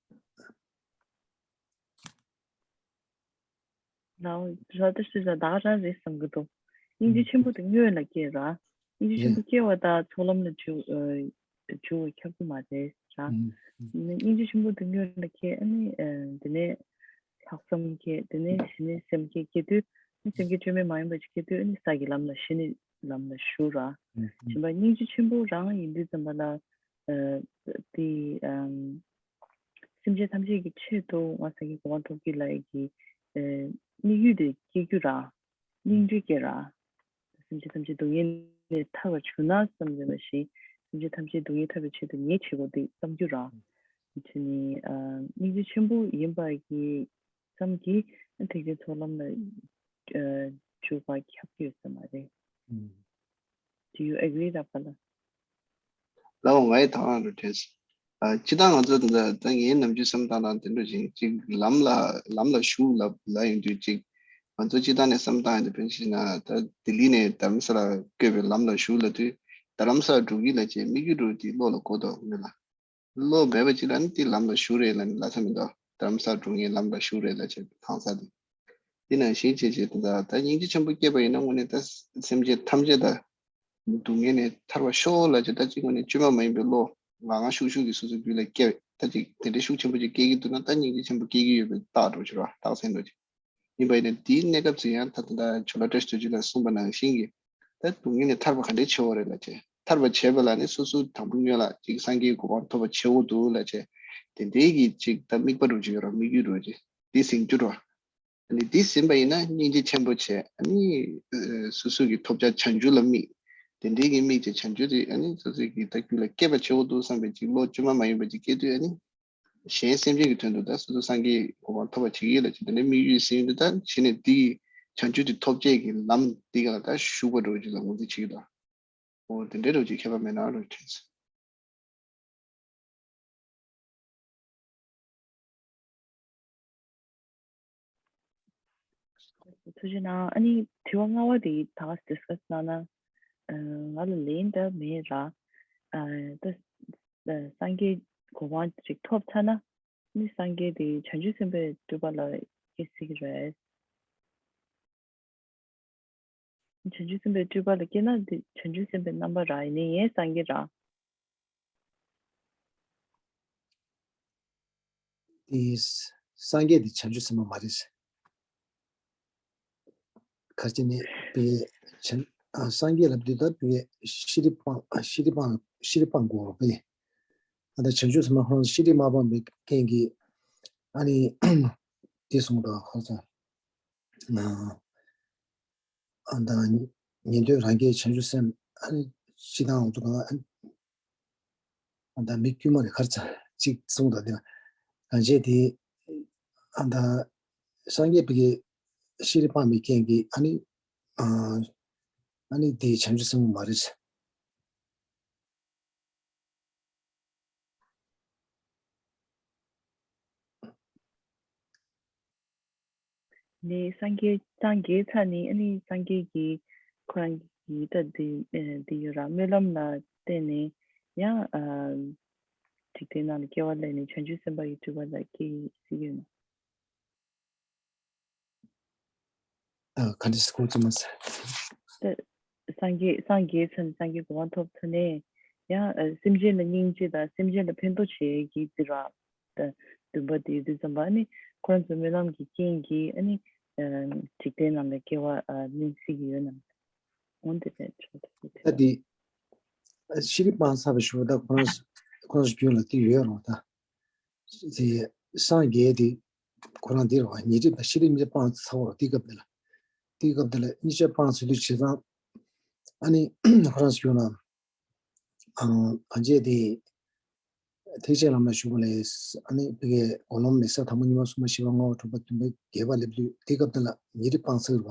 ལའོ། ར་ཏི་སི་ལ་ད་ག་རང་རེད་བསམ་གྱི་འདུག་སྙིང་རྗེ་ཆེན་པོ་དེ་སྔོན་ལ་སྐྱེས་ར། སྙིང་རྗེ་ཆེན་པོ་སྐྱེ་བ་དང་ཚོགས་ལམ་ལ་འཇུག་ཨ་འཇུག་པ་ཁྱབ་ཀྱི་མ་རེད་ར། ཨ་ནི་སྙིང་རྗེ་ཆེན་པོ་དེ་སྔོན་ལ་སྐྱེས་ཨ་ནི་ཨ་དེ་ནས་ལྷག་བསམ་སྐྱེས་དེ་ནས་གཞི་ནས་སེམས་བསྐྱེད་སྐྱེ་དུས་ཨ་ནི་སེམས་བསྐྱེད་བཅོས་མིན་མ་ཡིན་པ་ཅིག་སྐྱེ་དུས་ཨ་ནི་ས་གི་ལམ་ལ་གཞི་ནས་ལམ་ལ་ཞུགས་ར། ཨ་ནི་སྙིང་རྗེ་ཆེན་པོ་རང་ཡིན་དུས་ཙམ་པ་ལ་ཨ་དེ་ཨ། སེམས་ཅན་ཐམས་ཅད་ཀྱི་ཆེད་དུ་ང་སངས་རྒྱས་གོ་འཕང་ཐོབ་ཀྱི་ལ་ཡི་གི་ཨེ་དམིགས་ཡུལ་དེ་སྐྱེ་རྒྱུ་ར། སྙིང་རྗེ་སྐྱེ་ར། སེམས་ཅན་ཐམས་ཅད་སྡུག་བསྔལ་ནས་ཐར་བར་བྱུང་ན་བསམ་བསྡད་པ་བཞིན་སེམས་ཅན་ཐམས་ཅད་སྡུག་བསྔལ་ཐར་བའི་ཆེད་དུ་ངས་བྱེད་དགོས་དེ་བསམ་རྒྱུ་ར། དེ་ནི་ཨ་སྙིང་རྗེ་ཆེན་པོ་ཡིན་པ་གི་ཙམ་གྱིས་ཐེག་ཆེན་ཚོགས་ལམ་ལ་ཨ་འཇུག་པ་ཁྱབ་ཀྱི་ཡོད་ས་མ་རེད། Do you agree ར་པ་ལགས། ལའོ་ང་ཡི་དང་རུ་དྲན་སོང་། ཨ་སྤྱིར་བཏང་ང་ཚོ་ད་ད་ངའི་ནམ་རྒྱུན་བསམ་སྟངས་དང་དེ་འདྲ་ཅིག་ཅིག་ལམ་ལ་ལམ་ལ་ཞུགས་ལབ་ལབ་ཡོང་དུས་ཅིག་ང་ཚོ་སྤྱིར་བཏང་ནས་བསམ་སྟངས་ཡིན་དུས་དཔེར་ན་ད་ལྡི་ལི་ནས་རྡ་རམ་ས་ལ་བསྐྱོད་པའི་ལམ་ལ་ཞུགས་ལབ་དུས་རྡ་རམ་ས་འགྲོ་གི་ལབ་བྱས་དམིགས་ཡུལ་འགྲོ་དེ་བློ་ལ་འགོ་འདུག་མེད་ལ། བློ་མེད་པ་ཅིག་ལ་ནི་དེ་ལམ་ལ་ཞུགས་རེད་ལབ་ནས་ལབ་ས་མི་འདུག་རྡ་རམ་ས་འགྲོ་ངའི་ལམ་ལ་ཞུགས་རེད་ལབ་བྱས་ཐང་ས་དེ། དེ་ནང་བཞིན་བྱས་བྱས་ད་ད་སྙིང་རྗེ་ཆེན་པོ་སྐྱེས་པ་ཡིན་ན་དངོས་གནས་ད་སེམས་ཅན་ཐམས་ཅད་ད་སྡུག་བསྔལ་ནས་ཐར་བར་ཤོག་ལབ་བྱས་ད་གཅིག་དངོས་གནས་བཅོས་མ་མ་ཡིན་པའི་བློ་ང་ང་ཤུགས་ཤུགས་ཀྱིས་སོ་སོའི་རྒྱུད་ལ་སྐྱེ་བས་ད་ཅིག་དེ་འདྲའི་ཤུགས་ཆེན་པོ་ཅིག་སྐྱེ་གི་འདུག་ན་ད་སྙིང་རྗེ་ཆེན་པོ་སྐྱེ་གི་ཡོད་པའི་རྟགས་འགྲོ་ཕྱིར་བ་རྟགས་མཚན་འགྲོ་ཅིག་ཡིན་པ་ཡིན་ན་དེའི་གནས་སྐབས་སུ་ཡང་ད་ད་ད་ཇོ་ལ་བཀྲ་ཤིས་རྡོ་རྗེ་ལགས་གསུངས་པ་ནང་བཞིན་གྱི་ད་སྡུག་བསྔལ་ནས་ཐར་པ་ག་འདྲས་བྱེད་དགོས་རེད་ལབ་བྱས་ཐར་པ་བྱེད་པ་ལ་ནི་སོ་སོ་དང་པོ་སྔོན་ལ་ཅིག་སངས་རྒྱས་གོ་འཕང་ཐོབ་པ་བྱེད་དགོས་འདུག་ལབ་བྱས་དེ་འདྲའི་གི་ཅིག་ད་དམིགས་པ་འགྲོ་ཅིག་ཡོད་ར་དམིགས་ཡུལ་འགྲོ་ཅིག་འདི་ཟིན་རྒྱུ་འགྲོ། ཨ་ནི་འདི་ཟིན་པ་ཡིན་ན་སྙིང་རྗེ་ཆེན་པོ་བྱས་ཨ་ནི་སོ་སོ་གི་ཐོབ་བྱ་བྱང་ཆུབ་ལ་དམིགས། དེ་འདྲའི་གི་དམིགས་ཀྱི་བྱང་ཆུབ་དེ་ཨ་ནི་སོ་སོ་གི་ད་རྒྱུད་ལ་སྐྱེས་པ་བྱེད་དགོས་འདུག་བསམ་པའི་ཅིག་བློ་བཅོས་མ་མ་ཡིན་པ་ཅིག་སྐྱེ་དུས་ཨ་ནི། གཞན་སེམས་ཅན་གྱི་དོན་དུ་ད་སོ་སོ་སངས་རྒྱས་གོ་འཕང་ཐོབ་པ་བྱེད་ཀྱི་ཡོད་ལ་ཅི་དེ་འདྲའི་དམིགས་ཡུལ་ཟིན་ཡོད་འདི་ད་གཞི་ནས་འདི་གི་བྱང་ཆུབ་དེ་ཐོབ་བྱེད་ཀྱི་ལམ་འདི་ག་ལ་ད་ཞུགས་པ་འགྲོ་ཅིག་ལ་ངོས་འཛིན་བྱེད་ཀྱི་འདུག་འོ་དེ་འདྲའི་རོ་ཅིག་ཁྱད་པར་མེད་ན་རོ་དྲན་སོང་། ཐུགས་རྗེ་གནང་། ཨ་ནི་དྲི་བ་ལྔ་པ་དེ་ད་ཌི་སི་ཀ་སི་གནང་ན། ཨ་ང་ལ་ལན་འདྲ་མེད་ར། ཨ་ད་སངས་རྒྱས་གོ་འཕང་ཅིག་ཐོབ་ཚར་ན་ནི་སངས་རྒྱས་དེ་བྱང་ཆུབ་སེམས་དཔའི་སྤྲུལ་པ་ལ་སྐྱེ་སྲིད་ཀྱི་རེད། བྱང་ཆུབ་སེམས་དཔའི་སྤྲུལ་པ་ལ་སྐྱེས་ན་འདི་བྱང་ཆུབ་སེམས་དཔའི་རྣམ་པ་ར། ཡིན་ནའི་ངའི་སངས་རྒྱས་ར། དེ་སངས་རྒྱས་དེ་བྱང་ཆུབ་སེམས་དཔའ་མ་རེད། ག་ཅི་ནས་པའི་བྱང་ཨ་སངས་རྒྱས་ལབ་དུས་ད་པའི་ཤི་རི་སྤང་ཤི་རི་སྤང་ཤི་རི་སྤང་དགོས་པས། ཨ་ད་བྱང་ཆུབ་སེམས་དཔའ་ཁོང་ཤི་རི་མ་སྤངས་པའི་རྐྱེན་གྱིས་ཨ་ནི་དེ་གསུངས་དང་ཁོ་ཚོ་ཨ་ཨ་ད་ཉན་ཐོས་རང་རྒྱལ་བྱང་ཆུབ་སེམས་ཨ་ནི་ཅི་དང་འོང་དུ་གང་ཨ་ནི་ཨ་ད་མི་དཀྱུས་མ་རེད་ཁར་ཚ་གཅིག་གསུངས་དང་དེ་ལ་གང་བྱས་དེ་ཨ་ད་སངས་རྒྱས་པའི་ཤི་རི་སྤངས་པའི་རྐྱེན་གྱིས་ཨ་ནི་ཨ་ཨ་ནི་དེ་བྱང་ཆུབ་སེམས་དཔའ་མ་རེད། ནས་སངས་རྒྱས་སངས་རྒྱས་ཚར་ནས་ཨ་ནི་སངས་རྒྱས་ཀྱི་ཁོ་རང་གི་ད་འདི་འདི་ཡོད་ར། སྨོན་ལམ་ལ་བརྟེན་ནས་ཡང་འཇིག་རྟེན་ནང་ལ་སྐྱེ་བ་ལེན་ནས་བྱང་ཆུབ་སེམས་དཔའ་ཡི་སྤྲུལ་པ་ལ་སྐྱེ་སྲིད་ཡོད་ན། ག་འདྲ་ཞིག་གོ་ཚུལ་མ་ཟད། སངས་རྒྱས་སངས་རྒྱས་ཚར་ནས་སངས་རྒྱས་གོ་འཕང་ཐོབ་ཚར་ནས་ཡང་སེམས་ཅན་ལ་སྙིང་རྗེ་དང་སེམས་ཅན་ལ་ཕན་ཐོགས་བྱེད་ཀྱི་འདི་ར། འདུན་པ་དེ་དུས་ཙམ་པ་ནི་ཁོ་རང་ཚོའི་སྨོན་ལམ་གྱི་རྐྱེན་གྱིས་ཨ་ནི་འཇིག་རྟེན་ནང་ལ་སྐྱེ་བ་ལེན་སྲིད་ཀྱི་ཡོད་ན། འོན་ཏེ་དེ་ཆོག་ཏུ་ད་དེ་ཤི་རི་སྤངས་ཚར་བའི་གཞུག་ད་ཁོ་རང་ཁོ་རང་ཚོ་རྒྱུད་ལ་དེ་ཡོད་རུང་ད་དེ་སངས་རྒྱས་དེ་ཁོ་རང་དེ་རུང་ཉེ་སྲིད་དང་ཤི་རི་གཉིས་ཆ་སྤངས་ཚར་བ་རུང་དེ་སྐབས་དེ་ལ་དེ་སྐབས་དེ་ལ་གཉིས་ཆ་སྤངས་ཚར་དུས་བྱས་ཙང་ཨ་ནི་ཁོ་རང་ཚོ་རྒྱུད་ལ། ཨང་། གང་བྱས་དེ། ཐེག་ཆེན་ལམ་ལ་ཞུགས་པ་ལས་ཨ་ནི་ཕ་གིའི་འོག་ལམ་ནས་ས་དང་པོ་གཉིས་པ་གསུམ་པ་བཞི་པ་ལྔ་པ་དྲུག་པ་བདུན་པ་བརྒྱད་པ་སླེབས་དུས་དེ་སྐབས་དེ་ལ་ཉེ་རིག་སྤངས་ཚར་བ།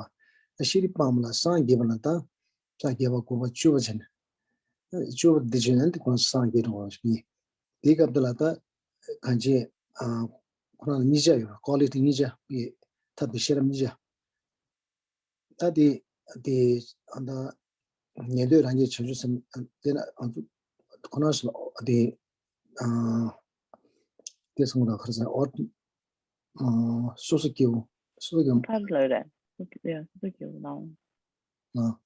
ཤི་རིག་སྤངས་པ་ལ་སངས་རྒྱས་པ་ལ་ད་ས་བརྒྱད་པ་དགུ་པ་བཅུ་པ་བྱས་ནས་བཅུ་པ་འདི་བྱས་ནས་དེ་ཁོང་སངས་རྒྱས་འགྲོ་བ་ཞིག་ཡིན། དེ་སྐབས་དེ་ལ་ད་གང་བྱས་ཁོ་རང་ལ་གཉིས་ཆ་ཡོད་རེད། ཀོ་ལི་ཊི་གཉིས་ཆ་ཕ་གིའི་ཐབས་དང་ཤེས་རབ་གཉིས་ཆ། ད་དེ་དེ་ཨ་ད་ཉན་ཐོས་རང་རྒྱལ་བྱང་ཆུབ་སེམས་དེ་ན་ཨ་ཁོ་ན་སོ་དེ་ཨ་དེ་སོང་ད་ཁར་སོང་ཨོ་ཨ་སོ་སོ་སྐྱེ་བོ་སོ་སོ་སྐྱེ་བོ་ཕར་ལ་རེད། སོ་སོ་སྐྱེ་བོ་ལའང་ཨ།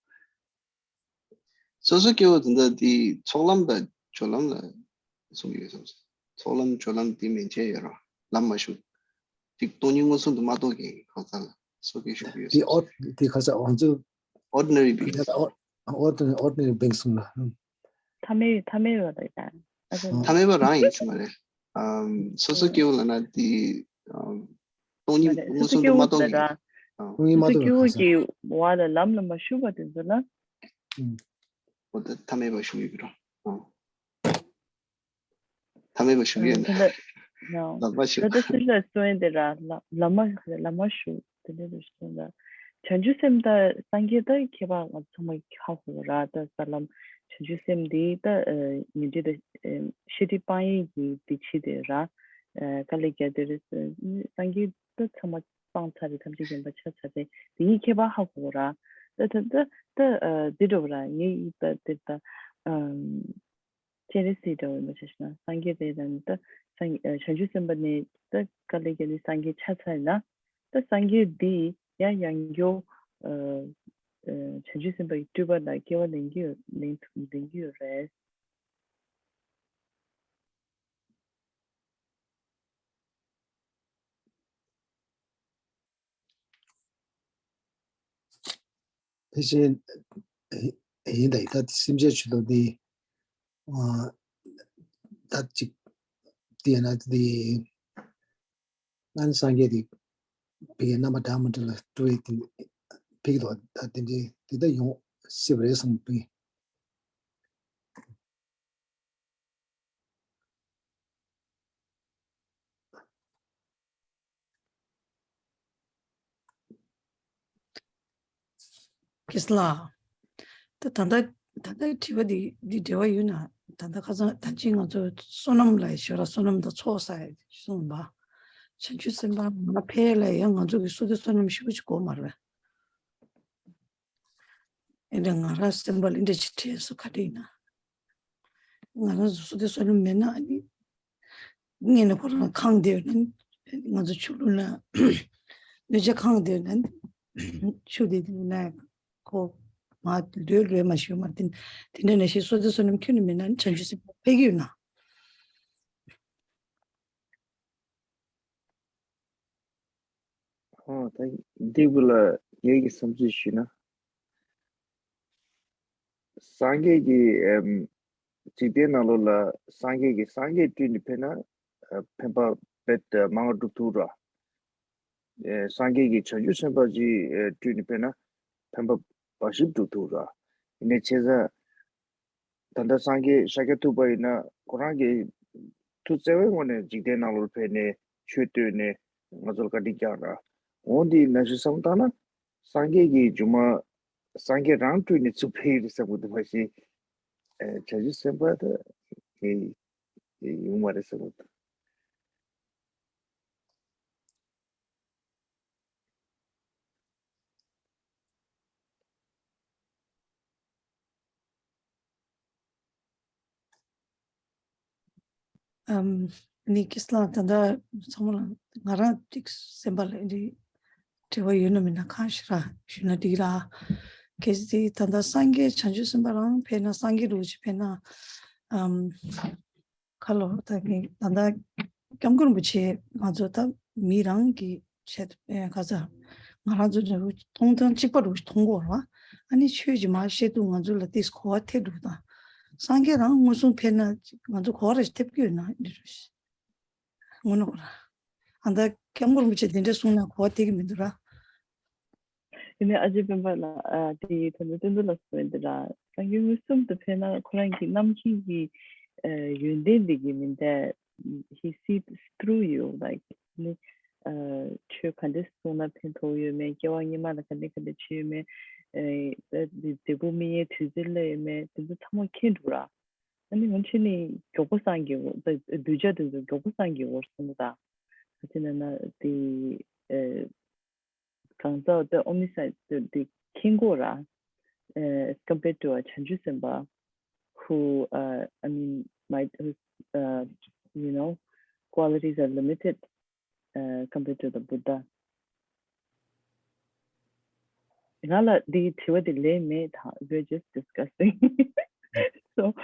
སོ་སོ་སྐྱེ་བོ་དེ་འདྲ་དེ་ཚོགས་ལམ་དང་སྦྱོར་ལམ་ལ་གསུངས་ཡོད་བསམ། ཚོགས་ལམ་སྦྱོར་ལམ་དེ་མན་ཆད་ཡོད་ར་ལམ་མ་ཞུགས། ཅིག་སྟོང་ཉིད་མངོན་སུམ་དུ་མ་རྟོགས་མཁན་གང་ཟག་ལ་སོ་སྐྱེ་ཞུགས་ཡོད་དེ་བསམ། ཨོ་དེ་ཁ་ས་ཨོ་ཚོ་ordinary beings། ཨོ་ཌི་ནེ་རི་ཨོ་ཌི་ནེ་རི་བིང་སུ་ལ། ཐ་མལ་ཐ་མལ་བ་ལ་ཡང་ཨ་ཟེར། ཨ། ཐ་མལ་པ་རང་ཡིན་ས་མ་རེད། ཨམ། སོ་སོ་སྐྱེ་བོ་ལབ་ན་དེ་ཨམ། སྟོང་ཉིད་མངོན་སུམ་དུ་མ་རྟོགས་མཁན། ཨ། སྟོང་ཉིད་མ་སོ་སོ་རྟོགས་སྐྱེ་བོ་པ་ས། གི་བ་ལ་ལམ་ལ་མ་ཞུགས་པ་དེ་ཚོ་ལ། ཨུམ། འོ་ད་ཐ་མལ་པ་ཞུགས་ཡོད་ཀྱི་རེད། ཨ། ཐ་མལ་པ་ཞུགས་ཡོད་ན། ད་ལྟ་ལ་ལ་ད་ལྟ་སྲིད་ལ་སོན་དེ་ར་ལ་ལ་མ་ལ་མ་ཞུགས་དེ་འདྲ་རེ་ཞུ་ན། བྱང་ཆུབ་སེམས་དང་སངས་རྒྱས་ད་ཁྱད་པར་ང་ཚང་མ་ཧ་གོ་ར། ད་ས་ལམ་བྱང་ཆུབ་སེམས་འདི་ད་ཉོན་སྒྲིབ་ད་ཤེས་སྒྲིབ་སྤང་ཡས་ཀྱི་འདི་ཕྱི་དེ་ར་དཀའ་ལས་རྒྱག་དེ་རེ། སངས་རྒྱས་ད་ཚང་མ་སྤངས་ཚར་རེད། ཐམས་ཅད་མཁྱེན་པ་ཆ་ཚང་རེད། དེ་གཉིས་ཁྱད་པར་ཧ་གོ་ར། ད་ད་ད་ད་འདི་འདྲ་བ་ར་ངའི་ད་འདི་ད་སྤྱན་རས་གཟིགས་འདྲ་བ་མ་ཆ་ཤི་ན་སངས་རྒྱས་རེད། ད་ནི་ད་སངས་བྱང་ཆུབ་སེམས་དཔའ་ནི་ད་དཀའ་ལས་རྒྱག་ནི་སངས་རྒྱས་ཆ་ཚང་ཡིན་ན་ད་སངས་རྒྱས་འདི་ཡང་ཡང་སྐྱར་བྱང་ཆུབ་སེམས་དཔའ་ཡི་སྤྲུལ་པ་ལ་སྐྱེ་བ་ལེན་གྱི་ཡོད་ལེན་ཐུབ་ལེན་གྱི་ཡོད་རེད། དེ་བཞིན་ཡིན་ད་ཡིན་ད་སེམས་ཅན་ཆོས་ཐོག་འདི་ད་ཅིག་དེ་ན་དེ་ཨ་ནི་སངས་རྒྱས་དེ་བི་གའི་རྣམ་པ་འདྲ་མི་འདྲ་ལ་སྤྲུལ་བའི་དེ་ཕིག་ལོ་ད་དེ་འདྲའི་དེ་ད་ཡོང་སྲིད་པ་རེད་བསམ་པའི། ཀིས་ལ། ད་ད་ལྟ་ད་ལྟའི་དྲི་བ་འདི་འདི་འབྲེལ་བ་ཡོད་ན། ད་ལྟ་ཁ་སང་ད་ཅི་ང་ཚོ་བསོད་ནམས་ལ་ཞོར་ལ་བསོད་ནམས་དང་ཚོགས་བསགས་གསུངས་པ། བྱང་ཆུབ་སེམས་དཔའ་མར་ཕེབས་ལ་ཡང་ང་ཚོ་གི་བསོད་བདེ་བསོད་ནམས་ཞེ་པོ་ཅིག་དགོས་མ་རེད། ཨེ་འདྲ་ང་རང་སེམས་པ་ལ་འདྲ་ཅིག་དྲན་སོང་ག་འདྲ་ཡིན་ན། ང་རང་ཚོ་བསོད་བདེ་བསོད་ནམས་མེད་ན་ཨ་ནི། ངས་ནི་ཁོ་རང་ཁང་བདེ་བ་ན་ང་ཚོ་ཆུ་ལུ་ན་གནོད་བྱེད་ཁང་བདེ་བ་ན་ཆུ་བདེ་བདེ་ན་ཁོ་ མ་ལོས་ལོས་མ་ཤེས་མ་དེ་དེ་འདྲ་ནས་ཤེས་སོ་དེ་སོ་ནམ་ཁྱོད་ནི་མེད་ན་བྱང་ཆུབ་སེམས་དཔའ་ཕེབས་ཀྱི་ཡོད་ན། ཨོ་ད་འདི་བུ་ལ་ངེད་ཀྱི་བསམ་ཚུལ་ཞུས་ན། སངས་རྒྱས་ཀྱི་ཨེམ། འཇིག་རྟེན་ནང་ལོགས་ལ་སངས་རྒྱས་ཀྱི་སངས་རྒྱས་སྤྲུལ་ནས་ཕེབས་ན་ཨ་ཕན་པ་རྦད་དེ་མང་བ་སྒྲུབ་ཐུབ་ར། ཨེ་སངས་རྒྱས་ཀྱི་བྱང་ཆུབ་སེམས་དཔའ་ཅིག་ཨེ་སྤྲུལ་ནས་ཕེབས་ན་ཕན་པ་འབའ་ཞིག་སྒྲུབ་ཐུབ་ར། ཡིན་ནའི་བྱས་ཙང་ད་ལྟ་སངས་རྒྱས་ཤཱཀྱ་ཐུབ་པ་ཡིན་ན་ཁོ་རང་གིས་ཐུགས་བརྩེ་བའི་ངོས་ནས་འཇིག་རྟེན་ནང་ལོགས་ཕེབས་ནས་ཆོས་སྟོན་ནས་ང་ཚོར་བཀའ་དྲིན་བསྐྱངས་ར། འོ་འདི་ནང་བཞིན་བསམ་བཏང་ན། སངས་རྒྱས་ཀྱི་སྒྱུ་མ། སངས་རྒྱས་རང་སྤྲུལ་ནས་ཚུར་ཕེབས་ཡོད་རེད་བསམ་གྱི་འདུག་མ་གཞི། ཨེ་བྱང་ཆུབ་སེམས་དཔའ་དེ་ཡིན་ཡོང་མ་རེད་བསམ་གྱི་འདུག་ཨམ། ནི་ཀིས་ལ་ད་ལྟ་ཚང་མ་ལ་ང་རང་ཅིག་སེམས་པ་ལ་འདི་དྲི་བ་ཡོད་ན་མེད་ན་གང་ཞིག་ར་ཞུས་ན་འགྲིག་ར། གལ་སྲིད་ད་ལྟ་སངས་རྒྱས་བྱང་ཆུབ་སེམས་དཔའ་རང་ཕེབས་ན་སངས་རྒྱས་རུ་ཅིག་ཕེབས་ན། ཨམ། ཁ་ལོ་ད་གིན་ད་ལྟ་སྐྱབས་མགོན་རིན་པོ་ཆེ་ང་ཚོ་ད་མི་རང་གི་ཆེད་དུ་ཨེ་ག་ཚ་ང་རང་ཚོ་འདྲ་བོ་མཐོང་སྟངས་གཅིག་པ་རུ་མཐོང་གོ་ར། ཨ་ནི་ཆོས་ཀྱི་མ་བཤད་དུས་ང་ཚོ་ལ་ཏིས་གོ་བ་ཐེབས་འདུག་ད་སངས་རྒྱས་རང་མངོན་སུམ་ཕེབས་ན་ང་ཚོ་གོ་བ་ར་ཐེབས་ཀྱི་ཡོད་ན་འདི་རུ་ཞིག་ངོ་ནོ་ར། ཨ་ད་སྐྱབས་མགོན་རིན་པོ་ཆེ་འདི་འདྲ་གསུངས་ན་གོ་བ་ཐེབས་ཀྱི་མི་འདུག་ར། ཡིན་ནའི་ཨ་ཅེ་སྤེན་པ་ལགས་ཨ་དེ་ཡི་ད་ནི་སྟོན་དུ་ལ་སོང་ཡིན་དེ་ལ་སངས་རྒྱས་མངོན་སུམ་དུ་ཕེབས་ན་ཁོ་རང་གི་རྣམ་མཁྱེན་གྱི་ཨ་ཡོན་ཏན་འདི་གི་མིན་ཏེ། He sees through you, like ནི་ཨ་ཆོས་ག་འདྲས་གསུངས་ན་ཕན་ཐོགས་ཡོད་མེད་སྐྱེ་བ་སྔོན་མ་ལ་ག་འདྲས་ག་འདྲས་བྱས་ཡོད་མེད་ཨ་འདི་འབྲས་བུ་སྨིན་ཡའི་དུས་ཚོད་སླེབས་ཡོད་མེད་དེ་ཚོ་ཚང་མ་མཁྱེན་འདུག་ར། ཨ་ནི་ང་ཆོས་ནི་མགྱོགས་པོ་སངས་རྒྱས་འོ་ད་གདུལ་བྱ་དེ་ཚོ་མགྱོགས་པོ་སངས་རྒྱས་འོར་སོང་ད། ག་ཅི་ན་ན་དེ་ཨ། གང་ཟག་དེ་ཨོམ་ནི་སའིཌ་དེ་མཁྱེན་གོ་ར། As compared to a བྱང་ཆུབ་སེམས་དཔའ་who uh, I mean might whose uh, you know qualities are limited uh, compared to the Buddha. ང་ལ་འདི་དྲི་བ་དེ་ལན་མེད་ད། We're just discussing. So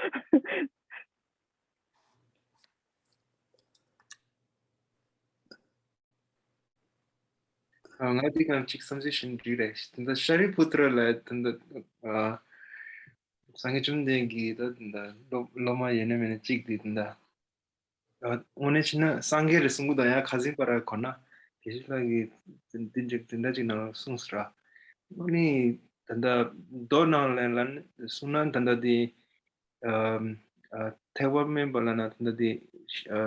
ང་འདི་གང་གཅིག་བསམ་ཚུལ་ཞིག་འདྲི་རེད། ད་ལྟ་ཤཱ་རི་པུ་ཏྲ་ལ་ད་ལྟ་སངས་རྒྱས་བཅོམ་ལྡན་འདས་ཀྱི་ད་ལྟ་སློབ་མ་ཡོད་ན་མེད་ན་གཅིག་འདི་ད་ལྟ་དངོས་གནས་བྱས་ན་སངས་རྒྱས་རེད་གསུང་གི་འདུག་ཡང་ཁ་སང་བར་གོ་ན་དགེ་བཤེས་ལགས་ཀྱིས་འདི་འདྲ་འདི་འདྲ་ཅིག་ནང་གསུངས་སོང་ར། ཨ་ནི་ད་ལྟ་མདོ་ནང་ལ་ལ་གསུངས་ན་ད་ལྟ་འདི། ཨ་ཨ་ཐེག་པ་དམན་པ་ལབ་ན་ད་ལྟ་དེ་ཨ་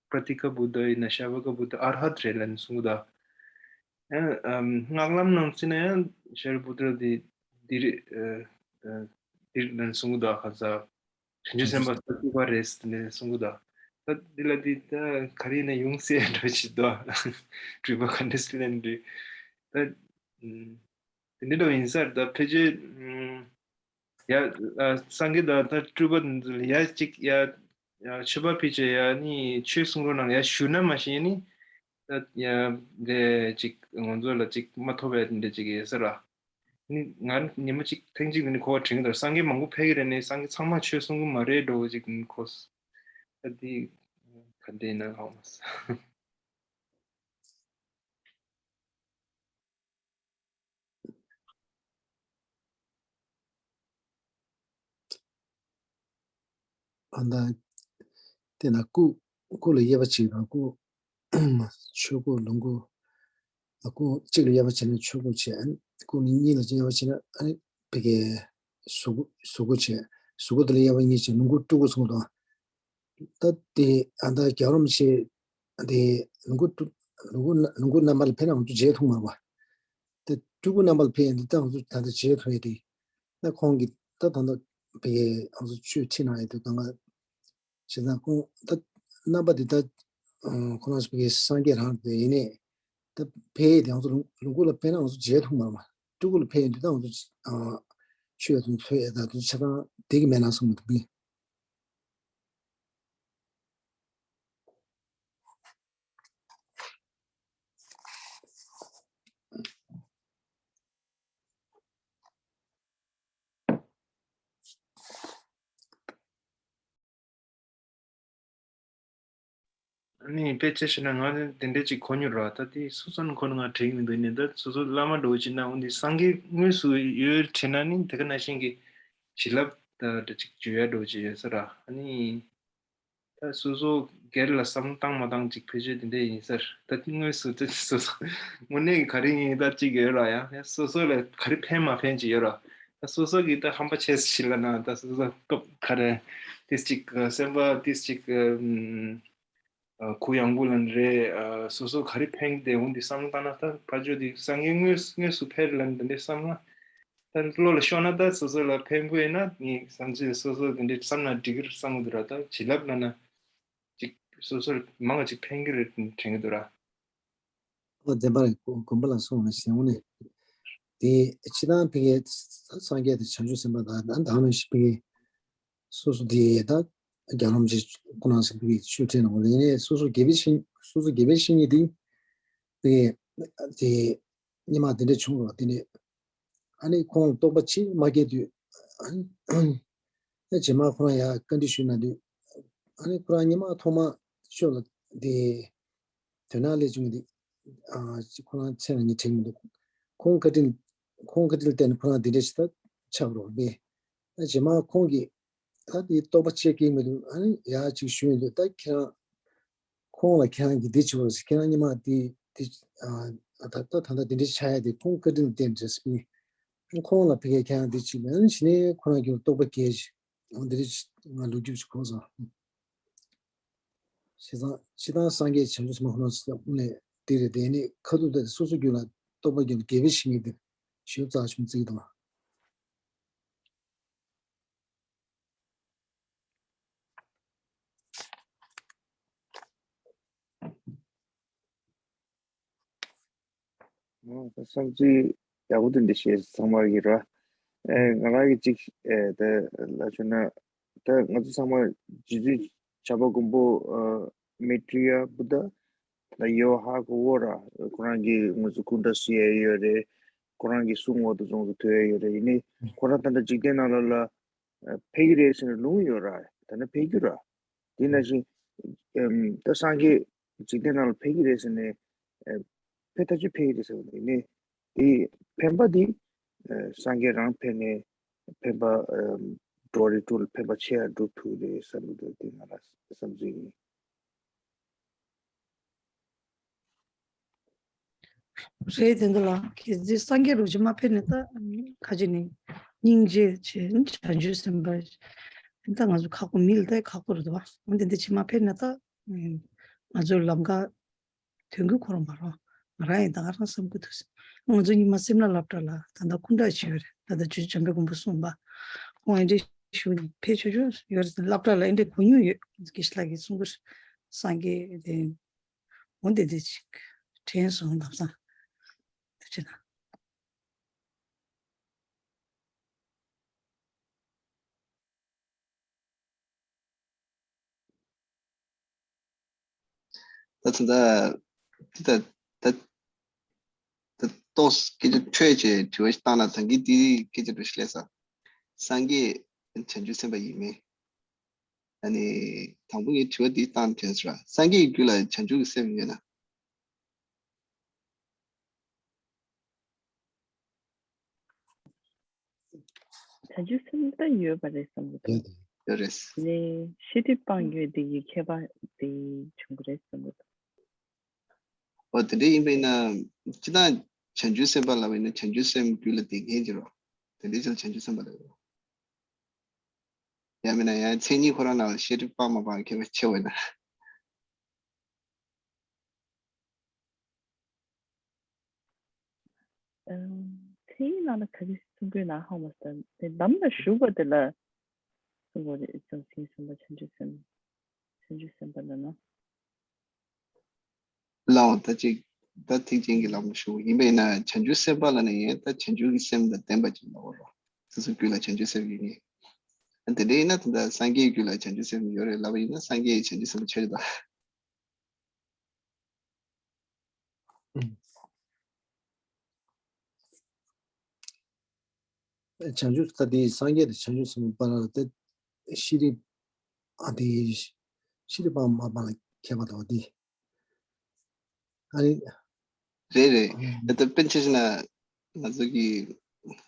པྲ་ཏི་ཀ་བུདྡྷ་ཡིན་ན་ཤྭ་བ་ཀ་བུདྡྷ་ཨར་ཧཏ་རེད་ལབ་ནས་གསུང་གི་འདུག་ཨ་ཨམ་སྔགས་ལམ་ནང་བརྩིས་ན་ཡང་ཤཱ་རི་པུ་ཏྲ་དེ་འདི་རེད། ཨ་ཨ་འདི་རེད་ལབ་ནས་གསུང་གི་འདུག་ཁ་ས་བྱང་ཆུབ་སེམས་དཔའ་ས་ཏི་པ་རེད་ཟེར་ནས་གསུང་གི་འདུག་ད་འདི་ལ་འདི་ད་ག་རེ་ཡིན་ན་ཡོང་སྲིད་འགྲོ་ཞིག་འདུག་དྲི་བ་ག་འདྲ་སྲིད་ལན་འདྲི་ད་ཨམ་དེ་འདྲ་འདྲ་ཡིན་ས་རེད། ད་ཕལ་ཆེར་ཨམ། ཡ། ཨ་སངས་རྒྱས་དང་ད་སྤྲུལ་པ་འདི་ཚོ་ལ་ཡ་གཅིག་ཡ། ཡ་མཆོད་པ་ཕུལ་བྱས་ཡ་ནི་ཆོས་གསུང་རོགས་གནང་ཡ་ཞུ་ན་མ་ཤེས་ནི། ད་ཡ་འདྲེ་གཅིག་ང་ཚོ་ལ་གཅིག་མ་ཐོབ་པའི་འདྲེ་གཅིག་ཡོད་ས་ར། ནི་ང་ཉི་མ་གཅིག་ཐེངས་གཅིག་ནི་གོ་བ་དྲན་གྱི་འདུག་སངས་རྒྱས་མང་པོ་ཕེབས་ཀྱི་རེད་ནི་སངས་རྒྱས་ཚང་མ་ཆོས་གསུང་གི་མ་རེད་འགྲོ་བ་གཅིག་ནི་གོ། ད་འདི་ག་འདྲ་ཡིན་ན་ཧ་མ་སོང་། ཨ་ད། དེ་ན་སྐུ་སྐུ་ལ་དབྱེ་བ་ཕྱེ་དང་སྐུ། ཆོས་སྐུ་ལོངས་སྐུ། སྐུ་གཅིག་ལ་དབྱེ་བ་ཕྱེ་ན་ཆོས་སྐུ་བྱས། སྐུ་གཉིས་ལ་དབྱེ་བ་ཕྱེ་ན་ཨ་ནི་བི་གའི་གཟུགས་སྐུ་གཟུགས་སྐུ་བྱས། གཟུགས་སྐུ་དེ་ལ་དབྱེ་བ་གཉིས་བྱས་ལོངས་སྐུ་སྤྲུལ་སྐུ་གསུངས་དང་། ད་དེ་ཨ་ད་རྒྱལ་བ་རིན་པོ་ཆེ་དེ་ལོངས་སྐུ་སྤྲུལ་ལོངས་སྐུ་ལོངས་སྐུ་རྣམ་པ་ལ་ཕེབས་ན་ང་ཚོ་མཇལ་ཐུབ་མ་རེད་པ། དེ་སྤྲུལ་སྐུ་རྣམ་པ་ལ་ཕེབས་ཡ་འདི་ད་ང་ཚོ་ད་ལྟ་མཇལ་ཐུབ་ཡ་དེ། ད་ཁོང་གིས་ད་ད་ལྟ་བི་གའི་ང་ཚོ་ཆོས་ཁྲིད་གནང་ཡ་དེ་གང་ག་བྱས་ཙང་ཁོང་ད་རྣམ་པ་འདི་ད་ཁོ་རང་ཚོ་བི་གའི་སངས་རྒྱས་རང་དེ་ཡིན་ནས་ད་ཕེབས་ཡ་དེ་ང་ཚོ་ལོངས་སྐུ་ལ་ཕེབས་ན་ང་ཚོ་མཇལ་ཐུབ་མ་རེད་པ། སྤྲུལ་སྐུ་ལ་ཕེབས་ཡ་འདི་ད་ང་ཚོ་ཆོས་ཡ་དང་ཚོད་ཡ་ད་དེ་ཆ་ཚང་བསྡད་ཀྱི་མེད་ན་གསུངས་འདུག་གི། ནི་དཔེ་ཆ་བཤད་ན་ང་དེ་འདྲ་ཅིག་གོ་མྱོང་ར། ད་དེ་སོ་སོ་ནི་ཁོ་ན་ང་དྲན་གྱི་མི་འདུག་ནི། ད་སོ་སོ་བླ་མ་འདྲ་བོ་ཅིག་ན་འོན་ཏེ་སངས་རྒྱས་དངོས་སུ་ཡོད་དྲན་ན་ནི་དེ་ག་ནང་བཞིན་གྱི་བྱིན་རླབས་ད་འདྲ་ཅིག་འཇུ་ཡ་འདྲ་བོ་ཅིག་ཡོད་ས་ར། ཨ་ནི་ད་སོ་སོ་སྒེར་ལ་བསམ་བློ་བཏང་མ་བཏང་ཅིག་ཕལ་ཆེར་དེ་འདྲ་ཡིན་ས་ར། ད་དེ་དངོས་སུ་ད་སོ་སོ་དངོས་གནས་ཀྱི་ག་རེ་ཡིན་ད་ཅིག་ཡོད་ར། ཡང་ཡང་སོ་སོ་ལ་ག་རེ་ཕན་མ་ཕན་ཅིག་ཡོད་ར། ད་སོ་སོ་གི་ད་ཧམ་པ་ཆེ་ཞིག་ལ་ན་ད་སོ་སོ་སྟོབས་ག་རེ་ཏིས་ཅིག་སེམས་པ་ཏིས་ཅིག་ཨམ། ཨ། གུ་ཡངས་པོ་ལ་རེད། ཨ། སོ་སོ་ག་རེ་ཕན་གི་དེ་འོང་དེ་བསམ་བློ་བཏང་ན་ད་ཕ་ཇོ་དེ་སངས་རྒྱས་དངོས་དངོས་སུ་ཕེབས་ལ་འདི་འདྲའི་བསམ་བློ་ད་བློ་ལ་ཤོར་ན་ད་སོ་སོ་ལ་ཕན་པོ་ཡིན་ན་ངས་བསམ་ཚུལ་སོ་སོ་དེ་འདྲའི་བསམ་ན་འགྲིག་གི་རེད་བསམ་གི་འདུག་ར། ད་བྱིན་རླབས་ལ་ན་ཅིག་སོ་སོར་མང་ང་ཅིག་ཕན་གི་རེད་དྲན་གི་འདུག་ར། ཨོ་བདེན་པ་རེད། དགོན་པ་ལ་སོང་ནས་ཞེས་འོང་ནས་དེ་ཕྱི་དང་ཕ་གི་སངས་རྒྱས་དང་བྱང་ཆུབ་སེམས་དཔའ་དང་ད་ནང་བཞིན་ཕ་གི་སོ་སོ་དེ་ད་རྒྱ་ལམ་གྱི་ཁོ་རང་ཚོ་བོད་ཀྱི་ཆོས་ཁྲིད་ནང་ལ་ཡིན་ནའི་སོ་སོ་དགེ་བའི་བཤེས་སོ་སོ་དགེ་བའི་བཤེས་གཉེན་དེ་བོད་ཀྱི་དེ་སྔོན་མ་དེ་འདྲ་བྱུང་རོགས་དེ་ནས་ཨ་ནི་ཁོང་རྟོགས་པ་ཅིག་མ་སྐྱེས་དུས་ཨ་ནི་རྗེས་མ་ཁོ་རང་ཡར་བཀའ་འདྲི་ཞུས་ན་དུས་ཨ་ནི་ཁོ་རང་སྔོན་མ་ཐོག་མ་ཆོས་ལ་དེ་དོན་དག་ལས་བྱུང་དེ་ཨ་ཁོ་རང་མཚན་ལ་ངས་དྲན་མི་འདུག་ཁོང་བཀའ་དྲིན་ཁོང་བཀའ་དྲིན་བརྟེན་ནས་ཁོ་རང་དེ་འདྲ་ཞིག་ད་ཆགས་རོགས་པས། ཨ་རྗེས་མ་ཁོང་གིས་ད་དེ་རྟོགས་པ་ཆེ་སྐྱེས་མི་འདུག་ཨ་ནི་ཡར་ཅིག་ཞུས་ཡོང་དུས་ད་ཁྱེད་རང་ཁོང་ལ་ཁྱེད་རང་གིས་འདི་བྱེད་པར་ཟེར། ཁྱེད་རང་སྔོན་མ་འདི་འདི་ཨ་ད་ད་ད་ལྟ་འདི་འདྲ་ཆགས་ཡ་དེ་ཁོང་བཀའ་དྲིན་བརྟེན་རེད་ཟེར། ཁོང་ལ་ཕ་གིར་ཁྱེད་རང་འདི་བྱེད་ལ་ཕྱི་ནས་ཁོ་རང་གི་རྟོགས་པ་རྒྱས་ཤིག་འོ་འདི་རེད། ང་ལོ་རྒྱུས་ཤིག་གོ་སོང་། བྱས་ཙང་ཕྱི་དང་སངས་རྒྱས་བྱང་ཆུབ་སེམས་དཔའ་ཁོ་རང་ཚོ་དངོས་གནས་དེ་རེད། དེ་ནི་ཁ་ཐུག་ད་སོ་སོ་རྒྱུད་ལ་རྟོགས་པ་རྒྱས་དགེ་བའི་བཤེས་གཉེན་དེ་ཞུ་རྩ་ཆུང་བརྩི་གི་དང་། ཨོ་ད་བསམ་ཚུལ་ཡག་པོ་དེ་འདྲ་བཤད་ཚང་མ་གི་ར། ཨེ་ང་རང་གི་གཅིག་ཨེ་ད་ལ་བྱུང་ན་ད་ང་ཚོ་ཚང་མ་རྗེ་བཙུན་བྱམས་པ་མགོན་པོ་ཨ་མེ་ཏྲི་ཡ་བུདྡྷ་ད་ཡོད་ཧ་གོ་གོ་ར། ཁོ་རང་གི་ང་ཚོ་སྐུ་འདྲ་བསུ་ཡ་ཡོད་རེད། ཁོ་རང་གི་གསུང་འོག་ཏུ་ཚོགས་སུ་ཐོས་ཡ་ཡོད་རེད། ཡིན་ནའི་ཁོ་རང་ད་ལྟ་འཇིག་རྟེན་ནང་ལ་ལ་ཕེབས་ཀྱི་རེད་ཟེར་ནས་ལུང་ཡོད་ར། ད་ནི་ཕེབས་རྒྱུ་ར། དེ་ནང་བཞིན་ཨམ་ད་སངས་རྒྱས་འཇིག་རྟེན་ནང་ལ་ཕེབས་ཀྱི་རེད་ཟེར་ནས་ཨ་ཕེབས་ཐག་ཆོད་ཕེབས་ཀྱི་རེད་ཟེར་བ་ནི་ནི་དེ་ཕན་པ་དེ་ཨ་སངས་རྒྱས་རང་ཕེབས་ནས་ཕན་པ་ཨམ་འགྲོ་བ་རིགས་དྲུག་ལ་ཕན་པ་ཆེ་བ་སྒྲུབ་ཐུབ་རེད་བསམ་གྱི་འདུག་དེ་ང་རང་བསམ་ཚུལ་ཡིན། རེད། དེ་འདྲ་ལ་གལ་སྲིད་སངས་རྒྱས་རུ་ཅིག་མ་ཕེབས་ན་ད་ཁ་ཅིག་ནི་སྙིང་རྗེ་ཆེ་བྱང་ཆུབ་སེམས་དཔའ་ད་ང་ཚོ་ཁག་པོ་མི་ལ་ད་ཁག་པོ་རེད་དོ། འོན་ཏེ་འདི་ཅིག་མ་ཕེབས་ན་ད་ང་ཚོའི་ལམ་ཁ་དོན་གྱི་ཁོ་རང་མ་རོ། ང་རང་ཡིན་ད་ང་རང་བསམ་གྱི་འདུག་ང་ཚོ་ཉི་མ་སེམས་ལ་སློབ་གྲྭ་ལ་ད་ལྟ་སྐུ་འདྲ་བྱས་ཡོད་རེད། ད་ལྟ་ཇོ་བོ་བྱམས་པའི་མགོན་པོ་གསུངས་པ་ཁོང་ཨེ་འདྲས་ཞུ་ནས་ཕེབས་ཆོག་ཆོག་ཡོད་རེད། སློབ་གྲྭ་ལ་ཨེ་འདྲས་གོ་མྱོང་ཡོད། དགེ་བཤེས་ལགས་ཀྱིས་གསུང་གི་རེད། སངས་རྒྱས་དེ། འོ་འདི་འདི་ཅིག་དྲན་སོང་ལམ་སང་། དེ་བྱས་ན། ད་ད་ད་ད་ད་ད་ཏོག་སྐད་ཆ་འཕྲོས་བྱས་དྲི་བ་ཞིག་བཏང་ན་ད་གིན་དེ་སྐད་ཆ་འདྲ་ཞིག་སླེབས་སོང་། སངས་རྒྱས་བྱང་ཆུབ་སེམས་དཔའ་ཡིན་མིན། ཨ་ནི་དང་པོ་ངས་དྲི་བ་འདི་བཏང་དྲན་སོང་ར། སངས་རྒྱས་ཀྱི་རྒྱུད་ལ་བྱང་ཆུབ་ཀྱི་སེམས་ཡོད་ན། བྱང་ཆུབ་སེམས་ད་ཡོད་པ་རེད་བསམ་གྱི་འདུག་ཡོད་རེད། ནས་ཤེས་སྒྲིབ་སྤངས་ཡོད་དེ་ཡི་ཁྱད་པར་དེ་བྱུང་གི་རེད་བསམ་གྱི་འདུག་འོ་དེ་འདྲ་ཡིན་པ་ཡིན་ན་སྤྱིར་བཏང་བྱང་ཆུབ་སེམས་དཔའ་ལབ་པ་ཡིན་ན་བྱང་ཆུབ་སེམས་རྒྱུད་ལ་ལྡན་མཁན་ཅིག་རོ། དེ་འདྲའི་ཆ་ལ་བྱང་ཆུབ་སེམས་དཔའ་ལབ་ཡོད་རོ། ཡང་མིན་ན་ཡང་མཚན་ཉིད་ཁོ་རང་ནང་ལ་ཤེས་སྒྲིབ་སྤངས་མ་སྤངས་ཁྱད་པར་ཆེ་བ་ཡིན་ན། ཚེ་ཡི་ནང་ལ་ག་རེ་གསུང་དགོས་ན་ཧ་མ་སྟ་ནས་ལམ་ལ་ཞུགས་པ་དེ་ལ་གསུང་དགོས་རེད། ཅང་སེམས་གསུམ་པ་བྱང་ཆུབ་སེམས་བྱང་ཆུབ་སེམས་དཔའ་ལ་ན། ལའོ་ད་ཅིག་ད་ཐེག་ཆེན་གྱི་ལམ་ལ་ཞུགས་ཡིན་པས་ན་བྱང་ཆུབ་སེམས་དཔའ་ལ་ན་ཡང་ད་བྱང་ཆུབ་ཀྱི་སེམས་ལ་ལྡན་པ་ཅིག་ལ་འོ་རོ། སོ་སོ་རྒྱུད་ལ་བྱང་ཆུབ་སེམས་ཡོད་ངེས། ཨ་དེ་འདྲ་ཡིན་ན་ད་ལྟ་སངས་རྒྱས་རྒྱུད་ལ་བྱང་ཆུབ་སེམས་ཡོད་རེད་ལབ་པ་ཡིན་ན་སངས་རྒྱས་ཀྱི་བྱང་ཆུབ་སེམས་ཆོས་རེད་ད། བྱང་ཆུབ་ད་དེ་སངས་རྒྱས་དང་བྱང་ཆུབ་སེམས་དཔའ་ལ་དེ་ཤེས་རིག་ཨ་དེ་ཤེས་རིག་སྤངས་མ་སྤངས་ལ་ཁྱད་པར་དང་དེ་ ཨ་ནི། རེད་རེད། ཨ་ད་ལྟ་དཔེར་ཆ་བཞག་ན་ང་ཚོ་གི་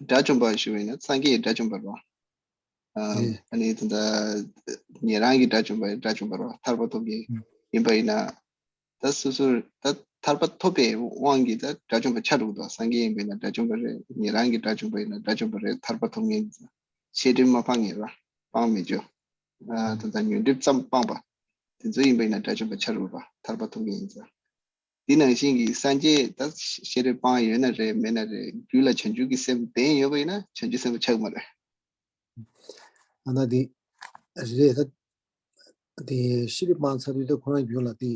དགྲ་བཅོམ་པ་ཞུ་བ་ཡིན་ན་སངས་རྒྱས་ཀྱི་དགྲ་བཅོམ་པ་རེད་བ། ཨ་རེད། ཨ་ནི་ད་ལྟ་ཉན་རང་གི་དགྲ་བཅོམ་པ་དགྲ་བཅོམ་པ་རེད་བ། ཐར་པ་ཐོབ་མཁན་ཨ་ཡིན་པ་ཡིན་ན། ད་སོ་སོར་ད་ཐར་པ་ཐོབ་པའི་དབང་གིས་ད་དགྲ་བཅོམ་པ་ཆགས་འགྲོ་གི་འདུག་སངས་རྒྱས་ཡིན་པ་ཡིན་ན་དགྲ་བཅོམ་པ་རེད། ཉན་རང་གི་དགྲ་བཅོམ་པ་ཡིན་ན་དགྲ་བཅོམ་པ་རེད། ཐར་པ་ཐོབ་མཁན་ཡིན་ཙང་། ཤེས་སྒྲིབ་མ་སྤངས་ངེས་ར་སྤངས་མེད་ཅོ། ཨ་ད་ལྟ་ཉོན་སྒྲིབ་ཙམ་སྤངས་པ། དེ་ཚོ་ཡིན་པ་ཡིན་ན་དགྲ་བཅོམ་པ་ཆགས་འགྲོ་གི་རེད་བ། ཐར་པ་ཐོབ་མཁན་ཡིན་ཙང་། འདི་ནང་བཞིན་གྱི་སངས་རྒྱས་ད་ཤེས་རབ་སྤངས་ཡོད་ན་རེད་མེད་ན་རེད། རྒྱུད་ལ་བྱང་ཆུབ་ཀྱི་སེམས་ལྡན་ཡོད་པ་ཡིན་ན་བྱང་ཆུབ་སེམས་དཔའ་ཆགས་ཀྱི་མ་རེད། ཨ་ན་དེ་རེད་ད། དེ་ཤེས་རབ་སྤངས་ཚར་དུས་ད་ཁོ་རང་རྒྱུད་ལ་དེ་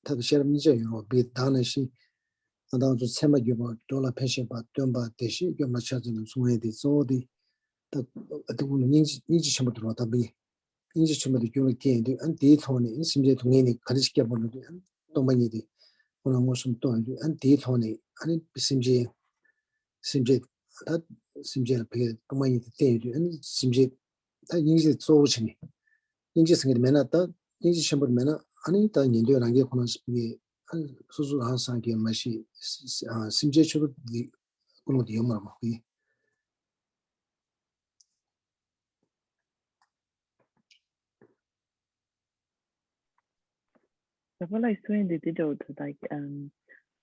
ཐབས་ཤེས་རབ་གཉིས་ཆ་ཡོད་རོགས་པའི་བདག་ནང་བཞིན། ཨ་དང་ཚོ་ཚད་མ་བརྒྱུད་པ་འགྲོ་ལ་ཕན་ཞེན་པ་སྟོན་པ་བདེ་གཤེགས་སྐྱོབ་པ་ཆ་ཚང་གི་མཚུངས་ཡས་དེ་གཙོ་བོ་དེ། ད་ཨ་དེ་ཀུན་ལ་སྙིང་རྗེ་སྙིང་རྗེ་ཆེན་པོ་དུ་རོགས་ད་བི། སྙིང་རྗེ་ཆེན་པོ་དེ་རྒྱུད་ལ་སྐྱེས་ཡོང་དུས་ཨ་ནི་དེའི་ཐོག་ནས་ཨ་ནི་སེམས་ཅན་སྡུག་བསྔལ་ནས་ག་རེ་ཞིག་སྐྱབས་པ་ལ་དུས་ཨ་ནི་སྟོང་པ་ཉིད་དེ་ཁོ་ན་མངོན་སུམ་རྟོགས་ཡོང་དུས་ཨ་ནི་དེའི་ཐོག་ནས་ཨ་ནི་སེམས་ཅན་སེམས་ཅན་ད་སེམས་ཅན་ལ་ཕ་གིའི་སྟོང་པ་ཉིད་དེ་བསྟན་ཡོང་དུས་ཨ་ནི་སེམས་ཅན་ད་སྙིང་རྗེ་གཙོ་བོ་བྱས་ནས་སྙིང་རྗེ་ཟེར་མཁན་དེ་མེད་ན་ད་སྙིང་རྗེ་ཆེན་པོ་དེ་མེད་ན་ཨ་ནི་ད་ཉན་ཐོས་རང་གིས་ཁོ་ན་ཕ་གིའི་ཨ་ནི་སོ་སོ་རང་སངས་རྒྱས་མ་ཤེས་སེམས་ཅན་ཆོས་ལུགས་འདི་ཀུན་སློང་དེ་ཡོད་མ་རེད་མ་གི། ད་ཁོ་ལ་སུ་ཡིན་དེ་དེ་འདྲ་བོ་ད་ད་ཨམ།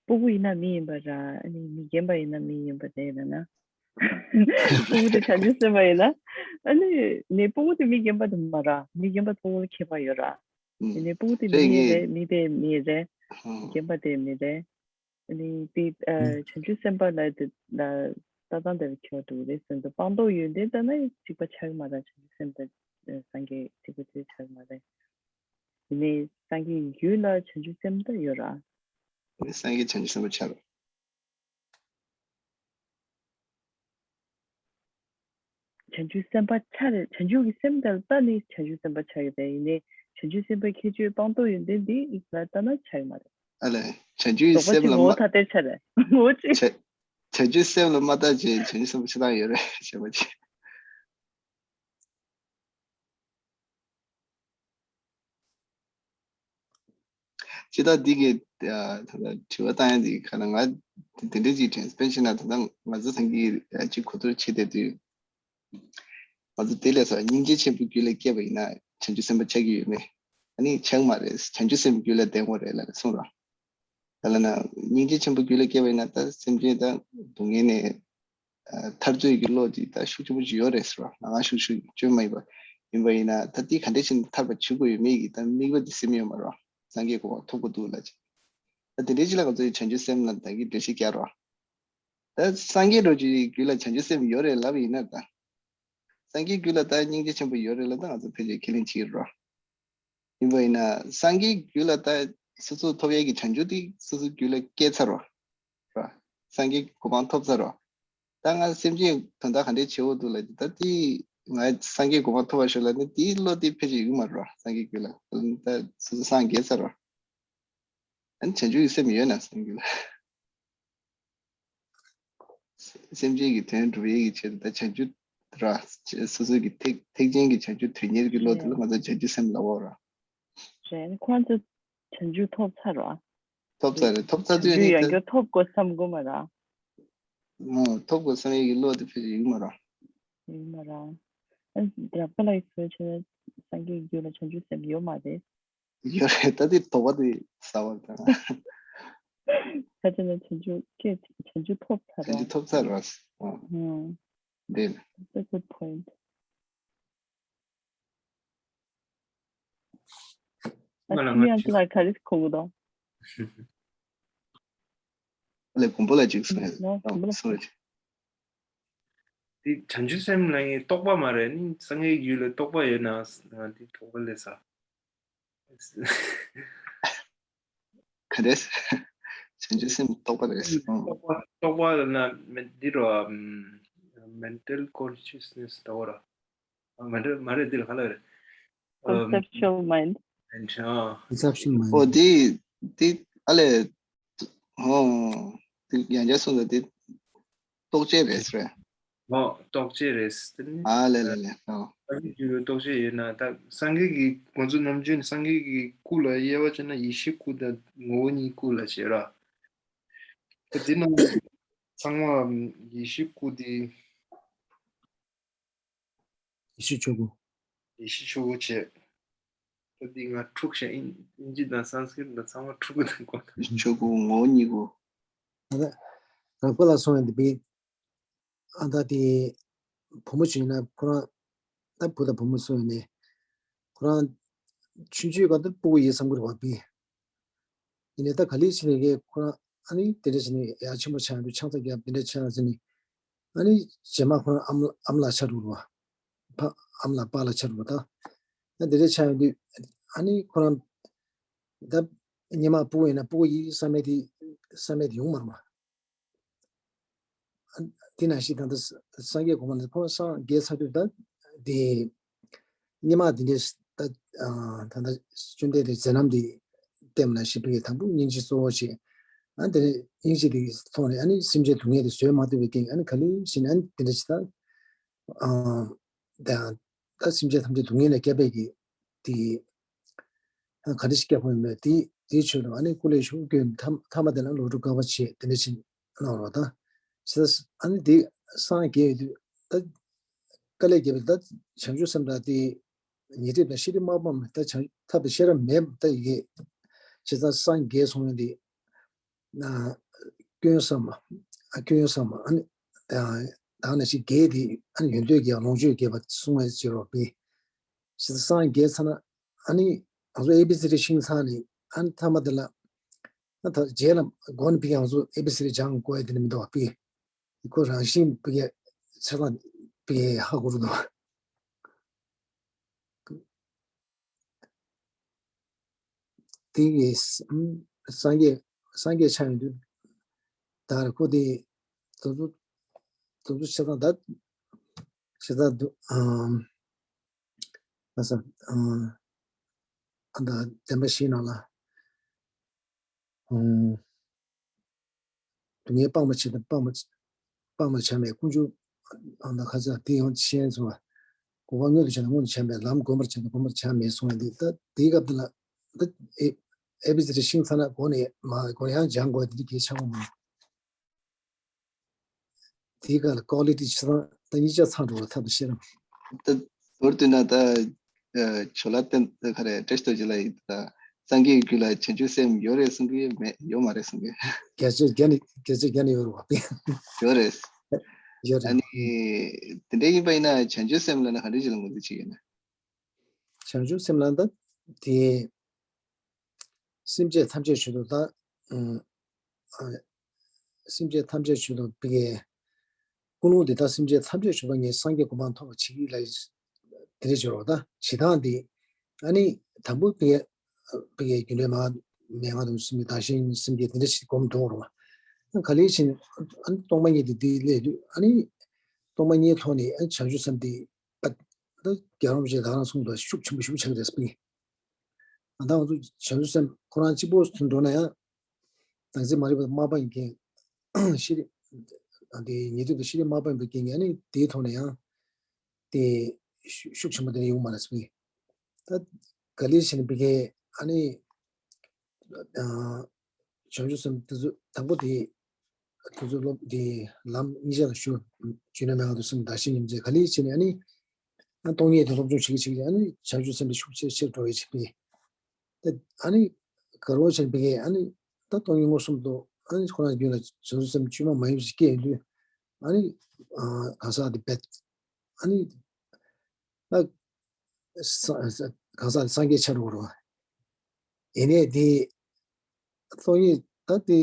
སྤུ་གུ་ཡིན་ན་མི་ཡིན་པ་ར་ཨ་ནི་མི་རྒན་པ་ཡིན་ན་མི་ཡིན་པ་རེད་ལ་ན། སྤུ་གུ་དེ་བྱང་ཆུབ་སེམས་དཔའ་ཡིན་ན། ཨ་ནི་ནི་སྤུ་གུ་དེ་མི་རྒན་པ་དེ་མ་ར་མི་རྒན་པ་སྤུ་གུ་ལ་ཁྱད་པར་ཡོད་ར། ཨ་ནི་སྤུ་གུ་དེ་མི་རེད་མི་དེ་མི་རེད། མི་རྒན་པ་དེ་མི་རེད། ཨ་ནི་དེ་ཨ་བྱང་ཆུབ་སེམས་དཔའ་ལ་དེ་ལ་ལྟ་སྟངས་དེ་ལ་ཁྱད་པར་འདུག་རེད་ཟེར་འདུག་སྤངས་རྟོགས་ཡོན་ཏན་ལྟ་ན་གཅིག་པ་ཆགས་མ་རེད། བྱང་ཆུབ་སེམས་དཔའ་སངས་རྒྱས་གཅིག་པ་དེ་ཆགས་མ་རེད། དེ་ནས་སངས་རྒྱས་རྒྱུད་ལ་བྱང་ཆུབ་སེམས་དཔའ་ཡོད་ར། སངས་རྒྱས་བྱང་ཆུབ་སེམས་དཔའ་ཆགས་ར། བྱང་ཆུབ་སེམས་དཔའ་ཆགས་རེད། བྱང་ཆུབ་ཀྱི་སེམས་དེ་ལ་ལྟ་ནས་བྱང་ཆུབ་སེམས་དཔའ་ཆགས་ཀྱི་རེད། ཡིན་ནའི་བྱང་ཆུབ་སེམས་དཔའི་ཁྱད་ཆོས་སྤངས་རྟོགས་ཡོན་ཏན་འདི་ཡིག་ལ་ལྟ་ན་ཆགས་ཀྱི་མ་རེད། ཨ་ལས། བྱང་ཆུབ་ཀྱི་སེམས་ལ་མ་ལྟ་ཆགས་རེད། ངོ་ཅི། བྱང་ཆུབ་སེམས་ལ་མ་ལྟ་ཅེས་བྱང་ཆུབ་སེམས་དཔའ་ཆགས་སྟངས་ཡོད་རེད་ཞེས་པ་ཅིག་ཅི་ལྟར་འདི་གི་ད་ལྟ་དྲི་བ་བཏང་ཡ་འདི་ག་ན་ང་དེ་འདྲ་ཅིག་དྲན་སྤེལ་བྱས་ན་ད་ལྟ་ང་ཚོ་ཚང་གི་ཅིག་གོ་བསྡུར་བྱེད་བསྡད་དུས། ང་ཚོ་དེ་ལས་སོ་སྙིང་རྗེ་ཆེན་པོའི་རྒྱུད་ལ་སྐྱེས་པ་ཡིན་ན་བྱང་ཆུབ་སེམས་དཔའ་ཆགས་ཀྱི་ཡོད་མེད། ཨ་ནི་ཆགས་མ་རེད། བྱང་ཆུབ་སེམས་རྒྱུད་ལ་ལྡན་དགོས་རེད་ལབ་ནས་གསུངས་རོགས། ད་ལ་ན་སྙིང་རྗེ་ཆེན་པོའི་རྒྱུད་ལ་སྐྱེས་པ་ཡིན་ན་ད་སེམས་ཅན་ད་སྡུག་བསྔལ་ནས་ཐར་ཚུལ་གྱི་བློ་དེ་ད་ཤུགས་ཆེན་པོ་ཅིག་ཡོད་རེད་ཟེར་བ། ང་ང་ཤུགས་ཤུགས་སྐྱོན་མ་ཡིན་པ་ཡིན་པ་ཡིན་ན་ད་དེ་ག་འདྲ་བྱས་ནས་ཐར་པ་བྱེད་དགོས་ཡོད་མེད་ཀྱི་ད་དམིགས་པ་དེ་སེམས་ཡོད་མ་རེད། སངས་རྒྱས་གོ་འཕང་ཐོབ་དགོས་འདུག་ལབ་ཅིག་ད་དེ་འདྲའི་ཅིག་ལ་ང་ཚོ་ཡི་བྱང་ཆུབ་སེམས་ལ་ད་གི་འགྲེལ་བཤད་རྒྱག་རོགས། ད་སངས་རྒྱས་རོ་ཅིག་རྒྱུད་ལ་བྱང་ཆུབ་སེམས་ཡོད་རེད་ལབ་ཡིན་ན་ད། སངས་རྒྱས་རྒྱུད་ལ་ད་སྙིང་རྗེ་ཆེན་པོ་ཡོད་རེད་ལབ་ད་ང་ཚོ་ཕལ་ཆེར་ཁས་ལེན་བྱེད་རོ། ཡིན་པ་ཡིན་ན་སངས་རྒྱས་རྒྱུད་ལ་ད་སོ་སོ་ཐོབ་ཡས་ཀྱི་བྱང་ཆུབ་དེ་སོ་སོ་རྒྱུད་ལ་སྐྱེས་ཚར་རོ། ར། སངས་རྒྱས་གོ་འཕང་ཐོབ་ཚར་རོ། ད་ང་སེམས་ཅན་དོན་དག་ག་འདྲས་བྱེད་འོ་འདུག་ལབ་ད་དེ་ང་སངས་རྒྱས་གོ་འཕང་ཐོབ་པ་ཞིག་ལ་ནི་དེའི་བློ་དེ་ཕལ་ཆེར་ཡོད་མ་རེད་ར། སངས་རྒྱས་རྒྱུད་ལ་ད་སོ་སོ་སངས་རྒྱས་ཚར་རོ། ཨ་ནི་བྱང་ཆུབ་ཀྱི་སེམས་ཡོད་ན་སེམས་རྒྱུད་ལ། སེམས་ཅན་གྱི་དོན་སྒྲུབ་ཡས་ཀྱི་ཆེད་དུ་ད་བྱང་ཆུབ་ར། སོ་སོ་གི་ཐེག་ཐེག་ཆེན་གྱི་བྱང་ཆུབ་དོན་གཉེར་གྱི་བློ་དེ་ལ་ང་ཚོ་བྱང་ཆུབ་སེམས་ལབ་འོ་ར། རེད། ཁོང་ཚོ་བྱང་ཆུབ་ཐོབ་ཚར་རོ། ཐོབ་ཚར་རེད། ཐོབ་ཚར་དུས་ནི་ད་ཡང་བསྐྱར་ཐོབ་དགོས་བསམ་དགོས་མ་ར། ཐོབ་དགོས་བསམ་ཡས་ཀྱི་བློ་དེ་ཕལ་ཆེར་ཡོད་མ་ར། ཡོད་མ་ར། ཨ་རབ་དགའ་ལགས་ཀྱིས་བཟོས་བྱས་ན་སངས་རྒྱས་རྒྱུད་ལ་བྱང་ཆུབ་སེམས་ཡོད་མ་རེད། ཡོད་རེད། ད་དེ་དོགས་པ་དེ་ཟ་བར་དང་། ད་དེ་ནས་བྱང་ཆུབ་སྐྱེ་བྱང་ཆུབ་ཐོབ་ཚར་བྱང་ཆུབ་ར། ཐོབ་ཚར་ར། ཨང་། ཨང་། འདི། That's a good point. ང་ལ་ང་ཡང་ཅི་ལ་ག་རེ་གོ་གི་འདུག་ལས་གོང་པོ་ལ་ཅིག་གསུང་ཡ། ལོ་གོང་པོ་ལ་གསུང་ར་ཅིག་འདི་བྱང་ཆུབ་སེམས་ལ་ངས་རྟོགས་པ་མ་རེད། ནི་སངས་རྒྱས་རྒྱུད་ལ་རྟོགས་པ་ཡོད་ན་འདི་དོགས་པ་ལས་ས། ག་རེ། བྱང་ཆུབ་སེམས་རྟོགས་པ་རེད། རྟོགས་པ་རྟོགས་པ་ལ་ན་འདི་རོ། Mental consciousness ལྟ་བུ་ར། མ་རེད་མ་རེད། འདི་ལ་ག་ལ་རེད། Conceptual mind. Conceptual mind. ཨོ་འདི་འདི་ཨ་ལས། ཨོ། དེ་ཡང་བསྐྱར་གསུངས་ད་དེ་རྟོག་བཅས་རེད་ཟེར། ཨོ་རྟོག་བཅས་རེད་ཟེར་ནི། ཨ་ལས་ལས་ལས་ཨོ། སངས་རྒྱས་ཀྱི་རྟོག་བཅས་ཡོད་ན་ད་སངས་རྒྱས་ཀྱི་ང་ཚོ་ནམ་རྒྱུན་སངས་རྒྱས་ཀྱི་སྐུ་ལ་དབྱེ་བ་བྱས་ན་ཡེ་ཤེས་སྐུ་དང་ངོ་བོ་ཉིད་སྐུ་ལ་བྱེད་ར། ད་འདི་ནང་ཚང་མ་ཡེ་ཤེས་སྐུ་འདི། ཡེ་ཤེས་ཆོས་སྐུ། ཡེ་ཤེས་ཆོས་སྐུ་བྱས། ད་འདི་ང་འཁྲུག་བྱས། ཨིན་ཨིན་ཇི་དང་སན་སི་ཀྲིཏ་དང་ཚང་མ་འཁྲུག་གི་འདུག་གོ། ཡེ་ཤེས་ཆོས་སྐུ་ངོ་བོ་ཉིད་སྐུ། ད་ལྟ་རང་པ་ལ་སོང་ཡང་འདི་བི། ཨ་ད་དེ་བུ་མོ་བྱས་ན་ཁོ་རང་ད་བུ་དང་བུ་མོ་སོང་ཡོད་ནས་ཁོ་རང་ཆུང་ཆུང་སྒང་དུ་སྤུ་གུ་ཡིན་བསམ་གྱི་རེད་བ་བི། ཡིན་ནའི་ད་ག་ལེ་བྱས་ནས་ཀྱི་ཁོ་རང་ཨ་ནི་དེ་འདྲ་བྱས་ནས་ཡར་ཆེན་པོ་ཆགས་ཡོང་དུས་ཆང་ས་རྒྱབ་དེ་འདྲ་ཆགས་ཟིན་ནས་ཨ་ནི་རྗེས་མ་ཁོ་རང་ཨམ་ཨམ་ལགས་ཆགས་འགྲོ་རེད་བ། ཕ་ཨམ་ལགས་པཱ་ལགས་ཆགས་འགྲོ་རེད་བ། ད་ད་དེ་འདྲ་ཆགས་ཡོང་དུས་ཨ་ནི་ཁོ་རང་ད་སྔོན་མ་སྤུ་གུ་ཡིན་ན་སྤུ་གུ་ཡིན་བསམ་མེད་དེ་བསམ་མེད་དེ་ཡོང་མ་རེད་བ། དེ་ནང་བཞིན་ད་ལྟ་སངས་རྒྱས་གོ་འཕང་ནི་ཁོང་སངས་རྒྱས་ཚར་དུས་ད་དེ་སྔོན་མ་དེ་འདྲའི་ད་ད་ལྟ་བཅོམ་ལྡན་འདས་མཛད་རྣམ་དེ་བལྟས་པ་ནང་བཞིན་བི་དང་པོ་སྙིང་རྗེ་གཙོ་བོ་བྱས། ཨ་དེ་ནས་སྙིང་རྗེ་དེ་ཐོག་ནས་ཨ་ནི་སེམས་ཅན་སྡུག་བསྔལ་དེ་བཟོད་མ་ཐུབ་པའི་རྐྱེན་ཨ་ནི་ག་ལེ་བྱས་ནས་ཨ་ནི་དེ་འདྲ་ཞིག་ད་ད་སེམས་ཅན་ཐམས་ཅད་སྡུག་བསྔལ་ལས་སྐྱོབ་པའི་གི་དེ། ག་འདྲ་ཞིག་སྐྱབས་ཁོ་ཡིན་མོད་དེ་དེའི་ཆོས་དང་ཨ་ནི་སྐུ་ལས་ཤོར་སྐྱོན་ཐ་ཐ་མ་དེ་ལ་ལོ་དྲུག་དཀའ་བ་བྱས་དེ་འདྲ་ཞིག་གནང་རོགས་དང་། ཞེས་ཨ་ནི་དེ་སངས་རྒྱས་ཡོད་དུས་ད་དཀའ་ལས་བརྒྱབ་པའི་ད་བྱང་ཆུབ་སེམས་དང་དེ་ཉེ་སྒྲིབ་དང་ཤེས་རིག་མ་སྤངས་པ་ད་བྱང་ཐབས་དང་ཤེས་རབ་མེད་ད་ཡི་གེ་ཞེས་སངས་རྒྱས་སོང་ཡོད་དེ། སྐྱོན་བསམ་པ། སྐྱོན་བསམ་པ་ཨ་ནི་ད་ནང་བཞིན་རྒྱས་དེ་ཨ་ནི་ཡོན་ཏན་རྒྱས་ལོངས་སྤྱོད་རྒྱས་པ་གསུང་བའི་ཕྱིར་རོ་པས། ཞེས་སངས་རྒྱས་ཚར་ན་ཨ་ནི་ང་ཚོ་ཨེ་བི་སི་ཌི་ཤེས་ཚར་ནས་ཨ་ནི་ཐ་མ་དེ་ལ་ཨ་ད་རྗེས་ལ་མགོ་ནས་པི་ང་ཚོ་ཨེ་བི་སི་ཌི་སྦྱང་དགོས་ཡ་དེ་ནི་མི་འདུག་པས། ཁོ་རང་བཞིན་པི་ཆ་ཚང་པི་ཧ་གོ་རུ་འདུག་དེ་ཡི་སངས་རྒྱས་སངས་རྒྱས་ཆགས་ཡོང་དུས་ད་རེ་ཁོ་དེ་དུ་དུ་དུ་དུ་ཆ་ཚང་ད་ཆ་ཚང་དུ་ཨམ་ཨ་ས་ཨམ་ཨ་ད་བདེན་པ་བཞི་ནང་ལ་ཨམ། སྡུག་བསྔལ་སྤང་བར་བྱེད་དང་སྤང་བར་སྤང་བར་བྱ་མེད་ཀུན་འབྱུང་ཨ་ན་ཁ་ཚ་དེ་ཡང་ཤེས་སོ། གོ་བ་མངོན་དུ་བྱས་ན་མངོན་དུ་བྱ་མེད་ལམ་བསྒོམ་པར་བྱེད་དང་བསྒོམ་པར་བྱ་མེད་གསུངས་ཡོད་འདུག་ད་དེའི་སྐབས་དེ་ལ་ད་ཨེ་ཨེ་བི་སི་ཌི་ཤེས་ཚར་ན་གོ་ནས་མ་གོ་ཡང་སྦྱང་དགོས་དེ་འདྲ་གལ་ཆེན་པོ་མ་རེད། དེའི་སྐབས་ལ་ཀོ་ལི་ཊི་ཆ་ཚང་ད་གཉིས་ཆ་ཚང་འགྲོ་བ་ཐབས་དང་ཤེས་རབ། ད་མདོར་བསྡུས་ན་ད་ཆོ་ལ་བསྟན་ག་རེ་བཀྲ་ཤིས་རྡོ་རྗེ་ལགས་ཡིས་ད་སངས་རྒྱས་ཀྱི་རྒྱུད་ལ་བྱང་ཆུབ་སེམས་ཡོད་རེད་གསུང་གི་མེད་ཡོད་མ་རེད་གསུང་གི། བརྒྱ་ཆ་བརྒྱ་ནས་བརྒྱ་ཆ་བརྒྱ་ནས་ཡོད་རེད་བ། ཡོད་རེད། ཡོད་རེད། ཨ་ནི་དེ་འདྲ་ཡིན་པ་ཡིན་ན་བྱང་ཆུབ་སེམས་ལབ་ན་ག་འདྲ་ཞིག་ལ་ངོས་འཛིན་བྱེད་ཀྱི་ཡོད་ན། བྱང་ཆུབ་སེམས་ལབ་ན་ད་དེ་སེམས་ཅན་ཐམས་ཅད་ཞུ་དོ་ད་ཨ་སེམས་ཅན་ཐམས་ཅད་ཞུ་དོ་བི་གའི་ཀུན་སློང་དེ་ད་སེམས་ཅན་ཐམས་ཅད་ཞུ་བ་ངས་སངས་རྒྱས་གོ་འཕང་ཐོབ་པ་བྱེད་ཀྱི་ལ་དེ་རེ་བྱོས་རོགས་ད་བྱེད་སྟངས་དེ་ཨ་ནི་དང་པོ་བི་གའི་བི་གའི་རྒྱུ་འབྲས་མ་མན་ངག་དང་གསུམ་གྱི་བདག་གཞན་གཉིས་སེམས་བསྐྱེད་དེ་འདྲ་ཞིག་སྒོམ་འགྲོ་རོགས་ཨ་ག་ལེ་ཕྱིན་ཨ་ནི་སྟོང་པ་ཉིད་དེ་དེ་ལས་དུས་ཨ་ནི་སྟོང་པ་ཉིད་ཐོག་ནས་ཨ་བྱང་ཆུབ་སེམས་དེ་ཨ་ད་རྒྱལ་བ་རིན་པོ་ཆེ་ད་རང་གསུངས་པ་ཤུགས་ཆེན་པོ་ཞུ་ཆགས་རེད་སྤིན། ཨ་ད་ང་ཚོ་བྱང་ཆུབ་སེམས་ཁོ་རང་གཅིག་པོ་མཐུན་འགྲོ་ན་ཡང་བདག་འཛིན་མ་རིག་པ་མ་སྤངས་མཁན་ཤེས་རིག་དེ་ཉེ་དུས་དུ་ཤེས་རིག་མ་སྤངས་པའི་རྐྱེན་གྱིས་ཨ་ནི་དེའི་ཐོག་ནས་ཡང་དེ་ཤུགས་ཆེན་པོ་དེ་ཡོང་མ་རེད་སྤིན། ད་ག་ལེ་ཕྱིན་པི་ཀའི་ཨ་ནི། བྱང་ཆུབ་སེམས་དེ་ཚོ་དང་པོ་དེ་དེ་ཚོ་སློབ་དེ་ལམ་གཉིས་ཆ་ལ་ཞུ་རྒྱུད་ནས་མེད་པ་དུ་སེམས་བདག་གཞན་ཉིད་མཛད་ག་ལེ་ཕྱིན་ནས་ཨ་ནི་ཨ་སྟོང་ཉིད་དེ་སློབ་སྦྱོང་བྱེད་ཀྱི་བྱེད་ཀྱི་ཨ་ནི་བྱང་ཆུབ་སེམས་དེ་ཤུགས་ཆེ་ཆེར་འགྲོ་བའི་བྱེད་པས་ད་ཨ་ནི་ག་རོ་ཆེན་པི་ཀའི་ཨ་ནི་ད་སྟོང་ཉིད་མངོན་སུམ་དུ་ཨ་ནི་ཁོ་རང་རྒྱུད་ལ་བྱང་ཆུབ་སེམས་བཅོས་མ་མ་ཡིན་པ་ཞིག་སྐྱེས་ཡོང་དུས་ཨ་ནི་གང་ཟག་དེ་བེད་ཨ་ནི། ད་ས་ས་གང་ཟག་སངས་རྒྱས་ཆགས་འགྲོ་གི་རེད་བ། ཡིན་ནའི་དེ་སྟོང་ཉིད་ད་དེ་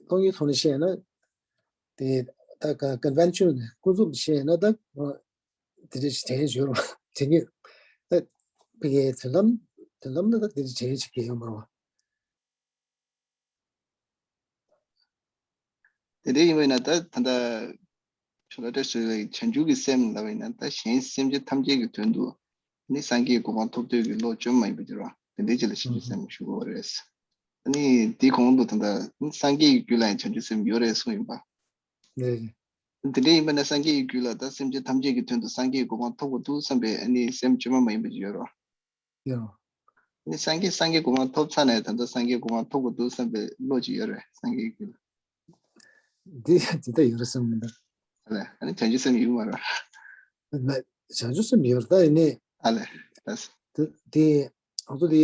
སྟོང་ཉིད་ཐོག་ནས་བཤད་ན་དེ་ད་ག་ཀོན་ཝེན་ཤན་ཀུན་རྫོབ་བཤད་ན་ད་དེ་འདྲ་ཞིག་དྲན་ཡོད་རེད་བ། དེ་ཉིད་ད་བི་གའི་དོན་དམ་དོན་དམ་ད་ད་དེ་འདྲ་དྲན་ཞིག་གི་ཡོད་མ་རེད་བ། དེ་འདྲ་ཡིན་པ་ཡིན་ན་ད་ད་ལྟ་ཆོ་ལ་བཀྲ་ཤིས་བྱང་ཆུབ་ཀྱི་སེམས་ལབ་པ་ཡིན་ན་ད་གཞན་སེམས་ཅན་ཐམས་ཅད་ཀྱི་དོན་དུ་ནི་སངས་རྒྱས་གོ་འཕང་ཐོབ་འདོད་ཀྱི་བློ་བཅོས་མ་ཡིན་པ་འགྱུར་བ་དེ་འདྲའི་ཅིག་ལ་བྱང་ཆུབ་སེམས་ཞུ་དགོས་པ་རེད། ཨ་ནི་དེའི་གོང་དུ་ད་ལྟ་ནི་སངས་རྒྱས་ཀྱི་རྒྱུད་ལ་ཡང་བྱང་ཆུབ་སེམས་ཡོད་རེད་གསུངས་ཡིན་པ། དེ་འདྲ་ཡིན་པ་ན་སངས་རྒྱས་ཀྱི་རྒྱུད་ལ་ད་སེམས་ཅན་ཐམས་ཅད་ཀྱི་དོན་དུ་སངས་རྒྱས་གོ་འཕང་ཐོབ་དགོས་འདུག་བསམ་པའི་ཨ་ནི་སེམས་བཅོས་མ་མ་ཡིན་པ་ཅིག་ཡོད་རེད་བ། ཡོད། ནི་སངས་རྒྱས་སངས་རྒྱས་གོ་འཕང་ཐོབ་ཚར་ནས་ད་ལྟ་སངས་རྒྱས་གོ་འཕང་ཐོབ་དགོས་འདུག་བསམ་པའི་བློ་ཅིག་ཡོད་རེད་སངས་རྒྱས་ཀྱི། འདི་འདི་ལྟ་ཡོད་རེད་བསམ་མི་འདུག་ཨ་ལས། ཨ་ནི་བྱང་ཆུབ་སེམས་ཡོད་མ་རེད། ལ་བྱང་ཆུབ་སེམས་ཡོད་རེད་ད་ཡིན་ནའི། ཨ་ལས། ད་དེ་དེ་ང་ཚོ་དེ་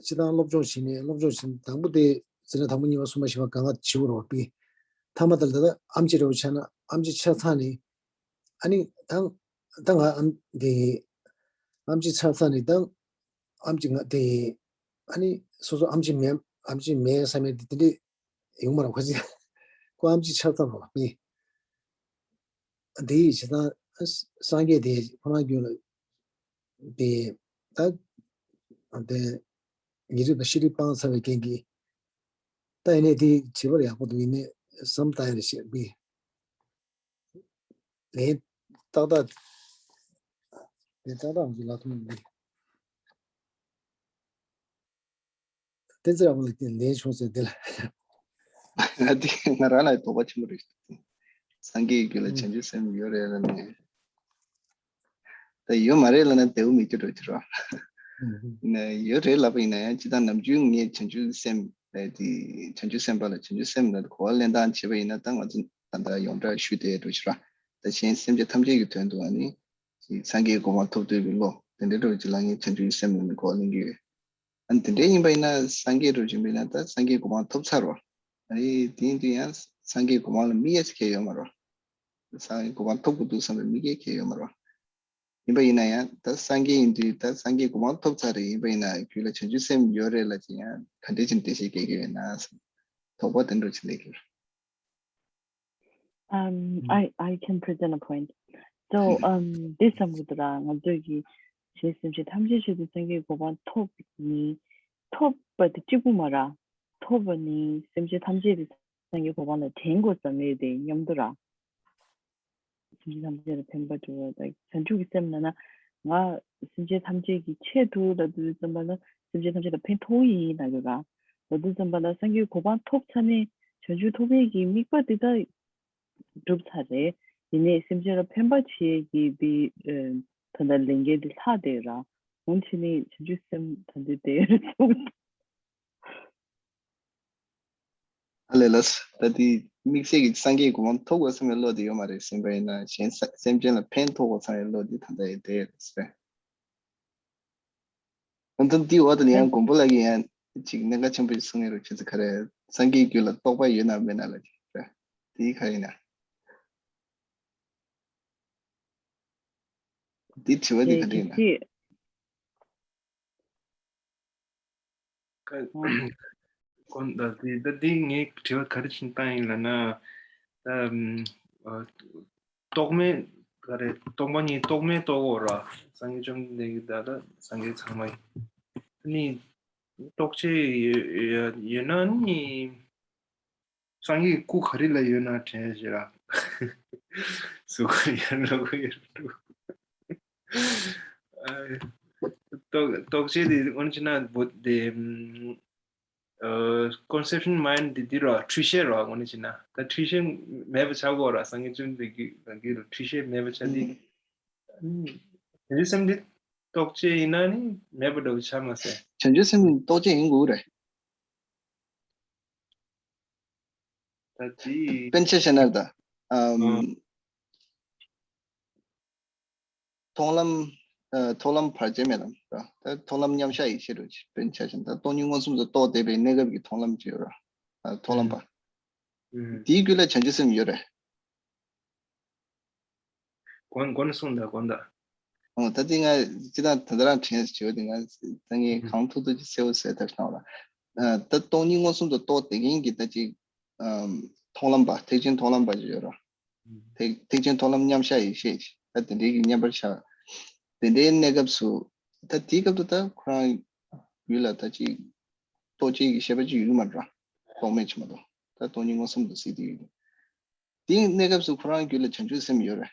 སྤྱི་བཏང་སློབ་སྦྱོང་བྱས་ནས་སློབ་སྦྱོང་བྱས་ནས་དང་པོ་དེ་ཟེར་ན་དང་པོ་གཉིས་པ་གསུམ་པ་བཞི་པ་གང་ག་བྱེད་དགོས་རེད་བ། པི་ཐ་མ་དེར་ད་ལྟ་ཨམ་ཆི་རེ་བ་ཆགས་ན་ཨམ་ཆི་ཆགས་ཚར་ནས་ཨ་ནི་ད་ད་ང་ཨམ་དེ་ཨམ་ཆི་ཆགས་ཚར་ནས་ད་ཨམ་ཆི་ང་དེ་ཨ་ནི་སོ་སོ་ཨམ་ཆི་མེད་ཨམ་ཆི་མེད་བསམ་ཡས་དེ་དེ་འདྲས་ཡོང་མ་རེད། ཁ་ཅིག་ཁོ་ཨམ་ཆི་ཆགས་ཚར་བ་པི་དེ་ཡིས་བྱས་ཙང་སངས་རྒྱས་དེ་ཁོ་རང་རྒྱུད་ལ། དེ་ད་དེ་ཉེ་རིག་པ་ཤེས་རིག་སྤངས་ཚར་བའི་རྐྱེན་གྱིས་ད་ཡིན་ནའི་དེ་བྱེད་པར་ཡག་པོ་འདུག་ཡིན་ནའི་བསམ་བཏང་ཡ་རེ་བཤད་པས་ལན་ཏག་ཏག་ལན་ཏག་ཏག་འདུག་ལ་ཐུང་འདུག་བསྟན་འཛིན་རབ་ལ་ལན་བྱུང་ཟེར་དེ་ལ། དེ་ང་རང་ལ་དོགས་པ་ཆེན་པོ་རེད། སངས་རྒྱས་ཀྱི་ལ་བྱང་ཆུབ་སེམས་ཡོད་རེད་ལ་ནས། ད་ཡོད་མ་རེད་ལ་ན་བདེ་བོ་མི་སྐྱོ་འགྲོ་གི་རོ། ནས་ཡོད་རེད་ལབ་པ་ཡིན་ན་ཡང་ཅི་ལྟར་ནམ་རྒྱུན་ངས་བྱང་ཆུབ་སེམས་ལ་དེ་བྱང་ཆུབ་སེམས་དཔའ་ལ་བྱང་ཆུབ་སེམས་ལ་གོ་བ་ལེན་སྟངས་བྱས་པ་ཡིན་ན་ད་ང་ཚོ་ད་ལྟ་ཡོངས་གྲགས་ཞུ་བསྡད་འགྲོ་གི་རོ། ད་གཞན་སེམས་ཅན་ཐམས་ཅད་ཀྱི་དོན་དུ་ཨ་ནི་སངས་རྒྱས་གོ་འཕང་ཐོབ་འདོད་ཀྱི་བློ་དེ་འདྲའི་འགྲོ་གི་ལ་ངས་བྱང་ཆུབ་སེམས་ལ་ནི་གོ་བ་ལེན་གྱི་ཡོད། ཨ་ནི་དེ་འདྲའི་ཡིན་པ་ཡིན་ན་སངས་རྒྱས་འགྲོ་བཞིན་པ་ཡིན་ན་ད་སངས་རྒྱས་གོ་འཕང་ཐོབ་ཚར་བ། ཨ་ནི་དེ་ཡིན་དུས་ཡང་སངས་རྒྱས་གོ་འཕང་ལ་དམིགས་ཡས་ཁེལ་ཡོད་མ་རེད། སངས་རྒྱས་གོ་འཕང་ཐོབ་དགོས་འདུག་བསམ་པའི་དམིགས་ཡས་ཁེལ་ཡོད་མ་རེད། ཡིན་པ་ཡིན་ན་ཡང་ད་སངས་རྒྱས་ཡིན་དུས་ད་སངས་རྒྱས་གོ་འཕང་ཐོབ་ཚར་རེད། ཡིན་པ་ཡིན་ན་རྒྱུད་ལ་བྱང་ཆུབ་སེམས་ཡོད་རེད་ལབ་ཅིག་ཡང་ག་འདྲས་ཅིག་འགྲེལ་བཤད་རྒྱག་གི་ཡོད་ན་བསམ། དོགས་པ་དེ་འདྲ་ཅིག་སླེབས་ཀྱི་རེད། Um, I, I can present a point. So, um, this time with the ང་ཚོས་ཀྱི་གཞན་སེམས་ཅན་ཐམས་ཅད་ཆེད་དུ་སངས་རྒྱས་གོ་འཕང་ཐོབ་ནི་ཐོབ་པ་དེ་གཅིག་པུ་མ་ར་ཐོབ་པ་ནི་སེམས་ཅན་ཐམས་ཅད་དེ་སངས་རྒྱས་གོ་འཕང་ལ་འདྲེན་དགོས་བསམ་ཡས་དེ་མཉམ་དུ་ར། སེམས་ཅན་ཐམས་ཅད་ལ་ཕན་པ་སྒྲུབ་པ་དང་བྱང་ཆུབ་ཀྱི་སེམས་ལབ་ན་ང་སེམས་ཅན་ཐམས་ཅད་ཀྱི་ཆེད་དུ་ལབ་དུས་ཙམ་པ་ལ་སེམས་ཅན་ཐམས་ཅད་ལ་ཕན་ཐོགས་ཡིན་ལབ་ཡོད་ར། ལབ་དུས་ཙམ་པ་ལ་སངས་རྒྱས་གོ་འཕང་ཐོབ་ཚར་ནས་བྱང་ཆུབ་ཐོབ་ཡས་ཀྱི་དམིགས་པ་དེ་དག་གྲུབ་ཚར་རེད། ཡིན་ནའི་སེམས་ཅན་ལ་ཕན་པ་བྱེད་ཀྱི་དེ་ད་ལྟ་ལས་འགན་དེ་ལྷག་བསྡད་ར། འོན་ཆེ་ནས་བྱང་ཆུབ་སེམས་ད་འདི་དེ་རེད་སོང་། ཨ་ལས་ལགས། ད་དེ་དམིགས་བསལ་གྱི་སངས་རྒྱས་གོ་འཕང་ཐོབ་དགོས་བསམ་པའི་བློ་དེ་ཡོད་མ་རེད་ཟེར་བ་ཡིན་ན་གཞན་ས་སེམས་ཅན་ལ་ཕན་ཐོགས་དགོས་བསམ་པའི་བློ་དེ་ད་ལྟ་ཡོད་དེ་རེད་ཟེར། ཨ་ད་འདི་འོག་ཏུ་ནས་ཡང་མགོན་པོ་ལགས་ཀྱིས་ཡང་ཅིག་གནད་འགག་ཆེན་པོ་ཞིག་གསུང་ཡོད་རེད། ཁྱེད་ཚོ་ག་རེ་སངས་རྒྱས་རྒྱུད་ལ་རྟོག་པ་ཡོད་ན་མེད་ན་ལ་ཅིག་རེད། དེ་ག་ཡིན་ན། འདི་དྲི་བ་འདི་ག་འདྲ་ཡིན་ན། ཀ་ཨོ། གོང་ད་དེ་ད་དེ་ངས་དྲི་བ་ག་རེ་བྱིན་བཏང་ཡིན་ལབ་ན། ད་ཨ་རྟོག་མེད་ག་རེ་སྟོང་པ་ཉིད་རྟོག་མེད་རྟོགས་འོ་ར། སངས་རྒྱས་བཅོམ་ལྡན་འདས་ཀྱི་ད་ད་སངས་རྒྱས་ཚང་མ་ཡིན། ཨ་ནི་རྟོག་བཅས་ཡོད་ཡོད་ཡོད་ན་ནི། སངས་རྒྱས་སྐུ་ག་རེ་ལ་ཡོད་ན་དྲན་ཞེས་ར། གཟུགས་ཡར་ལ་གུ་ཡར་འགྲོ། རྟོག་རྟོག་བཅས་དེ་དངོས་གནས་བྱས་ན་བོད་དེ་ཨ་conception mind དེ་འདི་ར་འཁྲུལ་ཤེས་ར་དངོས་གནས་བྱས་ན་ད་འཁྲུལ་ཤེས་མེད་པ་ཆགས་དགོས་ར། སངས་རྒྱས་བཅོམ་ལྡན་འདས་ཀྱི་རང་གི་ར་འཁྲུལ་ཤེས་མེད་པ་ཆགས་དེ། བྱང་ཆུབ་སེམས་འདི་རྟོག་བཅས་ཡིན་ན་ནི་མེད་པ་འདྲ་བོ་ཆགས་མ་ཟད། བྱང་ཆུབ་སེམས་རྟོག་བཅས་ཡིན་དགོས་རེད། ད་དེ་དཔེར་ན་ཆ་བཞག་ན་ད། ཨམ། ཨ། མཐོང་ལམ། ཨ། མཐོང་ལམ་བར་ཆད་མེད་ལམ་ར། ད་མཐོང་ལམ་མཉམ་གཞག་ཡེ་ཤེས་རུ་དཔེར་ན་ཆ་བཞག་ན་ད་སྟོང་ཉིད་མངོན་སུམ་དུ་རྟོགས་བསྡད་པའི་གནས་སྐབས་ཀྱི་མཐོང་ལམ་ཅིག་ཡོད་ར། ཨ། མཐོང་ལམ་པ། ཨུམ། དེའི་རྒྱུད་ལ་བྱང་ཆུབ་སེམས་ཡོད་རེད། གོང་གོང་ནས་གསུངས་དང་གོང་དང་། ཨོ་ད་དེ་ང་ཅི་ད་ད་ད་རང་དྲན་བྱེད་དེ་ང་ད་ངས་གང་ཐུབ་ཐུབ་ཅིག་གསལ་བོ་གསལ་ཐབས་གནང་ར། ད་སྟོང་ཉིད་མངོན་སུམ་དུ་རྟོགས་བསྡད་མཁན་གྱི་ད་ཅིག་མཐོང་ལམ་པ་ཐེག་ཆེན་མཐོང་ལམ་པ་ཅིག་ཡོད་ར། ཐེག་ཐེག་ཆེན་མཐོང་ལམ་མཉམ་གཞག་ཡེ་ཤེས་ཅིག་ད་དེ་འདྲའི་གི་མཉམ་པར་བཞག་དེ་འདྲའི་གནས་སྐབས་སུ་ད་དེའི་སྐབས་དུ་ད་ཁོ་རང་རྒྱུད་ལ་ད་ཅིག་རྟོག་བཅས་ཀྱི་ཤེས་པ་ཅིག་ཡོད་མ་ར། རྟོག་མེད་ཅིག་མ་གཏོགས་ད་སྟོང་ཉིད་མངོན་སུམ་དུ་གཟིགས་ཏེ་ཡོད། དེའི་གནས་སྐབས་སུ་ཁོ་རང་རྒྱུད་ལ་བྱང་ཆུབ་སེམས་ཡོད་རེད།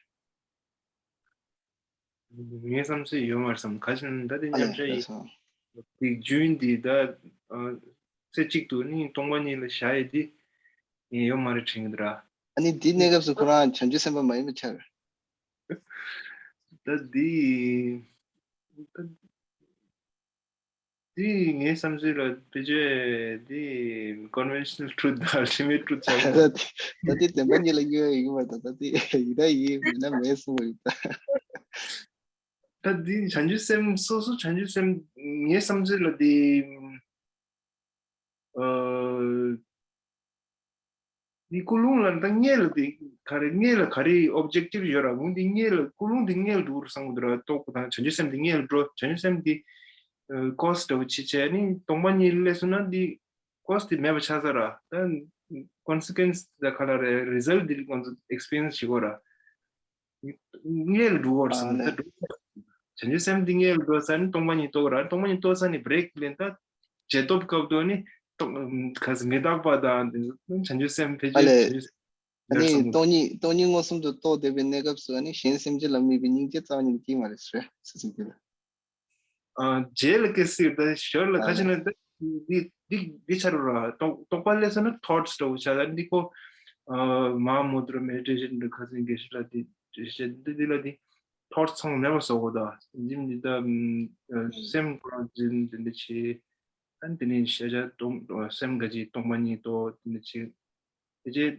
ངའི་བསམ་ཚུལ་ཡོད་མ་རེད་བསམ། ག་ཞིག་ན་ད་དེ་ཨ་ལས་མཉམ་བཞག་ཡིན། ལགས་སོ། དེ་རྒྱུན་འདི་ད་ཨ་རྩེ་གཅིག་ཏུ་ནི་སྟོང་པ་ཉིད་ལ་བཞག་ཡས་དེ་ངས་ཡོད་མ་རེད་དྲན་གྱི་འདུག་ར། ཨ་ནི་དེའི་གནས་སྐབས་སུ་ཁོ་རང་བྱང་ཆུབ་སེམས་དཔའ་མ་ཡིན་པ་ཆགས་རེད། ད་དེ་ད། འདི་ངའི་བསམ་ཚུལ་ལ་བེད་སྤྱོད་འདི་conventional truth དང་ལི་མི་ཊི་ཊུ་ཐི་ཆགས། ད་དེ་ད་དེ་བདེན་པ་གཉིས་ལ་གཡོལ་ཡོད་ཀྱི་མ་རེད། ད་ད་དེ་ཡིན་ད་ཡིན་མིན་ན་མེད་གསུང་བ་ཡིན་ད། ད་འདི་བྱང་ཆུབ་སེམས་སོ་སོ་བྱང་ཆུབ་སེམས་ངའི་བསམ་ཚུལ་ལ་འདི་ཨ། འདི་ཀུན་སློང་ལ་ད་དངོས་ལ་འདི་ག་རེ་དངོས་ལ་ག་རེ་ཨོབ་ཇེག་ཊིབ་ཡོད་ར། འོ་འདི་དངོས་ལ་ཀུན་སློང་འདི་དངོས་ལ་འགྲོ་རུ་བསམ་གི་འདུག་ར། རྟོགས་པ་དང་བྱང་ཆུབ་སེམས་འདི་དངོས་ལ་འགྲོ། བྱང་ཆུབ་སེམས་འདི་ཀོ་སི་འདྲ་བོ་ཅིག་བྱས་ནི་སྟོང་པ་ཉིད་སླེབས་སོང་ན་འདི་ཀོ་སི་འདི་མེད་པ་ཆགས་ས་ར། ད་ཀོན་སི་ཀུ་ཨེན་སི་ད་ག་ལ་རེད། རི་ཛལ་ཊི་འདི་ང་ཚོ་ཨེག་སི་པི་རི་ཡན་སི་བྱེད་དགོས་ར། དངོས་ལ་འགྲོ་བར་ཨ་སོང་ད་ལེ། འགྲོ། བྱང་ཆུབ་སེམས་འདི་དངོས་ལ་འགྲོ་ས་ནི་སྟོང་པ་ཉིད་རྟོགས་ར། སྟོང་པ་ཉིད་རྟོགས་ས་ནི་བྷི་རེག་ལེན་ད་རྗེས་ཐོབ་སྐབས་དུ་ནི་རྟོགས་ག་ས་མི་རྟག་པ་དང་བྱང་ཆུབ་སེམས་ཕལ་ཨ་ཆེར་ལེ། བྱང་ཆུབ་ཨ་སེམས་ནི་སྟོང་ཉིད་སྟོང་ཉིད་མངོན་སུམ་དུ་རྟོགས་བསྡད་པའི་གནས་སྐབས་སུ་ཨ་ནི་གཞན་སེམས་ཅན་ལ་དམིགས་པའི་སྙིང་རྗེ་རྩ་བ་ཉིད་ཀྱིས་མ་རེད་ཟེར་སེམས་ཅན་ལ། ཨ་རྗེས་ལ་སྐད་སྲིད་ད་ཞོར་ལ་ཨ་ཁ་ཅིག་ལེ། ན་ད་འདི་འདི་འདི་ཆ་རུ་ར་རྟོག་རྟོག་པ་སླེབས་སོང་ན་ཐོཊ་སི་འདྲ་བོ་ཆགས། ད་འདི་ཁོ་ཨ་མ་མོ་དུ་ར་མེ་ཌི་ཊེ་ཤན་འདྲ་ཁ་སང་དགེ་བཤེས་ལགས་འདི་བཤད་འདི་འདི་ལ་འདི་ཐོཊ་སི་ཚང་མ་མེད་པ་བཟོ་དགོས། ད་འདི་འདི་ད་ཨ་སེམས་ཁོ་རང་འཛིན་འདི་འདི་བྱེད། ཨ་འདི་ནི་ཤེས་བྱ་སྟོང་སེམས་འགའ་ཅིག་སྟོང་པ་ཉིད་རྟོགས་འདི་འདི་བྱེད། དེ་རྗེས་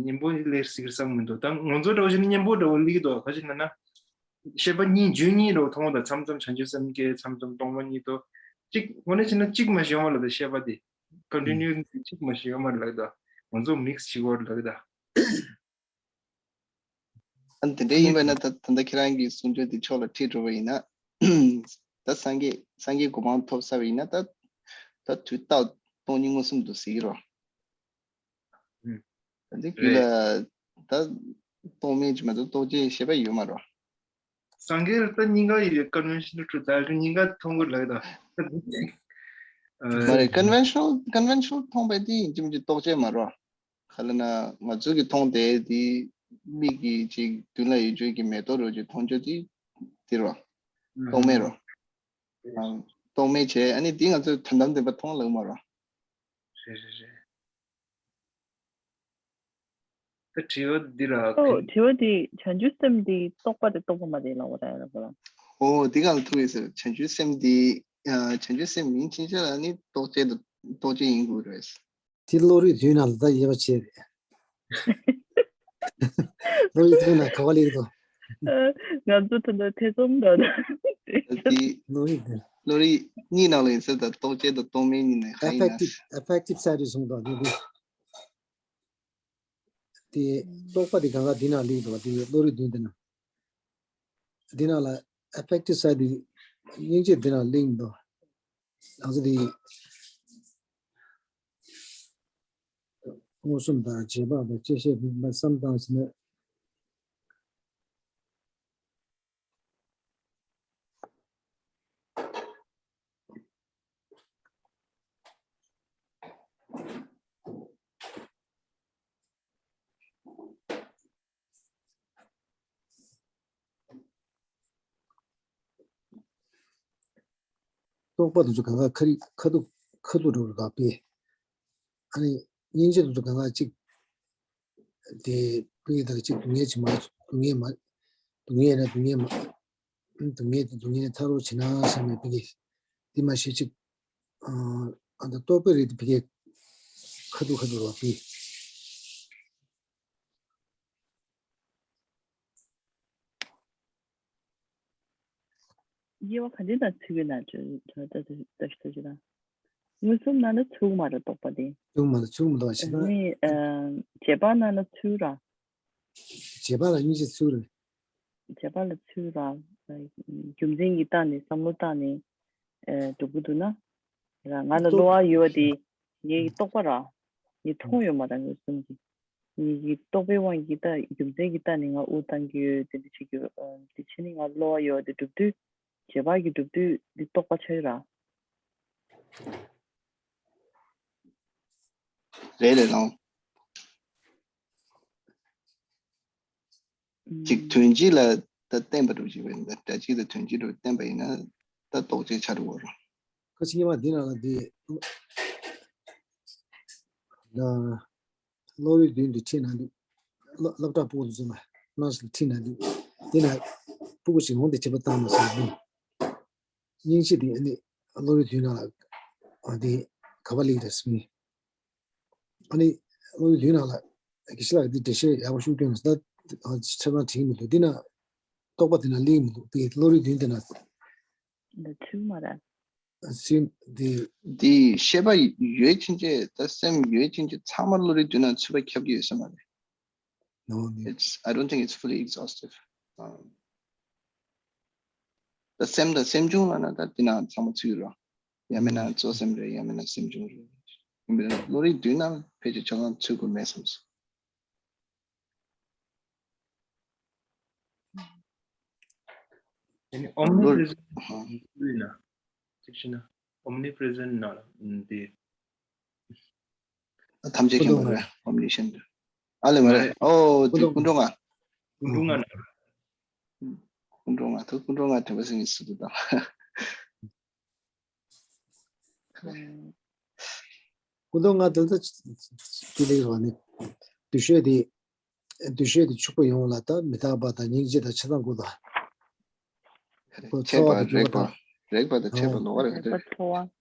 གཉེན་པོ་ལས་སྲིད་བསམ་མི་འདུག་ད་ང་ཚོ་འདྲ་བོ་ཞིག་ནི་གཉེན་པོ་འདྲ་བོ་ལིག་འདུག་ག་ཅི་ན་ན། ཤེས་པ་གཉིས་རྒྱུན་གཉིས་འདྲ་བོ་མཐོང་བ་དང་མཚམས་མཚམས་བྱང་ཆུབ་སེམས་བསྐྱེད་མཚམས་མཚམས་སྟོང་པ་ཉིད་རྟོགས། གཅིག་དངོས་གནས་བྱས་ན་གཅིག་མ་ཞིག་ཡོད་མ་རེད་ད་ཤེས་པ་དེ། ཀོན་ཊི་ནིའུ་སི་གཅིག་མ་ཞིག་ཡོད་མ་རེད་ལབ་ད། ང་ཚོ་མིག་སི་བྱེད་དགོས་རེད་ལབ་ད། ཨ་ནི་དེ་འདྲ་ཡིན་པ་ན་ད་ད་ལྟ་ཁྱེད་རང་གི་གསུང་ཆོས་དེ་ཕྱོགས་ལ་ཁྲིད་འགྲོ་བ་ཡིན་ན། ད་སངས་རྒྱས་སངས་རྒྱས་གོ་འཕང་ཐོབ་ཚར་བ་ཡིན་ན་ད་ད་དུས་རྟག་སྟོང་ཉིད་མངོན་སུམ་དུ་གཟིགས་རོགས། ཨུམ། ད་འདི་རྒྱུད་རེད། ལ་ད་རྟོག་མེད་ཅིག་མ་གཏོགས་རྟོག་བཅས་ཤེས་པ་ཡོད་མ་རེད། སངས་རྒྱས་ལ་ད་སྙིང་ག་ཡོད། ཀོན་ཝེན་ཤ་ནལ་ཊུ་ཐི་ད་གི་སྙིང་ག་མཐོང་གི་ལབ་ད། མ་རེད། ཀོན་ཝེན་ཤ་ནལ་ཀོན་ཝེན་ཤ་ནལ་མཐོང་པ་དེ་ཡིན་གཅིག་མིན་གཅིག་རྟོག་བཅས་མ་རེད། ག་ལབ་ན་ང་ཚོ་གི་མཐོང་དེ་དེ་མིག་གིས་ཅིག་མདུན་ལ་ཡོད་ཆོས་ཀྱི་མེ་ཏོག་རོ་ཅིག་མཐོང་ཆོས་དེ་དེ་རེད། རྟོག་མེད་རེད། རྟོག་མེད་བྱས་ཨ་ནི་དེ་ང་ཚོས་དོན་དམ་བདེན་པ་མཐོང་ལབ་མ་རེད། རེད་རེད་རེད། ད་དྲི་བ་འདི་ར། ཨོ་དྲི་བ་འདི་བྱང་ཆུབ་སེམས་འདི་རྟོག་པ་དེ་རྟོག་པ་མ་རེད་ལབ་པ་རེད་ལབ་པ་ལ། ཨོ་འདི་གང་ལ་ཐུག་ཡོད་ཟེར། བྱང་ཆུབ་སེམས་འདི་ཨ་བྱང་ཆུབ་སེམས་ཡིན་ཕྱིན་ཆད་ལ་ནི་རྟོག་བཅས་དང་རྟོག་བཅས་ཡིན་དགོས་རེད། དེ་བློ་རིག་བདུན་ནང་ལ་ད་དབྱེ་བ་ཕྱེ་རེད། བློ་རིག་བདུན་ནང་ག་བ་ལེགས་འདུག་ང་ཚོ་ད་ལྟ་ཐེ་ཚོམ་འདྲ་འདུག་དེ་བློ་རིག་བདུན། བློ་རིག་གཉིས་ནང་ལ་ཡིན་ཟེར་ད་རྟོག་བཅས་དང་རྟོག་མེད་གཉིས་ནས་ག་ཡིན་ན། ཨེ་ཕེག་ཊིབ་ཨེ་ཕེག་ཊིབ་སའེ་ཌི་གསུངས་འདུག་དེ་དེ། དེ་རྟོག་པ་དེ་གང་ག་འདི་ནང་ལེགས་འདུག་དེ་བློ་རིག་བདུན་དེ་ནང་། འདི་ནང་ལ་ཨེ་ཕེག་ཊིབ་སའེ་ཌི་སྙིང་རྗེ་འདི་ནང་ལེགས་འདུག་ང་ཚོ་དེ་མངོན་སུམ་དང་རྗེས་དཔག་དང་བཅད་ཤེས་མིན་པ་བསམ་བཏང་ཟིན་ན། རྟོག་པ་དེ་ཚོ་གང་ག་ཁ་རི་ཁ་ཐུག་ཁ་ཐུག་འགྲོ་རུ་དག་པས། ཨ་ནི་སྙིང་རྗེ་དེ་ཚོ་གང་ག་གཅིག་དེ་དཔེ་ལྟར་གཅིག་སྡུག་བསྔལ་ཅིག་མ་སྡུག་བསྔལ་མ་སྡུག་བསྔལ་ན་སྡུག་བསྔལ་མ་སྡུག་བསྔལ་དེ་སྡུག་བསྔལ་ཐར་རོགས་བྱེད་ན་བསམ་ནས་དཔེ་དེ་མ་ཤེས་ཅིག་ཨ་ད་རྟོག་པའི་རིགས་དེ་དཔེ་ཁ་ཐུག་ཁ་ཐུག་རོགས་པས། དབྱེ་བ་ག་འདྲ་དང་ཚིག་གི་ནང་ཆོས་ཆོས་ལྟ་ལྟ་ཞིག་ཐུགས་ཀྱི་དང་། མངོན་སུམ་ནང་ན་ཚུགས་མ་རེད་རྟོག་པ་དེ། ཚུགས་མ་རེད་ཚུགས་མ་རེད་ཞེ་ན། ནི་རྗེས་དཔག་ནང་ན་ཚུགས་ར། རྗེས་དཔག་ལ་སྙིང་རྗེ་ཚུགས་རེད། རྗེས་དཔག་ལ་ཚུགས་ར། རྒྱུ་མཚན་གྱི་སྟེང་ནས་བསམ་བློ་བཏང་ནས་སྒྲུབ་ཀྱི་འདུག་ན། ར་ང་ལ་བློ་བ་ཡོད་པ་དེ་ངའི་རྟོག་པ་ར། ངས་མཐོང་ཡོད་མ་རེད་མངོན་སུམ་གྱི། ངེད་ཀྱི་རྟོག་པའི་དབང་གིས་ད་རྒྱུ་མཚན་གྱི་ལྟ་ནས་ང་དབུགས་བཏང་གི་ཡོད་དེ་འདྲ་བྱེད་ཀྱི་ཡོད། དེ་བྱས་ནས་ང་གློ་བ་ཡོད་དེ་སྒྲུབ་དུས་རྗེས་དཔག་གི་སྒྲུབ་དུས་འདི་རྟོག་པ་ཆགས་ཀྱི་ར། རེད་རེད་ལགས། ཅིག་དོན་སྤྱི་ལ་ད་བརྟེན་པ་འགྲོ་ཞིག་རེད། ད་སྒྲ་སྤྱི་དང་དོན་སྤྱི་འགྲོ་བརྟེན་པ་ཡིན་ན་ད་རྟོག་བཅས་ཆགས་འགྲོ་གི་རེད། ཁ་ཅིག་སྔོན་མ་འདི་ནང་ལ་འདི་ད། བློ་རིག་བདུན་དུ་ཁྲིད་ན་འདུག་སློབ་སློབ་གྲྭ་ཕྲུ་གུ་ཚོ་མ་གནང་ཞིག་ཁྲིད་ན་འདུག་དེ་ན་ཕྲུ་གུ་ཞིག་འོང་དེ་བྱེད་པ་བཏང་མ་སོང་འདུག་སྙིང་རྗེ་དེ་ནི་བློ་རིག་བདུན་ནང་ལ་ ཨ་དེ་ག་པར་སླེབས་རེད་ཟེར་ནས། ཨ་ནི་བློ་རིག་བདུན་ནང་ལ་དགེ་བཤེས་ལགས་ཀྱིས་འདི་འགྲེལ་བཤད་ཡག་པོ་ཞིག་བསྐྱོན་ཡོད་ཟེར། ད་ཆ་ཚང་དྲན་གྱི་མི་འདུག་འདི་ན་རྟོག་པ་དེ་ན་སླེབས་མི་འདུག་དེ་བློ་རིག་བདུན་དེ་ན། འདི་ཚུལ་མ་རེད། སེམས་དེ། འདི་ཤེས་པ་ཡོད་ཕྱིན་ཆད། ད་སེམས་ཡོད་ཕྱིན་ཆད་ཚང་མ་བློ་རིག་བདུན་ན་ཚུད་པ་ཁྱབ་ཀྱི་ཡོད་ས་མ་རེད། No, no. It's, I don't think it's fully exhaustive. Um, ད་སེམས་དང་སེམས་བྱུང་ལབ་ན་ད་འདི་ན་ཚང་མ་ཚུད་ཀྱི་རེད། ཡང་མིན་ན་གཙོ་སེམས་རེད། ཡང་མིན་ན་སེམས་བྱུང་རེད། ཡིན་པས་ན་བློ་རིག་བདུན་ན་ཕལ་ཆེར་ཆ་ཚང་ཚུད་དགོས་མེད་བསམ་སོང་། ཨ་ནི་ཨོམ་ནི་པྲེ་ཟེན་ཊི་ཡིན་ན། ཅིག་བྱས་ན་ཨོམ་ནི་པྲེ་ཟེན་ཊི་ན་ལ་འདི། ཐམས་ཅད་མཁྱེན་པ་རེད། ཨོམ་ནི་ཤེན་ཊི། ཨ་ལེ་མ་རེད། ཨོ་དེ་ཀུན་འགྲོ་ལྔ། ཀུན་འགྲོ་ལྔ་ན། ཀུན་འགྲོ་ལྔ་ད་ཀུན་འགྲོ་ལྔ་དྲན་པ་སེམས་ཀྱི་སུ་དུ་དང་། ཀུན་འགྲོ་ལྔ་དེ་ཚོ་ཅི་ལེགས་རོགས་ནི། འདུ་ཤེས་དེ། འདུ་ཤེས་དེ་ཕྱུག་པོ་ཡོང་ལ་ད་མི་རྟག་པ་དང་སྙིང་རྗེ་དང་ཆ་ཚང་དགོས་ད། ཁོ་ཚོར་བ་དང་རེག་པ། རེག་པ་དང་ཆད་པ་ལོགས་ཀ་རེད་ཀ་དེ། ཚོར་བ།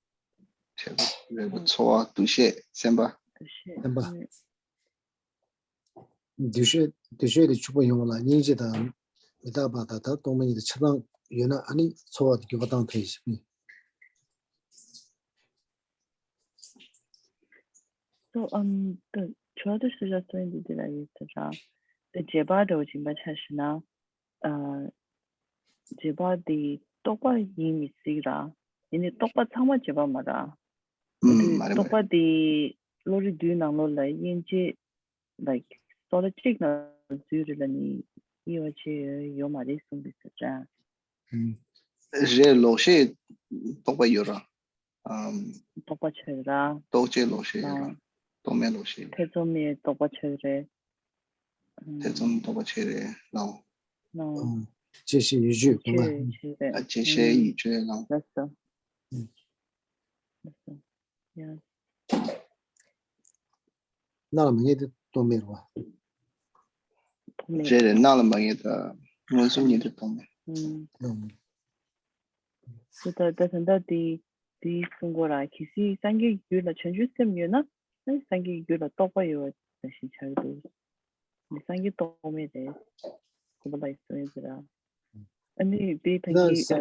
ཆད་པ། རེག་པ། ཚོར་བ། འདུ་ཤེས། སེམས་པ། འདུ་ཤེས། སེམས་པ། འདུ་ཤེས། འདུ་ཤེས་དེ་ཕྱུག་པོ་ཡོང་བ་ལ་སྙིང་རྗེ་དང་མི་རྟག་པ་དང་ད་རྟོག་མེད་གཉིས་དང་ཆ་ཚང་ཡོད་ན་ཨ་ནི་ཚོར་བ་དེ་འགྱུར་བ་བཏང་ཐུབ་ཡོད་ཟེར། So, um, the, to other suggestion དེ་འདི་ལ་ཡོད་ཟེར་ར། དེ་རྗེས་དཔག་འདྲ་བོ་ཅིག་ཡིན་པ་ཆ་བཞག་ན། ཨ། རྗེས་དཔག་འདི་རྟོག་པ་ཡིན་མི་སྲིད་ར། ཡིན་ནའི་རྟོག་པ་ཚང་མ་རྗེས་དཔག་མ་ར། ཨུམ། དེ་མ་རེད་མ་རྟོག་རེད། པ་འདི་བློ་རིག་བདུན་ནང་ལོགས་ལ་དབྱེ་འབྱེད། Like, སོ་ལ་གཅིག་ན་འཛུལ་རེད་ལ་ནི་དབྱེ་བ་ཕྱེ་ཡོད་མ་རེད་གསུངས་པའི་ས་ཆ། ཨུམ། རེད། ལོག་ཤེས་རྟོག་པ་ཡོད་ར། ཨམ། རྟོག་པ་ཆགས་ར། རྟོག་བཅས་ལོག་ཤེས་ཡོད་ར། ལའོ། རྟོག་མེད་ལོག་ཤེས་ཡོད། ཐེ་ཚོམ་མེད་རྟོག་པ་ཆགས་རེད། ཨམ། ཐེ་ཚོམ་རྟོག་པ་ཆགས་རེད་ལའོ། ལའོ། ཨམ། བཅད་ཤེས་ཡིད་དཔྱོད་དགོས་ན། ཡིད་དཔྱོད་རེད། ཨ། བཅད་ཤེས་ཡིད་དཔྱོད་ལའོ། ལགས་སོ། ཨམ། ལགས་སོ། ཡ། སྣང་ལ་མ་ངེས་དེ་རྟོག་མེད་རེད་བ། རྟོག་མེད། རེད་རེད། སྣང་ལ་མ་ངེས་དང་མངོན་སུམ་ཉིད་དུ་རྟོག་མེད། ཨུམ། ཨུམ། སོ་ད་ད་ད་ད་དེ་དེ་གསུང་གོ་ར། གལ་སྲིད་སངས་རྒྱས་ཀྱི་རྒྱུད་ལ་བྱང་ཆུབ་སེམས་ཡོད་ན་ཨ་ནི་སངས་རྒྱས་ཀྱི་རྒྱུད་ལ་རྟོག་པ་ཡོད་པ་ནང་བཞིན་ཆགས་ཀྱི་འདུག་ནི་སངས་རྒྱས་རྟོག་མེད་རེད། གོ་བ་ལ་ཡི་གསུང་ཡོད་ཟེར་ར། ཨ་ནི་དེ་ད་གིན་ཨ་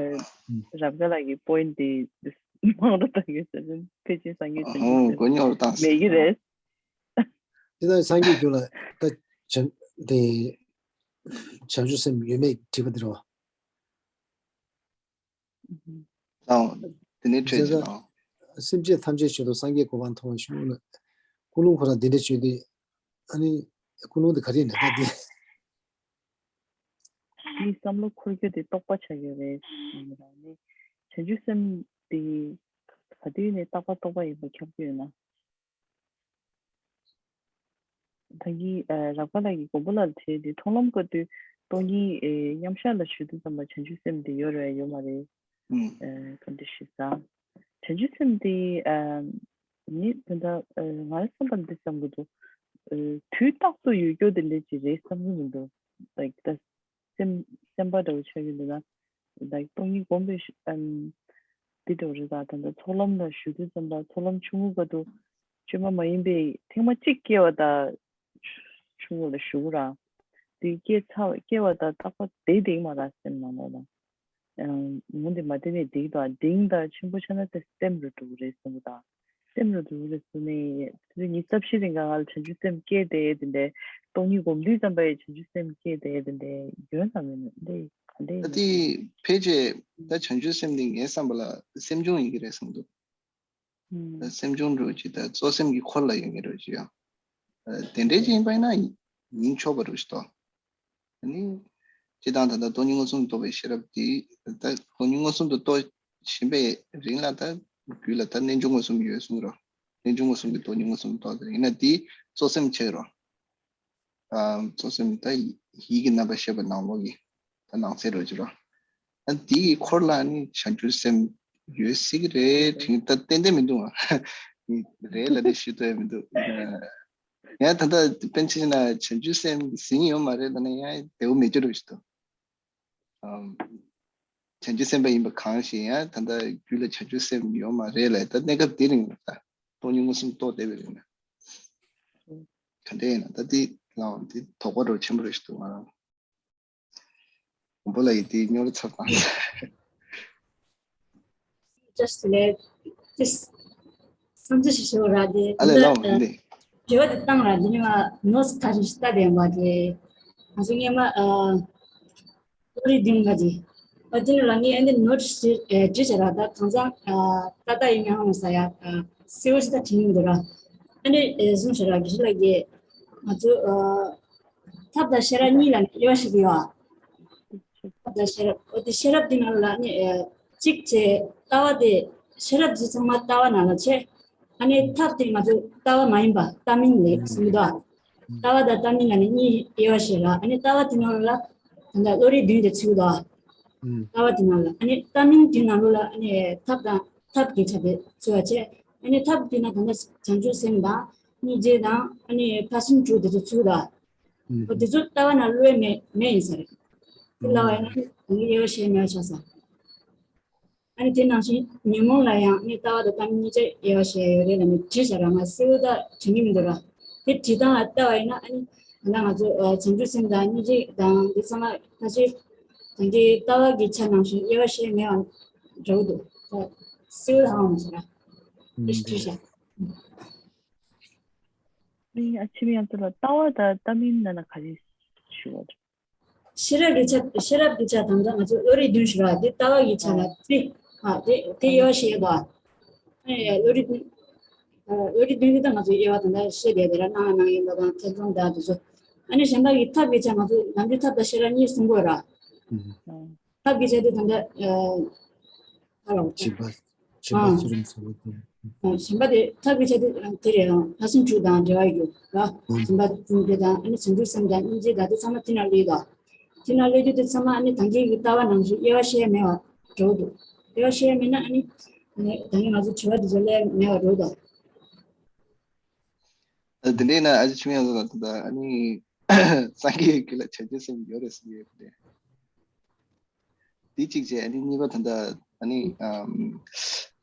རབ་དགའ་ལགས་ཀྱི་པོ་ཡིན་ཊི་དེ་མང་རུ་བཏང་ཡོད་ཟེར་ན་ཕལ་ཆེར་སངས་རྒྱས་བྱང་ཆུབ་སེམས་མེད་ཀྱི་རེད། དེ་ལྟར་སངས་རྒྱས་རྒྱུད་ལ་ད་བྱང་དེ་བྱང་ཆུབ་སེམས་ཡོད་མེད་དྲིས་པ་དེ་རེད་བ། ཨང་། དེ་ནས་འཕྲད་ཅེས་དང་། སེམས་ཅན་ཐམས་ཅད་ཆེད་དུ་སངས་རྒྱས་གོ་འཕང་ཐོབ་པར་ཤོག་ལ། ཀུན་སློང་ཁོ་རང་འདི་འདྲ་བྱོས་ཏེ། ཨ་ནི་ཀུན་སློང་དེ་ག་རེ་ཡིན་ན་ད་འདི། མིའི་བསམ་བློ་འཁོར་རྒྱུ་དེ་རྟོག་པ་ཆགས་ཡོད་རེད། ཡིན་ནའི་བྱང་ཆུབ་སེམས་དེ་ག་དུས་ནས་རྟག་པ་རྟོག་པ་ཡིན་པ་ཁྱབ་ཀྱི་ཡོད་ན། ད་གིན་ཨ་རབ་དགའ་ལགས་ཀྱིས་མགོན་པོ་ལགས་ལ་དྲིས་ཏེ་མཐོང་ལམ་སྐབས་དུས་སྟོང་ཉིད་ཨེ་མཉམ་བཞག་ལ་ཞུགས་དུས་ཙམ་པ་བྱང་ཆུབ་སེམས་དེ་ཡོད་རེད་ཡོད་མ་རེད། ཨུམ། ཨེ་ག་འདྲ་ཞུ་ས། བྱང་ཆུབ་སེམས་དེ་ཨ་ནི་དོན་དག་ཨ་ང་རང་བསམ་པར་འདི་བསམ་གྱི་འདུག་ཨ་དུས་རྟག་ཏུ་ཡོད་རྒྱུ་དེ་འདྲ་ཅིག་རེད་བསམ་གྱི་མི་འདུག Like the སེམས་སེམས་པ་འདྲ་བོ་ཆགས་ཀྱི་འདུག་ན། Like སྟོང་ཉིད་སྒོམ་པའི་ཤ་ཨམ་འདི་འདྲ་བོ་རེད་ད། ད་ལྟ་ཚོགས་ལམ་ལ་ཞུགས་དུས་ཙམ་པ་ཚོགས་ལམ་ཆུང་ངུ་སྐབས་དུ་བཅོས་མ་མ་ཡིན་པའི་ཐེངས་མ་གཅིག་སྐྱེ་བ་དང་ཆུང་ངུ་ལ་ཞུགས་ར། དེ་སྐྱེ་ཚར་སྐྱེ་བ་དང་རྟག་པར་བསྡད་བསྡད་མ་ར་སེམས་ནང་ལོགས་ལ། ཨང་། ངོ་འདི་མ་བདེ་ནས་སྡིག་དང་སྡིག་དང་ཆེན་པོ་ཆགས་ན་དེ་སྟེམ་རུ་འགྲོ་གི་རེད་གསུངས་གི་དང་། སྟེམ་རུ་འགྲོ་གི་རེད་གསུངས་ནས་དེ་ཉིས་རྩ་བཞི་རིང་ག་ང་ལ་བྱང་ཆུབ་སེམས་སྐྱེས་ཏེ་དེ་འདྲའི་སྟོང་ཉིད་སྒོམ་དུས་ཙམ་པ་ཡི་བྱང་ཆུབ་སེམས་སྐྱེས་ཏེ་དེ་འདྲའི་ཡོན་ཙམ་ཡོད་ནས་འདི་ག་འདྲའི་ད་ཡིན་དེ་ཕལ་ཆེར་ད་བྱང་ཆུབ་སེམས་འདི་ངའི་བསམ་པ་ལ་སེམས་བྱུང་ཡིན་གི་རེད་གསུངས་འདུག་ཨུམ། སེམས་བྱུང་འགྲོ་ཅིག་དང་གཙོ་སེམས་ཀྱི་འཁོར་ལ་ཡོད་ངེས་རེད་ཅིག་ཡང་། དེ་འདྲའི་ཅིག་ཡིན་པ་ཡིན་ན་ཡིན་ཆོག་པ་རེད་ཅིག་ཏོ། ཨ་ནི། སྤྱིར་བཏང་ད་ལྟ་སྟོང་ཉིད་མངོན་སུམ་དུ་རྟོགས་པའི་ཤེས་རབ་དེ་ད་སྟོང་ཉིད་མངོན་སུམ་དུ་རྟོགས་བཞིན་པའི་རིང་ལ་ད་རྒྱུད་ལ་ད་རྣལ་འབྱོར་མངོན་སུམ་ཡོད་གསུངས་རོ། རྣལ་འབྱོར་མངོན་སུམ་གྱི་སྟོང་ཉིད་མངོན་སུམ་དུ་རྟོགས་ཟེར་ཡིན་ན་དེ་གཙོ་སེམས་ཆེ་རོ། ཨ་གཙོ་སེམས་ད་ཡིད་ཀྱི་རྣམ་པར་ཤེས་པ་ནང་ལོགས་ཀྱི་ད་ནང་གསེས་རོ་ཅི་རོ། ཨ་དེའི་འཁོར་ལ་ནི་བྱང་ཆུབ་སེམས་ཡོད་སྲིད་ཀྱི་རེད་དྲན་ད་ཏན་ཏན་མི་འདུག་ཨ། རེད་ལ་དེ་ཞུ་ཐུབ་ཡ་མི་འདུག་ཡང་ད་ལྟ་དཔེར་ཆ་བཞག་ན་བྱང་ཆུབ་སེམས་ཟིན་ཡོད་མ་རེད་ལ་ནི་ཡང་བདེ་བོ་མེད་རྒྱུ་རེད་ཞུ་ཐུབ། ཨམ། བྱང་ཆུབ་སེམས་དཔའ་ཡིན་པ་གང་ཞིག་ཡང་ད་ལྟ་རྒྱུད་ལ་བྱང་ཆུབ་སེམས་ཡོད་མ་རེད་ལ། ད་གནས་སྐབས་དེ་རིང་ལ་ད་སྟོང་ཉིད་མངོན་སུམ་རྟོགས་བསྡད་པའི་རིང་ལ་ག་འདྲ་ཡིན་ན། ད་དེ་ལའང་དེ་དོགས་པ་འདྲ་ཆེན་པོ་རེད་ཞིག་འདུག་ང་རང་། མགོན་པོ་ལགས་ཀྱིས་དེ་སྨྱོ་རུ་ཚར་བཏང་། Just let this བསམ་ཚུལ་ཞིག་ཞུ་ར་དེ། ཨ་ལས་ལགས་འདི། དྲི་བ་དེ་བཏང་ར་དེ་ནི་ང་ནོ་སི་ཁ་ཤས་ཤིག་ལྟ་དེ་མ་དེ། ང་ཚོ་སྔས་མ་ཨ་ལོ་རེ་བདུན་པ་དེ། ཨ་དེ་ནི་ལ་ངས་ཨ་འདི་ནོ་སི་བྲིས་བྲིས་བྱ་ར། ད་གང་ཚང་ཨ་ཏག་ཏག་ཡིན་ཡང་ཧ་མ་ས་ཡ་ཨ་སེའུ་ཅི་ད་དྲན་གྱི་མི་འདུག་ར། ཨ་འདི་ཨེ་གསུངས་བྱ་ར་དགེ་བཤེས་ལགས་ཀྱིས་ང་ཚོ་ཨ། ཐབས་དང་ཤེས་རབ་གཉིས་ལ་ནི་དབྱེ་བ་ཕྱེ་གི་ཡོད། ཐབས་དང་ཤེས་རབ། འོ་དེ་ཤེས་རབ་དེ་ནང་ལ་ནི་ཨེ་གཅིག་བྱས་ལྟ་བ་དེ། ཤེས་རབ་དེ་ཚང་མ་ལྟ་བ་ནང་ལ་བྱས། ཨ་ནི་ཐབས་དེ་ང་ཚོ་ལྟ་བ་མ་ཡིན་པ་ལྟ་མིན་ལབ་གསུང་གི་འདུག་ལྟ་བ་དང་ལྟ་མིན་ལ་ནི་གཉིས་དབྱེ་བ་ཕྱེ་ལ། ཨ་ནི་ལྟ་བ་དེ་ནང་ལ་ད་ལྟ་བློ་རིག་བདུན་དེ་ཚུད་འདུག་ལྟ་བ་དེ་ནང་ལ། ཨ་ནི་ལྟ་མིན་དེ་ནང་ལོགས་ལ་ཨ་ནི་ཐབས་དང་ཐབས་ཀྱི་ཆ་དེ་ཚུད་པ་བྱས། ཨ་ནི་ཐབས་དེ་ནང་ད་ལྟ་བྱང་ཆུབ་སེམས་དང་སྙིང་རྗེ་དང་ཨ་ནི་ཕར་ཕྱིན་དྲུག་དེ་ཚོ་ཚུད་འདུག་ཨོ་དེ་ཚོ་ལྟ་བ་ནང་བློ་མེད་མེད་ཡིན་ས་རེད། དེ་ལྟ་བ་ཡིན་ན་དེ་ནི་དབྱེ་བ་ཕྱེ་མེད་པ་ཆགས་ས། ཨ་ནི་དེ་ནང་བཞིན་ཉོན་མོངས་ལ་ཡང་ནི་ལྟ་བ་དང་ལྟ་མིན་གཉིས་ཆ་དབྱེ་བ་ཕྱེ་ཡོད་རེད་ལ་ནི་བྲིས་བྱ་ར་མ་སེའུ་ད་དྲན་གྱི་མི་འདུག་ར། དེ་བྲིས་སྟངས་ལ་ལྟ་བ་ཡིན་ན་ཨ་ནི་ད་ང་ཚོ་བྱང་ཆུབ་སེམས་དང་སྙིང་རྗེ་དང་འདི་ཚང་མ་ཁ་ཤས་དེང་གི་ལྟ་བ་གི་ཆ་ནང་བཞིན་དབྱེ་བ་ཕྱེ་མེད་པ་འདྲ་བོ་འདུག་ད་སེའུ་ད་ཧ་མ་བྱ་ར། དེ་བྲིས་བྱ། ཨ་ནི་ཨ་ཆི་མི་ཡང་ཚོ་ལ་ལྟ་བ་དང་ལྟ་མིན་ན་ན་ག་རེ་ཞུ་བ་རེད། ཤེས་རབ་ཀྱི་ཆ། ཤེས་རབ་ཀྱི་ཆ་དང་ད་ང་ཚོ་བློ་རིག་བདུན་ཞུ་བ་དེ་ལྟ་བ་གི་ཆ་ལ་ཨ་ཙི། ཨ་དེ་དེ་ཡོད་ཤེས་པ། ཨ་ནི་བློ་རིག་བདུན། ཨ་བློ་རིག་བདུན་དེ་ད་ང་ཚོ་དབྱེ་བ་དང་ད་ཤེས་བསྡད་དེ་ར། སྣང་བ་སྣང་ཡུལ་ལ་དང་ཐེ་ཚོམ་དང་དེ་ཚོ། ཨ་ནི་གཞན་པ་གི་ཐབས་ཀྱི་ཆ་ང་ཚོ་ནམ་རྒྱུན་ཐབས་དང་ཤེས་རབ་གཉིས་གསུང་གི་ཡོད་ར། ཐབས་ཀྱི་ཆ་དེ་ད་ད་ཨ་ཨ་རོ། སྦྱིན་པ། སྦྱིན་པ་ཨ་ཚུལ་ཁྲིམས་ཟེར་བ་དེ། ཨ་གཞན་པ་དེ་ཐབས་ཀྱི་ཆ་དེ་དེ་རེད། ཨ་ཕར་ཕྱིན་དྲུག་དང་འབྲེལ་བ་ཡོད་ར། ཨ་སྦྱིན་པ་ཚུལ་ཁྲིམས་དེ་དང་ཨ་ནི་བྱང་ཆུབ་སེམས་དང་སྙིང་རྗེ་དང་དེ་ཚང་མ་དེ་ན་སླེབས་ཡོད། དེ་ན་སླེབས་དུས་དེ་ཚང་མ་ཨ་ནི་ད་གིན་གྱི་ལྟ་བ་ནང་བཞིན་དབྱེ་བ་ཕྱེ་མེད་པ་འགྲོ་འདུག་དབྱེ་བ་ཕྱེ་མེད་ན་ཨ་ནི་ཨ་ནི་ད་གིན་ང་ཚོ་དྲི་བ་དེ་ཚོ་སླེབས་མེད་པ་འགྲོ་འདུག་ཨ་དེ་འདྲས་ན་ཨ་ཅེ་ཆོས་དབྱངས་ལགས་ལ་ད་ལྟ་ཨ་ནི་སངས་རྒྱས་ཀྱི་ལ་བྱང་ཆུབ་སེམས་ཡོད་རེད་ཟེར་གྱི་ཡོད་པ་རེད། དེ་གཅིག་བྱས། ཨ་ནི་གཉིས་པ་ད་ལྟ་ཨ་ནི་ཨམ་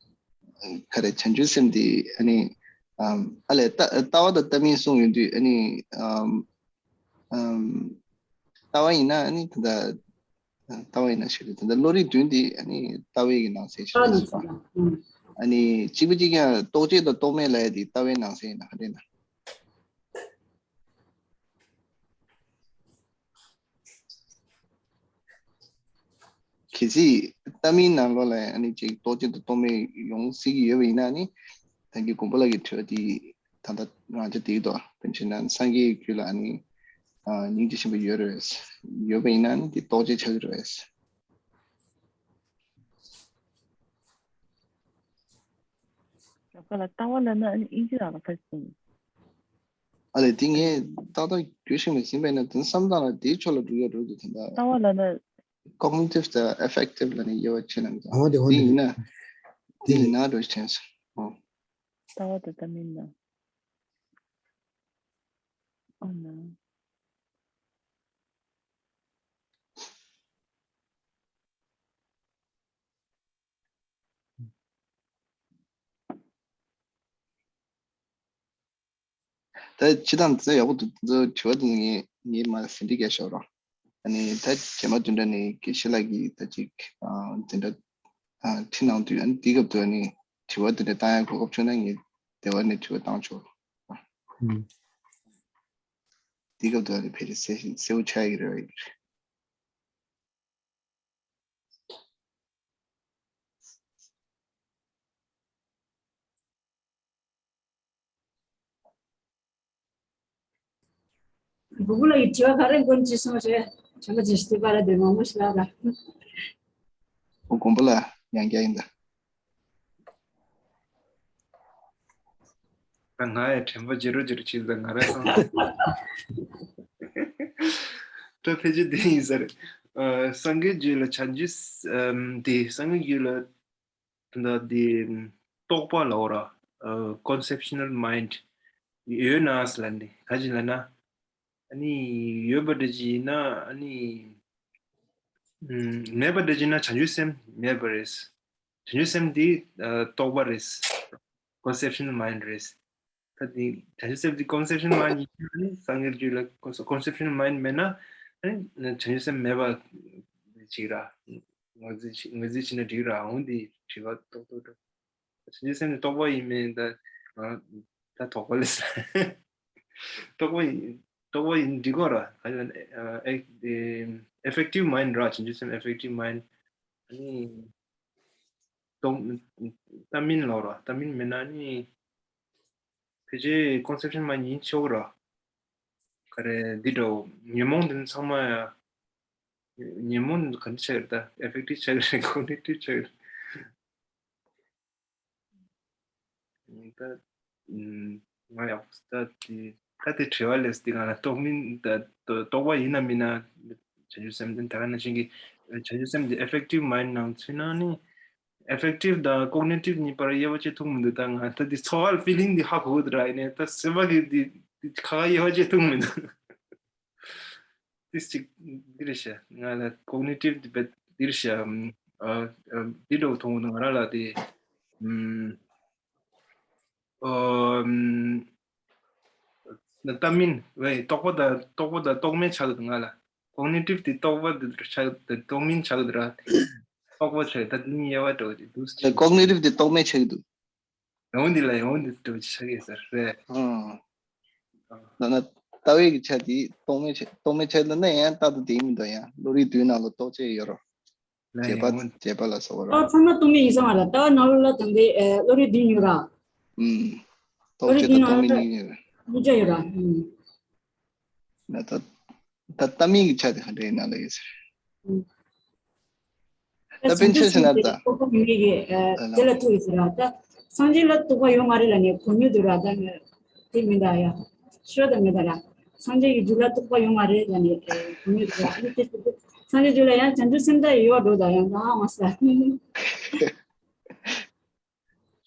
ག་རེ་བྱང་ཆུབ་སེམས་དེ་ཨ་ནི་ཨམ་ཨ་ལས་ལྟ་ལྟ་བ་དང་ལྟ་མིན་གསུངས་ཡོང་དུས་ཨ་ནི་ཨམ་ཨམ་ལྟ་བ་ཡིན་ན་ཨ་ནི་ད་ལྟ་ལྟ་བ་ཡིན་ན་ཞིག་རེད། ད་ལྟ་བློ་རིག་བདུན་དེ་ཨ་ནི་ལྟ་བའི་གི་ནང་གསེས་ཤིག་རེད་ཟེར་བ། ཨ་ནི་གཅིག་པ་གཅིག་རྐྱང་རྟོག་བཅས་དང་རྟོག་མེད་ལབ་ཡ་དེ་ལྟ་བའི་ནང་གསེས་ཡིན་ན་ག་རེ་ཡིན་ན། གལ་སྲིད་ལྟ་མིན་ནང་ལོགས་ལ་ཨ་ནི་ཅིག་རྟོག་བཅས་དང་རྟོག་མེད་ཡོང་སྲིད་ཀྱི་ཡོད་པ་ཡིན་ན་ནི། ད་གིན་མགོན་པོ་ལགས་ཀྱི་དྲི་བ་དེ་ད་ལྟ་རང་ཅག་དེ་དོ་དཔེར་ན་སངས་རྒྱས་ཀྱི་རྒྱུད་ལ་ཨ་ནི་ཨ་སྙིང་རྗེ་ཆེན་པོ་ཡོད་རེད། ཡོད་པ་ཡིན་ན་ནི་དེ་རྟོག་བཅས་ཆགས་ཀྱི་རེད། རྒྱ་གར་ལ་ལྟ་བ་ལབ་ན་ཨ་ནི་དབྱིན་ཇི་ནང་ལ་ག་རེ་གསུངས། ཨ་ལས་དེ་ངས་ཏག་ཏག་རྒྱུད་ཤེས་མེད་ཟིན་པ་ཡིན་ན་དེ་བསམ་སྟངས་ལ་དེའི་ཕྱོགས་ལ་འགྲོ་ཡ་འགྲོ་འདུག་ད་ལྟ་ལྟ་བ་ལབ་ན་cognitive དང་affective ལ་ནི་དབྱེ་བ་ཕྱེ་ན་འདུག་འོ་དེ་འོ་དེ་དེ་ཡིན་ན་དེ་དེ་ཡིན་ན་འགྲོ་ཆེན་སོང་། ཨོ། ལྟ་བ་དང་ལྟ་མིན་ན། ཨ་ན། ད་སྤྱིར་བཏང་འཛིན་ཡག་པོ་འདུག་འདི་དྲི་བ་འདི་ངས་ངས་མ་ཟིན་བྲིས་རྒྱག་ཤོག་རོགས། ཨ་ནི་ད་རྗེས་མ་བདུན་ཕྲག་ནས་དགེ་བཤེས་ལགས་ཀྱིས་ད་ཅིག་ཨ་འཛིན་གྲྭ་ཨ་ཁྲིད་གནང་དུས། ཨ་ནི་དེའི་སྐབས་དུ་ཨ་ནི་དྲི་བ་འདི་འདྲ་བཏང་ཡག་གོ་སྐབས་བྱུང་ན་ངས་དེ་བ་ནས་དྲི་བ་བཏང་ཆོག་ཨུམ། དེའི་སྐབས་དུ་ཨ་ནི་ཕལ་ཆེར་གསལ་གསལ་པོ་ཆགས་ཡག་གི་རེད་བ་ཡིན། གུ་གུ་ལགས་ཀྱི་དྲི་བ་ག་རེ་དགོངས་ཀྱི་སོང་རེད། དྲན་པ་ཅིག་ཞུས་པ་ར་དེ་མང་པོ་ཞིག་ལ་ར། ཨོ་མགོན་པོ་ལགས་ཡང་བསྐྱར་ཡིན་ད། ད་ང་ཡང་དྲན་པ་བརྗེ་རུ་བརྗེ་རུ་བྱེད་ད་ང་རང་སང་ད་ཕལ་ཆེར་དེ་ཡིན་ས་རེད། ཨ་སངས་རྒྱས་རྒྱུད་ལ་བྱང་ཆུབ་ཨམ་དེ་སངས་རྒྱས་རྒྱུད་ལ་ད་དེ་རྟོགས་པ་ལ་འོ་ར། ཨ་conceptual mind ཡོད་ན་ཟེར་ལབ་ནས་ག་ཅི་ལབ་ན། ཨ་ནི་ཡོད་པ་འདྲ་ཅིག་ཡིན་ན་ཨ་ནི་ ཨུམ། མེད་པ་འདྲ་བྱས་ན་བྱང་ཆུབ་སེམས་མེད་པ་རེད། བྱང་ཆུབ་སེམས་འདི་ཨ་རྟོག་པ་རེད། Conceptual mind རེད། ད་འདི་བྱང་ཆུབ་སེམས་འདི་Conceptual mind ཡིན་ན་ནི་སངས་རྒྱས་རྒྱུད་ལ་Conceptual mind མེད་ན་ཨ་ནི་བྱང་ཆུབ་སེམས་མེད་པ་ཅིག་ར། ངོས་འཛིན་བྱེད་ངོས་འཛིན་བྱས་ན་འགྲིག་ར། འོང་འདི་དྲི་བ་རྡོག་རྡོག་འགྲོ། བྱང་ཆུབ་སེམས་ནི་རྟོག་པ་ཡིན་མིན་ད་ང་ད་དོགས་པ་ལས། རྟོག་པ་ཡིན་རྟོག་པ་ཡིན་འགྲིག་གོ་ར། ག་ལ་ཨེ་ཨེ་Effective mind ར། བྱང་ཆུབ་སེམས་Effective mind ཨ་ནི་རྟོག་ལྟ་མིན་ལོ་ར། ལྟ་མིན་མེད་ན་ནི་ཕལ་ཆེར་Conceptual mind ཡིན་ཆོག་ར། ག་རེ་འདི་འདྲ་ཉོན་མོངས་འདི་ཚང་མ་ཡ། ཉོན་མོངས་ག་འདྲ་ཆགས་རེད། ད་Effective ཆགས་རེད། Cognitive ཆགས་རེད། ད་ང་ཡག་པོ་ད་དེ་ད་དེ་དྲི་བ་ལས་དེ་ང་ལ་རྟོག་མིན་ད་རྟོག་པ་ཡིན་ན་མིན་ན་བྱང་ཆུབ་སེམས་ལྡན་ད་ག་ནང་བཞིན་གྱི་བྱང་ཆུབ་སེམས་ཀྱི་Effective mind ནང་ཚུད་ན་ནི་Effective དང་Cognitive གཉིས་བར་དབྱེ་བ་ཕྱེ་ཐུབ་མི་འདུག་ད་ང་ད་དེ་ཚོར་བ་Feeling དེ་ཧ་གོ་གི་འདུག་ར། ཡིན་ནའི་ད་སེམས་པ་གི་དེ་དེ་ཁ་ཁ་དབྱེ་བ་ཕྱེ་ཐུབ་མི་འདུག་ཏིས་ཅིག་འདིར་བཤད། ང་ལ་Cognitive དེ་འདིར་བཤད། ཨ་ཨ་འདི་འདྲ་བོ་མཐོང་གི་འདུག་ང་རང་ལ་དེ་ཨམ་ཨམ་ལྟ་མིན་བས་རྟོག་པ་དང་རྟོག་པ་དང་རྟོག་མེད་ཆགས་ཀྱི་འདུག་ང་ལ་Cognitive དེ་རྟོག་པ་དེ་ཆགས་དེ་རྟོག་མིན་ཆགས་ཀྱི་འདུག་ར། རྟོག་པ་ཆགས་ད་དེ་གཉིས་དབྱེ་བ་འདྲ་བོ་དེ་འདུག་ཅེས། Cognitive དེ་རྟོག་མེད་ཆགས་ཀྱི་འདུག་ཡང་འདི་ལ་ཡང་འདི་འདྲ་བོ་ཅིག་ཆགས་ཀྱི་ཟེར་རེད། ཨང་། ད་ན་ལྟ་བའི་གི་ཆ་དེ་རྟོག་མེད་ཆགས་རྟོག་མེད་ཆགས་ལ་ན་ཡང་རྟག་ཏུ་དེ་མི་འདུག་ཡང་བློ་རིག་བསྡུས་ནང་ལ་རྟོག་བཅས་ཡོད་རོ། ལ་བྱེད་པ་ཡང་བྱེད་པ་ལ་སོགས་པ་རོ། ལྟ་བ་ཚང་མ་རྟོག་མེད་ཡིན་ས་མ་རེད། ལྟ་བ་ནང་ལོགས་ལ་དང་དེ་བློ་རིག་བསྡུས་ཡོད་ར། ཨུམ། རྟོག་བཅས་དང་རྟོག་མེད་གཉིས་ཡོད་ར། གཉིས་ཆ་ཡོད་ར། ཨུམ། ན་ད་ད་ལྟ་མིན་གྱི་ཆ་དེ་ག་འདྲའི་ནང་ལ་ཡོད་ཟེར། ད་པཎ་ཆེན་ཟེར་ན་ད། རྟོག་པ་མེད་མཁན་གྱི་ཨ་དེ་ལ་ཐུག་ཡོད་ཟེར་ར། ད་སངས་རྒྱས་ལ་རྟོག་པ་ཡོད་མ་རེད་ལབ་ནས་གོ་མྱོང་འདུག་ར། ད་ངས་དེ་མི་འདའ་ཡ། ཤོད་ད་མི་འདའ་ར། སངས་རྒྱས་ཀྱི་རྒྱུད་ལ་རྟོག་པ་ཡོད་མ་རེད་ལབ་ནས་ཨ་གོ་མྱོང་འདུག་ར། ཨ་ནི་དེ་སངས་རྒྱས་རྒྱུད་ལ་ཡང་བྱང་ཆུབ་སེམས་དཔའ་ཡོད་འགྲོ་ད་ཡང་ད་ཨ་མ་ས།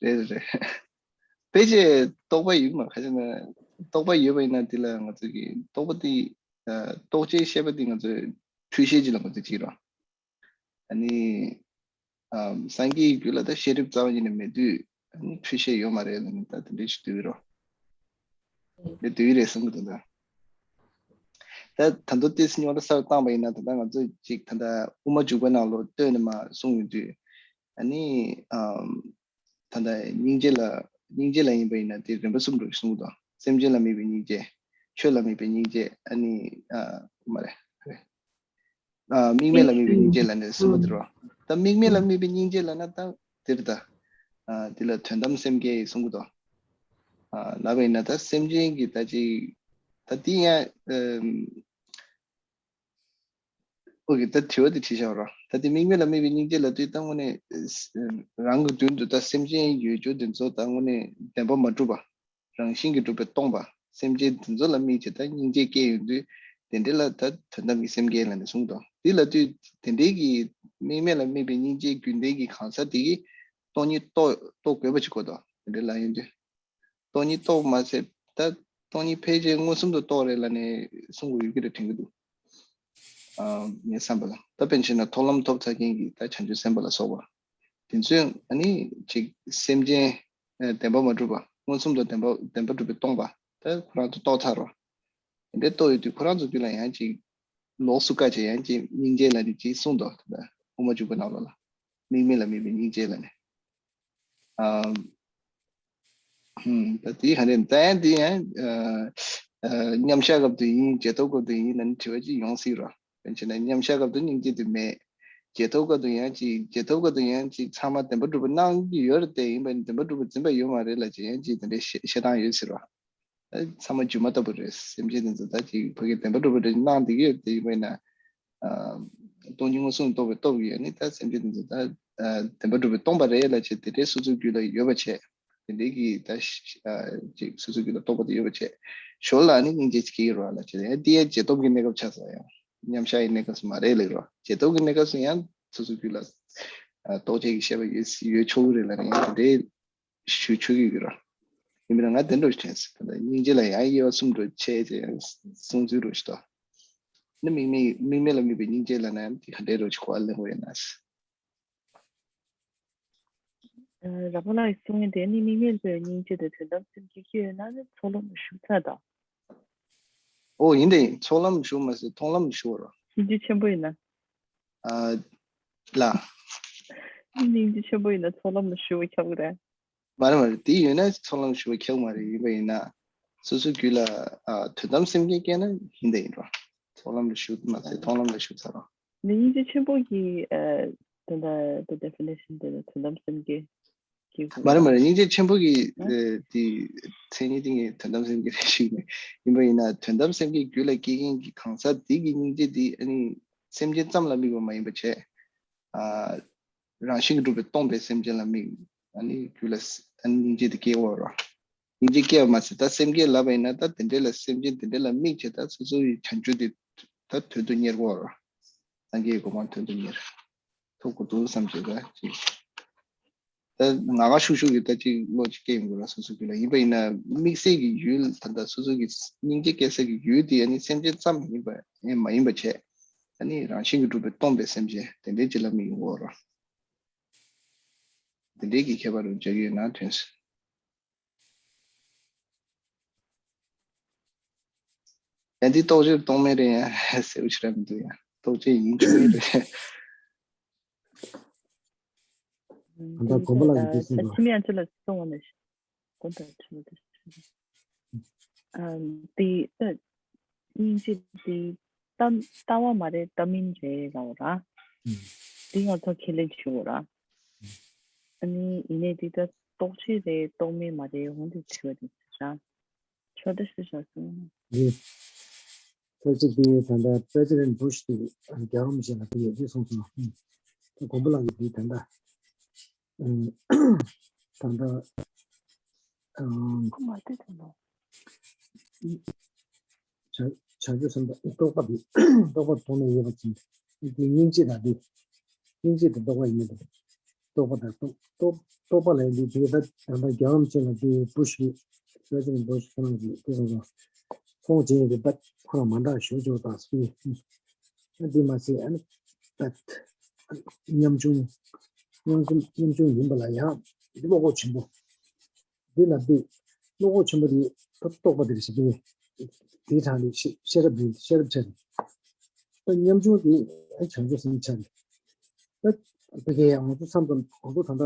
རེད་རེད། ཕལ་ཆེར་རྟོག་པ་ཡོད་མ་ཁ་ཤས་ན་རྟོག་པ་ཡོད་པ་ཡིན་ན་དེ་ལ་ང་ཚོ་གི་རྟོག་པ་དེ་རྟོག་བཅས་ཤེས་པ་དེ་ང་ཚོས་འཁྲུལ་ཤེས་ཅིག་ལ་ང་ཚོས་བྱེད་རོགས། ཨ་ནི་ཨམ་སངས་རྒྱས་ཀྱི་རྒྱུད་ལ་ད་ཤེས་རབ་རྩ་བ་ཉིད་ནས་མེད་དུས་ཨ་ནི་འཁྲུལ་ཤེས་ཡོད་མ་རེད་ལ་ནི་ད་དེ་འདྲའི་ཞིག་འདུག་རོགས། དེ་འདུག་རེད་བསམ་གི་འདུག་ད་ད་ད་དུང་ཏོག་ཙམ་རྙོག་དྲ་གསར་བཏང་པ་ཡིན་ན་ད་ལྟ་ང་ཚོས་ཅིག་ད་ལྟ་དབུ་མ་འཇུག་པའི་ནང་ལོགས་སྟོད་ནས་མར་གསུངས་ཡོང་དུས་ཨ་ནི་ཨམ་ད་ལྟ་སྙིང་རྗེ་ལ་སྙིང་རྗེ་ལ་ཡིན་པ་ཡིན་ན་དེ་རིམ་པ་གསུམ་འགྲོ་གི་གསུང་གི་འདུག་སེམས་ཅན་ལ་དམིགས་པའི་སྙིང་རྗེ། ཆོས་ལ་དམིགས་པའི་སྙིང་རྗེ། ཨ་ནི་ཨ་མ་རེད། ཨ་དམིགས་མེད་ལ་དམིགས་པའི་སྙིང་རྗེ་ལ་ནི་གསུམ་པོ་དེ་རོ། ད་དམིགས་མེད་ལ་དམིགས་པའི་སྙིང་རྗེ་ལ་ན་ད་དེ་རེད་ད། ཨ་དེ་ལ་དོན་དམ་སེམས་བསྐྱེད་གསུང་གི་འདུག་ཨ་ལབ་པ་ཡིན་ན་ད་སེམས་ཅན་གྱི་ད་ཅིག་ད་དེ་ཡང་ཨམ། ཨོ་ཀེ། ད་དྲི་བ་དེ་དྲིས་བཞག་རོགས། ད་དེ་དམིགས་མེད་ལ་དམིགས་པའི་སྙིང་རྗེ་ལབ་དུས་ད་དངོས་གནས་རང་གི་མདུན་དུ་ད་སེམས་ཅན་ཡོད་རྒྱུ་དེ་ཚོ་ད་དངོས་གནས་བདེན་པ་མ་གྲུབ་པ། རང་བཞིན་གྱིས་གྲུབ་པས་སྟོང་པ། སེམས་ཅན་དེ་ཚོ་ལ་དམིགས་བྱས་ད་སྙིང་རྗེ་སྐྱེ་ཡོང་དུས་དེ་འདྲ་ལ་ད་དོན་དམ་གྱི་སེམས་བསྐྱེད་ལབ་ནས་གསུངས་དང་། དེ་ལབ་དུས་དེ་འདྲའི་གི་དམིགས་མེད་ལ་དམིགས་པའི་སྙིང་རྗེ་རྒྱུན་ལྡན་གྱི་གང་ཟག་དེ་གིས་སྟོང་ཉིད་རྟོགས་རྟོགས་དགོས་པ་ཅིག་གོ་དང་དེ་འདྲ་ལབ་ཡོང་དུས། སྟོང་ཉིད་རྟོགས་མ་ཟད་ད་སྟོང་ཉིད་ཕལ་ཆེར་མངོན་སུམ་དུ་རྟོགས་རེད་ལབ་ནས་གསུང་དགོས་ཡོད་ཀྱི་རེད་དྲན་གྱི་འདུག་ཨ་ངའི་བསམ་པ་ལ་ད་དཔེར་ན་ཆ་བཞག་ན་མཐོང་ལམ་ཐོབ་ཚར་མཁན་གྱི་ད་བྱང་ཆུབ་སེམས་དཔའ་ལ་སོགས་པ་དེ་ཚོས་ཨ་ནི་ཅིག་སེམས་ཅན་ཨ་བདེན་པ་མ་གྲུབ་པ་མངོན་སུམ་དུ་བདེན་པ་བདེན་པ་གྲུབ་པས་སྟོང་པ་ད་ཁོ་རང་ཚོ་རྟོགས་ཚར་རོ། དེ་འདྲའི་རྟོགས་ཡོད་དུས་ཁོ་རང་ཚོ་རྒྱུད་ལ་ཡང་ཅིག་ལོགས་སུ་བཀའ་བྱས་ཡང་ཅིག་སྙིང་རྗེ་ལབ་ནས་ཅིག་གསུངས་འདུག་ད་དབུ་མ་འཇུག་པའི་ནང་ལོགས་ལ་དམིགས་མེད་ལ་དམིགས་པའི་སྙིང་རྗེ་ལབ་ནས། ཨ། ཧུམ། ད་དེ་ག་རེ་ད་ཡང་དེ་ཡང་ཨ་ཨ་མཉམ་བཞག་སྐབས་དུ་ཡིན་རྗེས་ཐོབ་སྐབས་དུ་ཡིན་ལབ་ནས་དྲི་བ་ཅིག་ཡོང་སྲིད་རོ། དཔེར་ན་ཆ་བཞག་ན་མཉམ་བཞག་སྐབས་དུ་སྙིང་རྗེ་དེ་མེད། རྗེས་ཐོབ་སྐབས་དུ་ཡང་ཅིག་རྗེས་ཐོབ་སྐབས་དུ་ཡང་ཅིག་ཚང་མ་བདེན་པ་གྲུབ་པ་སྣང་གི་ཡོད་རེད་དེ་ཡིན་པ་ནི་བདེན་པ་གྲུབ་པ་འཛིན་པ་ཡོད་མ་རེད་ལབ་ཅིག་ཡང་ཅིག་དེ་འདྲའི་བཤད་བཤད་སྟངས་ཡོད་སྲིད་རོ། ཚང་མ་སྒྱུ་མ་ལྟ་བུ་རེད། སེམས་ཅན་དེ་ཚོ་ད་ཅིག་ཕ་གིར་བདེན་པ་གྲུབ་པ་རེད་སྣང་བསྡད་ཀྱི་ཡོད་དེ་ཡིན་པ་ཡིན་ན། སྟོང་ཉིད་མངོན་སུམ་རྟོགས་པའི་སྟོབས་ཀྱིས་ནི་ད་སེམས་ཅན་དེ་ཚོ་ད་བདེན་པ་གྲུབ་པས་སྟོང་པ་རེད་ལབ་བྱས་དེ་འདྲའི་སོ་སོའི་རྒྱུད་ལ་ཡོད་པ་བྱས། དེ་འདྲའི་གི་ད་ཅིག་སོ་སོའི་རྒྱུད་ལ་རྟོགས་པ་དེ་ཡོད་པ་བྱས། ཞོར་ལ་ནི་སྙིང་རྗེ་སྐྱེ་གི་རེད་ལབ་བྱས་ཡང་དེ་ཡང་རྗེས་ཐོབ་ཀྱི་གནས་སྐབས་ཆགས་སོང་ཡང་མཉམ་བཞག་གི་གནས་སྐབས་སུ་མ་རེད་ལབ་རོ། རྗེས་ཐོབ་ཀྱི་གནས་སྐབས་སུ་ཡང་སོ་སོའི་རྒྱུད་ལ་རྟོག་བཅས་ཀྱི་ཤེས་པ་ཡོད་ཡོད་ཆོག་གི་རེད་ལབ་ནས་ཡང་དེ་འདྲའི་ཞུ་ཆོག་གི་ཡོད་ར། ཡིན་པས་ན་ང་དེ་འདྲ་ཞིག་དྲན་སོང་། ད་ལྟ་སྙིང་རྗེ་ལ་ཡང་དབྱེ་བ་གསུམ་འགྲོ་བྱས་ཅེས་ཡང་གསུང་ཚུལ་རོ་ཞིག་ཏོ། ནི་དམིགས་མེད་དམིགས་མེད་ལ་དམིགས་པའི་སྙིང་རྗེ་ལབ་ན་ཡང་དེ་ག་འདྲའི་རོ་ཅིག་གོ་བ་ལེན་དགོས་ཡིན་ན། ཨ། ར་ཧུ་ལ་ཡིས་གསུང་མཁན་དེ་ནི་དམིགས་མེད་པའི་སྙིང་རྗེ་དེ་དོན་དམ་སེམས་བསྐྱེད་ཀྱི་ཡོད་ན་ནི་ཚོགས་ལམ་ཞུགས་ཚར་དང་། ཨོ་ཡིན་དེ་ཡིན། ཚོགས་ལམ་ཞུགས་མ་ཟད་མཐོང་ལམ་ཞུགས་རོ། སྙིང་རྗེ་ཆེན་པོ་ཡིན་ན། ཨ། ལ། སྙིང་རྗེ་ཆེན་པོ་ཡིན་ན་ཚོགས་ལམ་ལ་ཞུགས་པ་ཁྱབ་ཀྱི་རེད། མ་རེད་མ་རེད། དེ་ཡོད་ན་ཚོགས་ལམ་ཞུགས་པ་ཁྱབ་མ་རེད། ཡིན་པ་ཡིན་ན་སོ་སོའི་རྒྱུད་ལ་ཨ་དོན་དམ་སེམས་བསྐྱེད་སྐྱེས་ན་ཡིན་དེ་ཡིན་རོ། ཚོགས་ལམ་ལ་ཞུགས་མ་ཟད་མཐོང་ལམ་ལ་ཞུགས་ཚར་རོ། ནི་སྙིང་རྗེ་ཆེན་པོ་གི་ཨ་དོན་དག་the definition དེ་ནི་དོན་དམ་སེམས་བསྐྱེད་ཀྱི་མ་རེད་མ་རེད། སྙིང་རྗེ་ཆེན་པོ་གི་ཨ་ཨེ་དེ་མཚན་ཉིད་དེ་ངས་དོན་དམ་སེམས་བསྐྱེད་རེ་ཞིག་ནས་ཡིན་པ་ཡིན་ན་དོན་དམ་སེམས་བསྐྱེད་རྒྱུད་ལ་སྐྱེ་མཁན་གྱི་གང་ཟག་དེ་གི་སྙིང་རྗེ་དེ་ཨ་ནི་སེམས་ཅན་ཙམ་ལ་དམིགས་པ་མ་ཡིན་པ་བྱས། ཨ། རང་བཞིན་གྱིས་གྲུབ་པའི་སྟོང་པའི་སེམས་ཅན་ལ་དམིགས། ཨ་ནི་རྒྱུད་ལ་ཨ་ནི་སྙིང་རྗེ་དེ་སྐྱེ་བ་རོ། སྙིང་རྗེ་སྐྱེ་བ་མ་ཟད་ད་སེམས་བསྐྱེད་ལབ་པ་ཡིན་ན་ད་དེ་འདྲའི་ལ་སེམས་ཅན་དེ་འདྲའི་ལ་དམིགས་བྱས་ད་སོ་སོ་ཡི་བྱང་ཆུབ་དེ་ད་དོན་དུ་གཉེར་བ་རོ། སངས་རྒྱས་ཀྱི་གོ་འཕང་དོན་དུ་གཉེར་ཐུབ་དགོས་འདུག་བསམ་བྱས་ད་ཅིག་ད་ང་ག་ཤུག་ཤུག་གི་ད་ཅིག་བློ་ཅིག་སྐྱེ་ཡོང་གི་ར་སོ་སོ་རྒྱུད་ལ། ཡིན་པ་ཡིན་ན་དམིགས་བསལ་གྱི་ཡུལ་ད་ལྟ་སོ་སོ་གི་སྙིང་རྗེ་སྐྱེ་ས་གི་ཡུལ་དེ་ཨ་ནི་སེམས་ཅན་ཙམ་ཡིན་པ་ཡིན་མ་ཡིན་པ་བྱས། ཨ་ནི་རང་བཞིན་གྱིས་གྲུབ་པའི་སྟོང་པའི་སེམས་ཅན་དེ་འདྲའི་ཅིག་ལ་དམིགས་ཡོང་གི་རོ། དེ་འདྲའི་གི་ཁྱད་པར་རུ་འཇོག་ཡོད་ན་ཐོན་སྲིད། ཡང་འདི་རྟོག་བཅས་རྟོག་མེད་རེད་ཡང་ཟེར་བ་ཞིག་ར་མི་འདུག་ཡང་རྟོག་བཅས་ཡིན་གཅིག་མིན་རེད། ད་ལྟ་དགོན་པ་ལ་ཡི་གེ་གསུངས་པ། ཁྱིམ་ཡང་ཅི་ལ་སོང་བ་ནས་དགོན་དང་ཁྲི་ལ་དེ་ཨ་དེ་ད་སྙིང་རྗེ་དེ་ལྟ་ལྟ་བ་མ་རེད་ལྟ་མིན་རེད་ལབ་ར། དེ་ང་ཚོ་ཁས་ལེན་བྱེད་དགོས་ར། ཨ་ནི་ཡིན་ནའི་དེ་ད་རྟོག་བཅས་རེད་རྟོག་མེད་མ་རེད་འོང་དེ་དྲི་བ་དེ་ར། ཆོག་ད་ཞུ་བྱ་སོང་། རེད། ས་གཅིག་དེ་ད་ལྟ་པྲེ་སི་ཌེན་སྦུ་ཤ་དེ་རྒྱལ་བ་རིན་པོ་ཆེ་ལ་དེ་ཡོད་ཅེས་གསུངས་སོང་། ད་དགོན་པ་ལགས་ཀྱིས་དེ་ད་ལྟ་ད་ལྟ་ཨང་ཁོ་མ་བལྟས་ད་ལོ། བྱང་ཆུབ་སེམས་དང་རྟོགས་པ་དེ་རྟོགས་པ་མཐོང་ནས་ཡོད་པ་ཅན་དེ་སྙིང་རྗེ་དང་དེ་སྙིང་རྗེ་དང་རྟོགས་པ་ཡིན་པ་རྟོགས་པ་དང་རྟོགས་རྟོགས་རྟོགས་པ་ལ་ཡིན་དུས་དེ་ད་ད་ལྟ་རྒྱལ་བ་རིན་པོ་ཆེ་ལ་དེ་བུ་ཞིག་ས་ཆེན་བུ་ཞིག་ཁོ་རང་གིས་དེ་སོང་ཙང་ཁོང་བྱས་ཡོད་པའི་ད་ཁོ་རང་མ་འདྲ་ཞུ་ཆོག་དང་སུའི་ཨ་དེ་མ་ཟད་ཨ་ནི་ད་ཉམ་ཆུང་ཉམ་ཆུང་ཉམ་ཆུང་ཡིན་པ་ལ་ཡང་བློ་ཁོག་ཆེན་པོ། འདི་ལ་འདི་བློ་ཁོག་ཆེན་པོ་དེ་ད་རྟོགས་པ་དེ་རེད་ཞེས་པས། དེའི་གྲངས་ལས་ཤེས་ཤེས་རབ་འདི་ཤེས་རབ་ཆ་རེད། ད་ཉམ་ཆུང་དེ་བྱང་ཆུབ་སེམས་ཆ་རེད། ད་དེ་གའི་ང་ཚོ་མཚམས་མཚམས་ང་ཚོ་ད་ལྟ་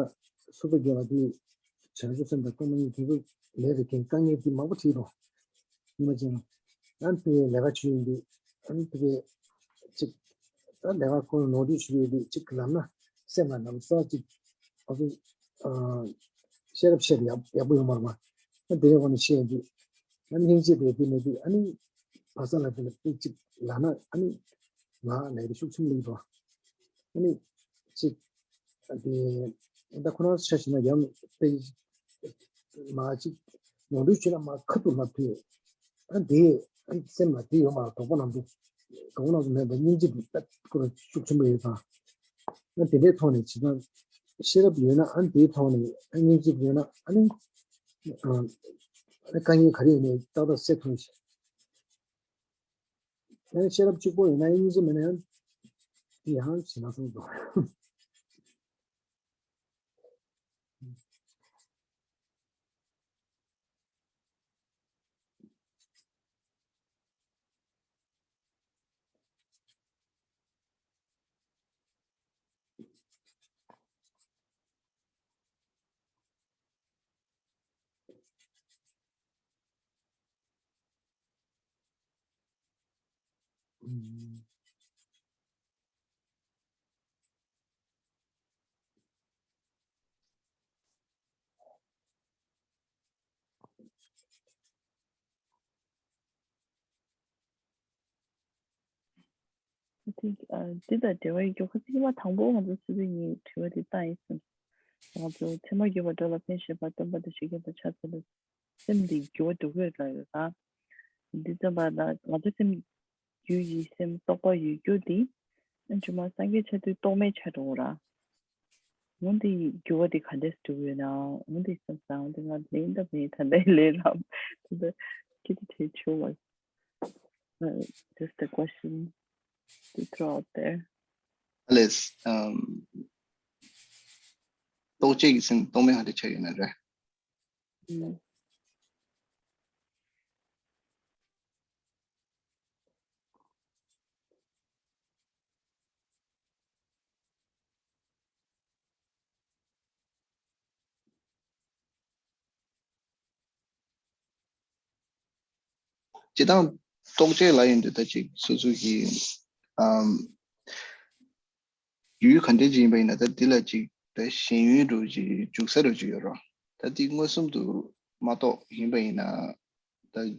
སུ་པ་རྒྱལ་བ་དེ་བྱང་ཆུབ་སེམས་དང་རྟོགས་མ་ཉིད་དེ་ཚོ་ལས་རེ་མཁན་དཀའ་ངལ་དེ་མང་པོ་འཕྲད་རོགས། ཉི་མ་ཅན་ཨ་ནི་དེ་གའི་ལས་ཀ་བྱེད་ཡོང་དུས་ཨ་ནི་དེ་གའི་ཅིག་ད་ལས་ཀ་ཁོ་ནོར་འཁྲུལ་བྱུང་ཡོད་དུས་གཅིག་ལབ་ན་སེམས་ལ་ལམ་སང་གཅིག་ཨ་ཚོ་ཤེས་རབ་ཆེར་ཡག་ཡག་པོ་ཡོང་མ་རེད་པ། ད་དེའི་དབང་ནས་བཤད་ཡོང་དུས་ཨ་ནི་སྙིང་རྗེ་དེ་དེ་མེད་དུས་ཨ་ནི་ཕ་ས་ལ་དེ་ལ་དེ་གཅིག་ལབ་ན་ཨ་ནི་ང་ལས་དེ་ཤུགས་ཆེན་པོ་ཡིན་པ་ཨ་ནི་གཅིག་དེ་ད་ཁོ་རང་ཆ་བཞག་ན་ཡང་དཔེ་མ་གཅིག་ནོར་འཁྲུལ་བྱུང་ན་མ་ཁ་ཐུག་ལབ་དུས། ཨ་འདི་ཨ་སེམས་ལ་འདི་ཡོད་མ་རེད། དོགས་པ་ནང་དུ་དོགས་པ་ནང་དུ་མེད་པ་སྙིང་རྗེ་འདི་ལྟ་ཁོ་རང་ཤུགས་ཆེན་པོ་ཡོད་ཙང་། ཨ་དེ་འདྲའི་ཐོག་ནས་བྱེད་ཙང་ཤེས་རབ་ཡོད་ན་ཨ་འདིའི་ཐོག་ནས་ཨ་སྙིང་རྗེ་ཡོད་ན་ཨ་ནི་ཨ་དཀའ་ངལ་ག་རེ་ཡིན་ནའི་ཏག་ཏག་སེལ་ཐུབ་ཤག་ཨ་ཤེས་རབ་གཅིག་པོ་ཡོད་ན་ཨ་སྙིང་རྗེ་མེད་ན་ཡང་འདི་ཡང་བྱེད་ན་སོང་དོ། དེ་ཨ་འདི་དང་འབྲེལ་བ་ཡོད་རྒྱུ་ཁ་ཚིག་མ་དང་པོ་ང་ཚོ་སི་པི་ངའི་དྲི་བ་དེ་བཏང་ཡིན་སེམས། ང་ཚོ་ཚད་མར་གྱུར་པ་འགྲོ་ལ་ཕན་བཞེད་པ་སྟོན་པ་དང་ཞིག་རྒྱབ་པ་ཆ་ཚང་ལ་སེམས་འདི་འགྱུར་བ་འགྲོ་གི་ཡོད་ལ་ཡོད་ལ། འདི་ཙམ་པ་ལ་ང་ཚོ་སེམས་རྒྱུ་ཡི་སེམས་རྟོག་པ་ཡོད་རྒྱུ་འདི་ཨ་ཇོ་མ་སངས་རྒྱས་ཆ་དུས་རྟོག་མེད་ཆ་འགྲོ་ར། འོན་ཏེ་འགྱུར་བ་འདི་ག་འདྲས་འགྲོ་གི་ཡོད་ན་འོན་ཏེ་སེམས་སང་འོན་ཏེ་ང་ལེན་ད་མེད་ད་ལྟའི་ལས་རམ་ད་ལྟ་ཁྱེད་ཀྱི་དྲིས་ཆོག་བ། Uh, just a question. to throw out there. Alice, um, རྟོག་བཅས་ཀྱི་སེམས་རྟོག་མེད་ཧ་ལས་ཆགས་ཡོད་ན་རེད། ཨུམ། སྤྱིར་བཏང་རྟོག་བཅས་ལ་ཡིན་དུས་ད་ཅིག་སོ་སོ་གི་ཨམ་ཡུལ་ག་འདྲས་ཅིག་ཡིན་པ་ཡིན་ན་ད་འདི་ལ་ཅིག་ད་ཞེན་ཡུལ་འདྲ་ཅིག་འཇུག་ས་འདྲ་ཅིག་ཡོད་རོ། ད་འདི་མངོན་སུམ་དུ་མ་རྟོགས་ཡིན་པ་ཡིན་ན་ད།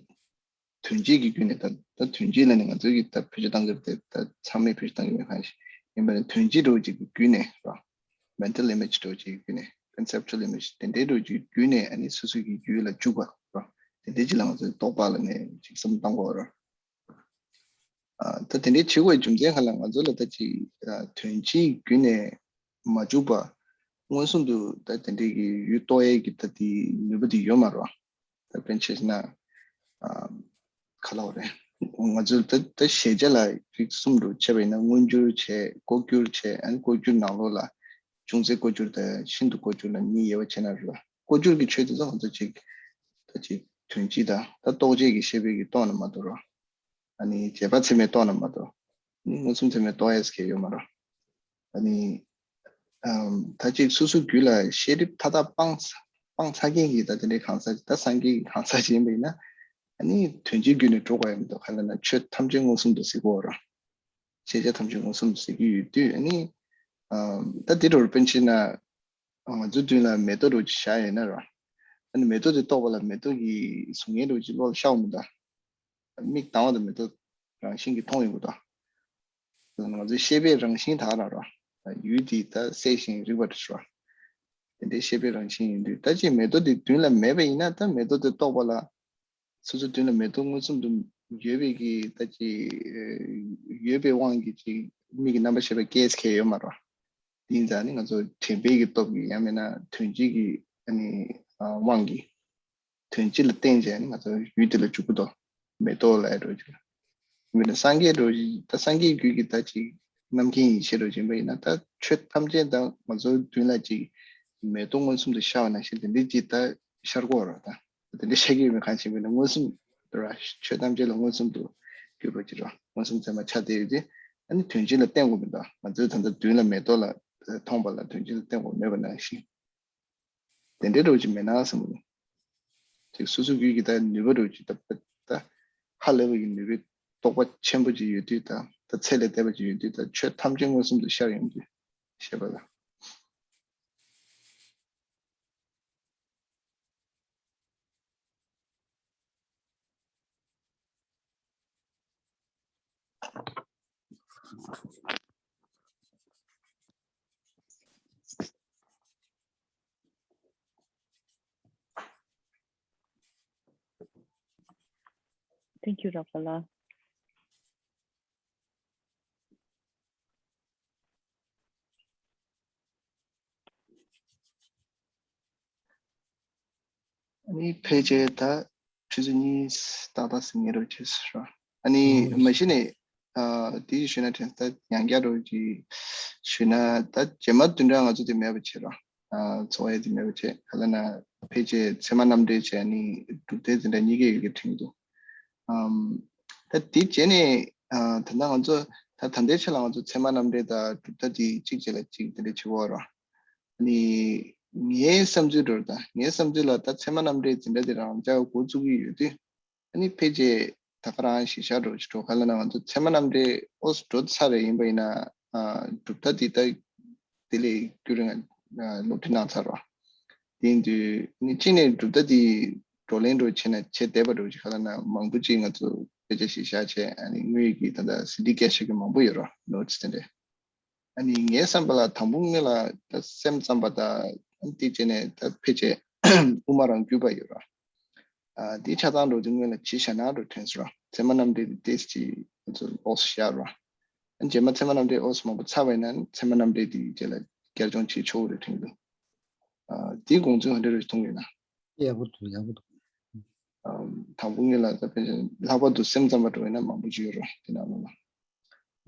དོན་སྤྱི་གི་བརྒྱུད་ནས་ད་ད་དོན་སྤྱི་ལ་ནི་ང་ཚོའི་གི་ད་བེད་སྤྱོད་གཏང་གི་རེད་དེ་ད་ཚང་མས་བེད་སྤྱོད་གཏང་གི་མེད་གང་ཞིག་ཡིན་པ་ནི་དོན་སྤྱི་འདྲ་བོ་ཅིག་གི་བརྒྱུད་ནས་ར། mental image འདྲ་བོ་ཅིག་གི་བརྒྱུད་ནས་conceptual image དེ་འདྲའི་འདྲ་བོ་ཅིག་གི་བརྒྱུད་ནས་ཨ་ནི་སོ་སོ་གི་རྒྱུད་ལ་འཇུག་པ་ར། དེ་འདྲའི་ཅིག་ལ་ང་ཚོའི་རྟོག་པ་ལ་ནི་ཅིག་བསམ་བློ་གཏང་དགོས་ར། ཨ་ད་དེ་འདྲའི་བྱེད་དགོས་རྒྱུ་མཚན་ག་ལ་ང་ཚོ་ལ་ད་ཅིག་དོན་སྤྱིའི་བརྒྱུད་ནས་མ་འཇུག་པ་མངོན་སུམ་དུ་ད་དེ་འདྲའི་གི་ཡུལ་རྟོགས་ཡས་ཀྱི་ད་དེ་ནུས་པ་དེ་ཡོད་མ་རེད་བ། ད་དཔེར་ན་ཆ་བཞག་ན་ཨ་ག་ལབ་དགོས་རེད། ང་ཚོས་ད་ད་གཞལ་བྱ་ལ་རིགས་གསུམ་དུ་ཕྱེ་བ་ཡིན་ན་མངོན་གྱུར་བྱས་ལྐོག་གྱུར་བྱས་ཨ་ནི་ལྐོག་གྱུར་ནང་ལོགས་ལ་ཅུང་ཟད་ལྐོག་གྱུར་དང་ཤིན་ཏུ་ལྐོག་གྱུར་ལ་གཉིས་དབྱེ་བ་ཕྱེ་ན་རེད་བ། ལྐོག་གྱུར་གྱི་ཆོས་དེ་ཚོ་ང་ཚོ་ཅིག་ད་ཅིག་དོན་སྤྱི་དང་ད་རྟོག་བཅས་ཀྱི་ཤེས་པའི་གི་རྟོགས་ན་མ་གཏོགས་རེད་བ། ཨ་ནི་རྗེས་དཔག་ཚད་མས་རྟོགས་ན་མ་གཏོགས་ནི་མངོན་སུམ་ཚད་མས་རྟོགས་ཡས་ཀྱི་ཡོད་མ་རེད། ཨ་ནི་ཨམ་ད་ཅིག་སོ་སོ་རྒྱུད་ལ་ཤེས་སྒྲིབ་མཐའ་དག་སྤངས་སྤངས་ཚར་མཁན་གྱི་ད་དེ་འདྲའི་གང་ཟག་ཅིག་ད་སངས་རྒྱས་ཀྱི་གང་ཟག་ཅིག་ཡིན་པ་ཡིན་ན་ཨ་ནི་དོན་སྤྱིའི་རྒྱུད་ནས་འགྲོ་དགོས་ཡ་མི་འདུག་ག་ལབ་ན་ཆོས་ཐམས་ཅད་མངོན་སུམ་དུ་གཟིགས་དགོས་རེད། ཤེས་བྱ་ཐམས་ཅད་མངོན་སུམ་དུ་གཟིགས་ཀྱི་ཡོད་དུས་ཨ་ནི་ཨམ་ད་དེ་འདྲ་བོ་དཔེར་ན་ཆ་བཞག་ན། ང་ཚོའི་མདུན་ལ་མེ་ཏོག་འདྲ་བོ་ཅིག་བཞག་ཡོད་ན་ར། ཨ་ནི་མེ་ཏོག་དེ་རྟོགས་པ་ལ་མེ་ཏོག་གི་གཟུགས་བརྙན་འདྲ་བོ་ཅིག་བློ་ལ་ཤར་བ་མི་འདུག་མིག་གདངས་པ་དང་མེ་ཏོག་རང་བཞིན་གྱིས་མཐོང་ཡོང་གི་འདུག་ང་ཚོའི་ཤེས་པའི་རང་བཞིན་དག་ལ་ར། ཡུལ་དེ་ད་གསལ་ཞིང་རིག་པར་བྱ། དེ་འདྲའི་ཤེས་པའི་རང་བཞིན་ཡིན་དུས་ད་ཅིག་མེ་ཏོག་དེ་མདུན་ལ་མེད་པ་ཡིན་ན་ད་མེ་ཏོག་དེ་རྟོགས་པ་ལ། སོ་སོའི་མདུན་ལ་མེ་ཏོག་མངོན་སུམ་དུ་ཡོད་པའི་གི་ད་ཅི་ཡོད་པའི་དབང་གིས་ཅིག་མིག་གི་རྣམ་པར་ཤེས་པ་སྐྱེས་ཁེལ་ཡོད་མ་རེད། དེ་ཡིན་ཙང་ནི་ང་ཚོ་དྲན་པའི་གི་སྟོབས་ཀྱིས་ཡང་མིན་ན་དོན་སྤྱི་གི་ཨ་ནི་དབང་གིས་དོན་སྤྱི་ལ་བརྟེན་བྱས་ནི་ང་ཚོ་ཡུལ་དེ་ལ་འཇུག་གི་འདུག་མེ་ཏོག་ལ་འགྲོ་ཅིག་མིན་ན་སངས་རྒྱས་འགྲོ་ཅིག་ད་སངས་རྒྱས་རྒྱུད་ཀྱི་ད་ཅིག་རྣམ་མཁྱེན་ཡིད་བྱེད་འགྲོ་ཅིག་ཡིན་པ་ཡིན་ན་ད་ཆོས་ཐམས་ཅད་ད་ང་ཚོའི་མདུན་ལ་ཅིག་མེ་ཏོག་མངོན་སུམ་དུ་ཤར་བ་ནང་བཞིན་དེ་འདྲའི་ཅིག་ད་ཤར་གོ་ར་ད། དེ་འདྲ་བཤད་ཀྱི་ཡོད་མེད་གང་ཞིག་མིན་ན་མངོན་སུམ་ར་ཆོས་ཐམས་ཅད་ལ་མངོན་སུམ་དུ་གྱུར་པ་ཅིག་ར་མངོན་སུམ་ཚད་མ་ཆགས་བསྡད་ཡོད་དེ་ཨ་ནི་དོན་སྤྱི་ལ་བརྟེན་དགོས་མི་འདུག་ང་ཚོའི་ད་ལྟ་མདུན་ལ་མེ་ཏོག་ལ་མཐོང་པ་ལ་དོན་སྤྱི་ལ་བརྟེན་དགོས་མེད་པ་ནང་བཞིན། དེ་འདྲའི་འདྲ་བོ་ཅིག་མེད་ན་བསམ་གྱི་འདུག་ཅིག་སོ་སོ་རྒྱུད་ཀྱི་ད་ནུས་པ་འདྲ་བོ་ཅིག་ད་ད་ཧ་ལས་པ་ཡི་ནུས་པའི་རྟོགས་པ་ཆེན་པོ་ཅིག་ཡོད་དུས་ད་ད་ཚད་ལས་འདས་པ་ཅིག་ཡོད་དུས་ད་ཆོས་ཐམས་ཅད་མངོན་སུམ་དུ་ཤར་ཡོང་དུས་ཞེས་པ་ལ། Thank you, Rafaela. ཨ་ནི་ཕལ་ཆེར་ད་ཆུ་ཚོད་གཉིས་ཏག་ཏག་ཟིན་ངེས་རོགས་བྱས་ཟེར་རོ། ཨ་ནི་མ་གཞི་ནས་དེ་ཞུས་ན་དྲན་ད་ཡང་བསྐྱར་རོགས་ཀྱི་ཞུས་ན་ད་རྗེས་མ་བདུན་ཕྲག་ང་ཚོ་དེ་མེད་པ་བྱེད་རོགས། ཚོགས་ཡས་དེ་མེད་པ་བྱེད་ག་ལ་ན་ཕལ་ཆེར་ཚད་མ་རྣམ་འགྲེལ་བྱས་ནི་གྲུབ་མཐའ་འཛིན་གྲྭ་གཉིས་ཀའི་ཡོད་ཀྱི་དྲན་འདུག་ད་དེ་རྗེས་ནས་ད་ལྟ་ང་ཚོ་ད་ད་ལྟའི་ཆ་ལ་ང་ཚོ་ཚད་མ་རྣམ་འགྲེལ་དང་གྲུབ་མཐའ་དེ་གཅིག་བྱས་ལ་གཅིག་དེ་འདྲ་བྱེད་དགོས་རོགས། ནི་ངའི་བསམ་ཚུལ་འདྲ་དང་ངའི་བསམ་ཚུལ་ལ་ད་ཚད་མ་རྣམ་འགྲེལ་འཛིན་གྲྭ་དེ་རང་ཅག་འགོ་བཙུགས་ཀྱི་ཡོད་དུས་ཨ་ནི་ཕལ་ཆེར་ད་ག་རང་གཞི་བཞག་འགྲོ་ཅི་འགྲོ་ག་ལ་ན་ང་ཚོ་ཚད་མ་རྣམ་འགྲེལ་ཨོ་སི་འགྲོ་ཚར་རེ་ཡིན་པ་ཡིན་ན་གྲུབ་མཐའ་དེ་ད་དེ་ལས་རྒྱུ་རིང་སློབ་ཁྲིད་གནང་ཚར་བ་དེ་ཡིན་དུས་ནི་གཅིག་ནས་གྲུབ་མཐའ་དེ་བགྲོ་གླེང་འགྲོ་བྱས་ན་བྱས་བསྡད་པ་འགྲོ་ཅི་ག་ལ་ན་མང་པོ་ཅིག་ང་ཚོ་དཔེ་ཆ་གཞི་བཞག་བྱས་ཨ་ནི་དངོས་ཡོད་ཀྱི་ད་ལྟ་སི་ཌི་སྐད་ཆ་གི་མང་པོ་ཡོད་ར་ནོ་ཊི་སི་དེ་འདྲ། ཨ་ནི་ངའི་བསམ་པ་ལ་དང་པོ་ངོས་ལ་ད་སེམས་ཙམ་པ་དང་དེ་བྱས་ནས་ད་ཕལ་ཆེར་དབུ་མ་རང་རྒྱུད་པ་ཡོད་ར། དེའི་ཆ་ཚང་འགྲོ་དུས་སྔོན་ལ་ཇི་བཞག་ན་འགྲོ་དྲན་སོང་ར། ཚད་མ་རྣམ་འགྲེལ་དེ་ཏེས་ཀྱི་ཨོ་སི་བཞག་ར། ཨ་ནི་རྗེས་མ་ཚད་མ་རྣམ་འགྲེལ་ཨོ་སི་མང་པོ་ཚར་བ་ཡིན་ན་ཚད་མ་རྣམ་འགྲེལ་དེ་རྗེས་ལ་བསྐྱར་སྦྱོང་བྱེད་ཆོག་རེད་དྲན་འདུག་དེའི་དགོངས་ཚུལ་ག་འདྲ་རེད་མཐོང་ཡོད་ན། ཡག་པོ་འདུག་ཡག་པོ་འདུག་དང་པོ་ངོས་ལ་ད་ཕལ་ཆེར་ལྷག་པར་དུ་སེམས་ཙམ་པ་འགྲོ་ཡིན་ན་མང་པོ་ཅིག་ཡོད་ར་དེ་ནང་ལོགས་ལ།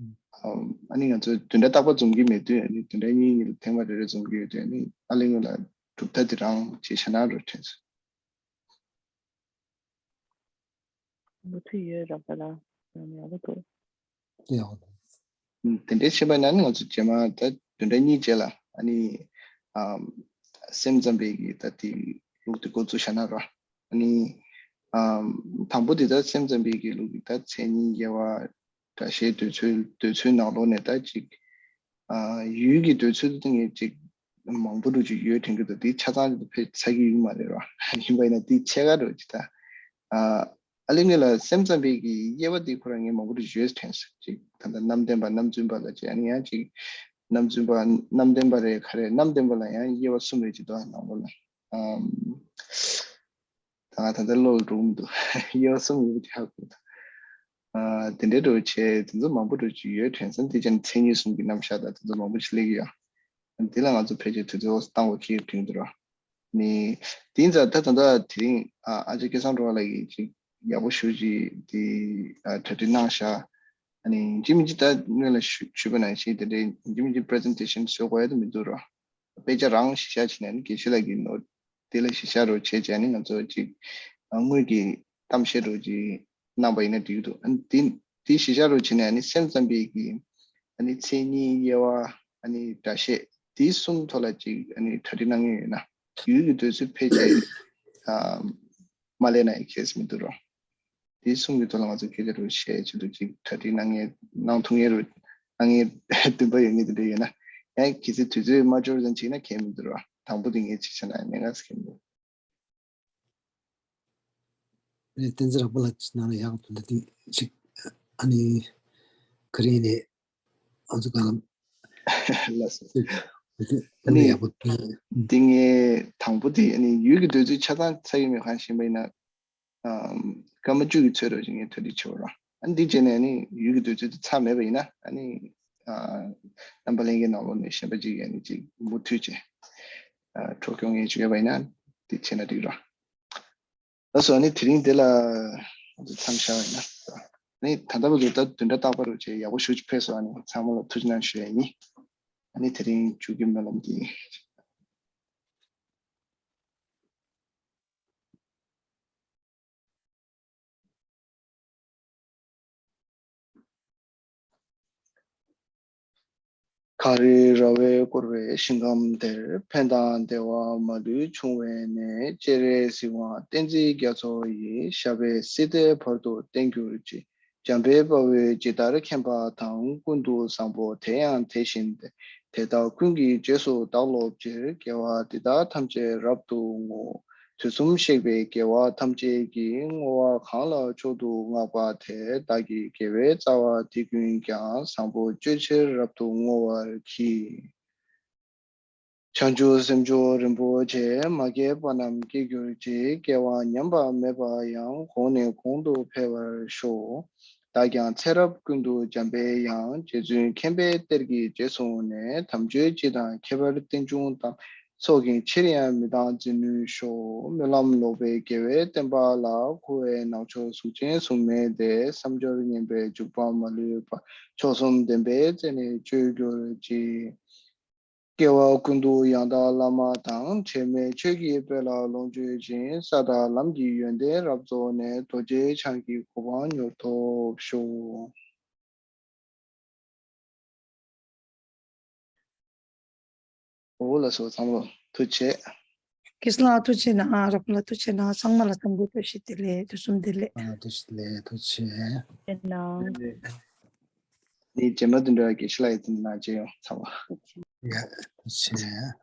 ཨ་ནི་ང་ཚོ་བདུན་ཕྲག་རྟག་པར་འཛོམས་ཀྱི་མེད་དུས། ཨ་ནི་བདུན་ཕྲག་གཉིས་གཉིས་ལ་ཐེངས་མ་རེ་རེ་འཛོམས་ཀྱི་ཡོད་དུས། ཨ་ནི་ཨ་ལེ་ངོས་ལ་གྲུབ་མཐའ་དེ་རང་བྱས་བཞག་ན་རོ་དྲན་སོང་། མུ་མཐུད་ཡོད་ར་པ་ལ་ཡང་ཡག་པོ་འདུག་དེ་ཡག་པོ་འདུག་དེ་འདྲའི་བྱས་པ་ན་ནི་ང་ཚོ་རྗེས་མ་ད་བདུན་ཕྲག་གཉིས་རྗེས་ལ་ཨ་ནི་ཨམ་སེམས་ཙམ་པའི་གི་ད་དེ་ལུགས་དེ་འགོ་བཙུགས་བཞག་ན་ར། ཨ་ནི་ཨམ་དང་པོ་དེ་ད་སེམས་ཙམ་པའི་གི་ལུགས་ཀྱི་ད་མཚན་ཉིད་དབྱེ་བ། སྒྲ་བཤད་འདོད་ཚུལ། འདོད་ཚུལ་ནང་ལོགས་ནས་ད་ཅིག་ཨ་ཡུལ་གྱི་འདོད་ཚུལ་དེ་ངས་ཅིག་མང་པོ་འདྲ་ཅིག་ཡོད་དྲན་གྱི་འདུག་དེ་ཆ་ཚང་དེ་ཕལ་ཆེར་ཚར་གྱི་ཡོད་མ་རེད་ར། ཡིན་པ་ཡིན་ན་དེ་ཕྱེད་ཀ་འདྲ་ཅིག་ད་ཨ་ཨ་ལེ་ངོས་ལ་སེམས་ཙམ་པའི་གི་དབྱེ་བ་དེ་ཁོ་རང་ངས་མང་པོ་འདྲ་ཅིག་ཡོད་དྲན་སོང་། ཅིག་ད་ལྟ་རྣམ་བདེན་པ་རྣམ་རྫུན་པ་ལ་ཅིག་ཨ་ནི་ཡང་ཅིག་རྣམ་རྫུན་པ་རྣམ་བདེན་པ་རེད། ག་རེ་རྣམ་བདེན་པ་ལ་ཡང་དབྱེ་བ་གསུམ་རེ་ཅིག་འདུག་ནང་ལོགས་ལ་ཨམ། ད་ང་ད་ལྟ་བློ་ལ་འགྲོ་གི་མི་འདུག་དབྱེ་བ་གསུམ་ཡོད་པ་དེ་ཧ་གོ་འདུག་ཨ་དེ་འདྲའི་འདྲ་བོ་བྱས་དེ་ཚོ་མང་པོ་འདྲ་ཅིག་ཡོད་དྲན་སོང་། དེ་བྱས་ན་མཚན་ཉིད་གསུམ་གྱི་རྣམ་གཞག་དང་དེ་ཚོ་མང་པོ་ཞིག་སླེབས་ཀྱི་ཡོད། དེ་ལ་ང་ཚོ་ཕལ་ཆེར་དུས་ཚོད་བཏང་དགོས་ཀྱི་ཡོད་དྲན་གྱི་འདུག་ར། ནི་དེ་ཡིན་ཙང་ད་ད་ལྟ་དེ་རིང་ཨ་ཨ་ཅག་སྐལ་བཟང་སྒྲོལ་དཀར་ལགས་ཀྱིས་ཅིག་ཡག་པོ་ཞེ་པོ་ཅིག་དེ་ཨ་གྲ་སྒྲིག་གནང་བཞག་ཨ་ནི་ཡིན་གཅིག་མིན་གཅིག་ད་སྔོན་ལ་ཞུ་ཞུས་པ་ནང་བཞིན་དེ་འདྲའི་ཡིན་གཅིག་མིན་གཅིག་པི་རི་ཛེན་ཊེ་ཤན་བཟོ་དགོས་ཡ་དེ་མི་འདུག་ར། དཔེ་ཆ་རང་གཞི་བཞག་བྱས་ནས་ནི་དགེ་བཤེས་ལགས་ཀྱི་ནོར་དེ་ལ་གཞི་བཞག་རོགས་བྱས་བྱས་ནི་ང་ཚོ་ཅིག་དངོས་ཀྱི་གཏམ་བཤད་རོགས་ཅིག་གནང་པ་ཡིན་ན་འགྲིག་གི་འདུག་ཨ་ནི་དེ་དེ་གཞི་བཞག་རོགས་བྱས་ནས་ནི་སེམས་ཙམ་པའི་གི་ཨ་ནི་མཚན་ཉིད་དབྱེ་བ་ཨ་ནི་སྒྲ་བཤད་དེ་གསུམ་ཐོག་ལ་ཅིག་ཨ་ནི་གྲ་སྒྲིག་གནང་མཁན་ཡོད་ན་ཡུལ་གྱི་འདོད་ཚུལ་ཕལ་ཆེར་ཨ་མ་ལེན་ན་ཡི་ཁེལ་སྲིད་མི་འདུག་རོགས། དེ་གསུམ་གྱི་ཐོག་ལ་ང་ཚོ་སྐད་ཆ་རུ་བཤད་ཆེད་དུ་ཅིག་གྲ་སྒྲིག་གནང་མཁན་གནང་ཐུབ་མཁན་རུ་གནང་མཁན་འདུན་པ་ཡོད་མཁན་དེ་འདྲ་ཡོད་ན་ཡང་གལ་སྲིད་དུས་ཚོད་མ་འབྱོར་ཙམ་ཅིག་ན་གལ་མི་འདུག་ར། དང་པོ་དེ་ངས་ཅིག་བྱས་ན་གནད་འགག་ཟེར་གྱི་མི་འདུག་ཨ་ནི་བསྟན་འཛིན་རབ་པ་ལགས་ནང་ལ་ཡག་དོན་དེ་ཅིག་ཨ་ནི་ག་རེ་ནས་ང་ཚོ་ག་ལ་ལགས་སོ། ཨ་ནི་ཡག་པོ་དེ་ངས་དང་པོ་དེ་ཨ་ནི་ཡུལ་གྱི་འདོད་ཚུལ་ཆ་ཚང་ཚར་ཡོད་མེད་གང་ཤེས་པ་ཡིན་ན། ཨམ་སྐར་མ་བཅུ་གི་ཚོད་རོགས་ཅིག་ངས་གྲ་སྒྲིག་བྱེད་རོགས། ཨ་ནི་འདི་བྱས་ནས་ནི་ཡུལ་གྱི་འདོད་ཚུལ་དེ་ཚར་མེད་པ་ཡིན་ན་ཨ་ནི་ཨ་རྣམ་པ་ལྷན་རྒྱས་ནང་ལོགས་ནས་གཞན་པ་ཅིག་ཡ་ནི་ཅིག་མུ་མཐུད་བྱས་ཨ་འཕྲོ་སྐྱོང་ངས་བྱེད་ཡོད་པ་ཡིན་ན་འདི་བྱས་ན་འགྲིག་རོགས། ལགས་སོ། ཨ་ནི་དེ་རིང་འདི་ལ་ང་ཚོ་མཚམས་བཞག་པ་ཡིན་ན་ཨ་ནི་ད་ལྟ་བར་དུ་ད་བདུན་ཕྲག་རྟག་པར་རོགས་བྱས་ཡག་པོ་ཞེ་པོ་ཅིག་ཕེབས་སོང་། ཨ་ནི་ཚང་མ་ལ་ཐུགས་རྗེ་གནང་ཞུ་ཡ་ཡིན། ཨ་ནི་དེ་རིང་མཇུག་གི་སྨོན་ལམ་འདི། གངས་རི་ར་བས་བསྐོར་བའི་ཞིང་ཁམས་འདིར། ཕན་དང་བདེ་བ་མ་ལུས་འབྱུང་བའི་གནས། སྤྱན་རས་གཟིགས་དབང་བསྟན་འཛིན་རྒྱ་མཚོ་ཡི། ཞབས་པད་སྲིད་མཐའི་བར་དུ་བརྟན་གྱུར་ཅིག་འཇམ་དཔལ་དཔའ་བོས་ཇི་ལྟར་མཁྱེན་པ་དང་། ཀུན་ཏུ་བཟང་པོ་དེ་ཡང་དེ་བཞིན་ཏེ། དེ་དག་ཀུན་གྱི་རྗེས་སུ་བདག་སློབ་ཕྱིར། དགེ་བ་འདི་དག་ཐམས་ཅད་རབ་ཏུ་བསྔོ། དུས་གསུམ་གཤེགས་པའི་རྒྱལ་བ་ཐམས་ཅད་ཀྱིས། བསྔོ་བ་གང་ལ་མཆོག་ཏུ་བསྔགས་པ་དེས། བདག་གི་དགེ་བའི་རྩ་བ་འདི་ཀུན་ཀྱང་། བཟང་པོ་སྤྱོད་ཕྱིར་རབ་ཏུ་བསྔོ་བར་བགྱི། བྱང་ཆུབ་སེམས་མཆོག་རིན་པོ་ཆེ། མ་སྐྱེས་པ་རྣམས་སྐྱེ་གྱུར་ཅིག་སྐྱེ་བ་ཉམས་པ་མེད་པ་ཡང་། གོང་ནས་གོང་དུ་འཕེལ་བར་ཤོག་བདག་ཀྱང་ཚེ་རབས་ཀུན་ཏུ་འཇམ་པའི་དབྱངས། རྗེ་བཙུན་མཁྱེན་པའི་གཏེར་གྱི་རྗེས་བཟུང་ནས། དམ་ཆོས་སྤྱི་དང་ཁྱད་པར་རྟེན་འབྱུང་དང་། ཚོགས་ཀྱི་ཕྱིར་ཡང་མི་གཏང་འཛིན་ནུས་ཤོག་སྨོན་ལམ་ལོག་པའི་དགེ་བའི་བསྟན་པ་ལ། འཁོར་བའི་ནག་ཕྱོགས་གཟུགས་ཅན་གཟུགས་མེད་དེ། བསམ་སྦྱོར་ངན་པའི་འཇུག་པ་མ་ལུས་པ། མཆོག་གསུམ་བདེན་པའི་རྩེ་ནས་སྤྱོད་གྱུར་ཅིག་སྐྱེ་བ་ཀུན་ཏུ་ཡང་དག་བླ་མ་དང་། དྲི་མེད་ཆོས་ཀྱི་དཔལ་ལ་ལོངས་སྤྱོད་ཅིང་། ས་དང་ལམ་གྱི་ཡོན་ཏན་རབ་རྫོགས་ནས། རྡོ་རྗེ་འཆང་གི་གོ་འཕང་མྱུར་ཐོབ་ཤོག་འོ་ལགས་སོ། ཚང་མ་ལ་ཐུགས་རྗེ་ཆེ། སྐལ་བཟང་ལགས་ཐུགས་རྗེ་གནང་། རབ་ལགས་ཐུགས་རྗེ་གནང་། ཚང་མ་ལ་འཚམས་འདྲི་བཀྲ་ཤིས་བདེ་ལེགས། དུས་གསུམ་བདེ་ལེགས། ཨ་ཐུགས་རྗེ་ཆེ། ཐུགས་རྗེ་ཆེ། ཐུགས་རྗེ་གནང་། ནི་རྗེས་མ་དེ་འདྲ་དགེ་བཤེས་ལགས་ཡིན་ན་མཇལ་ཡོང་། ཚང་མ། ཡ་ཐུགས་རྗེ་ཆེ།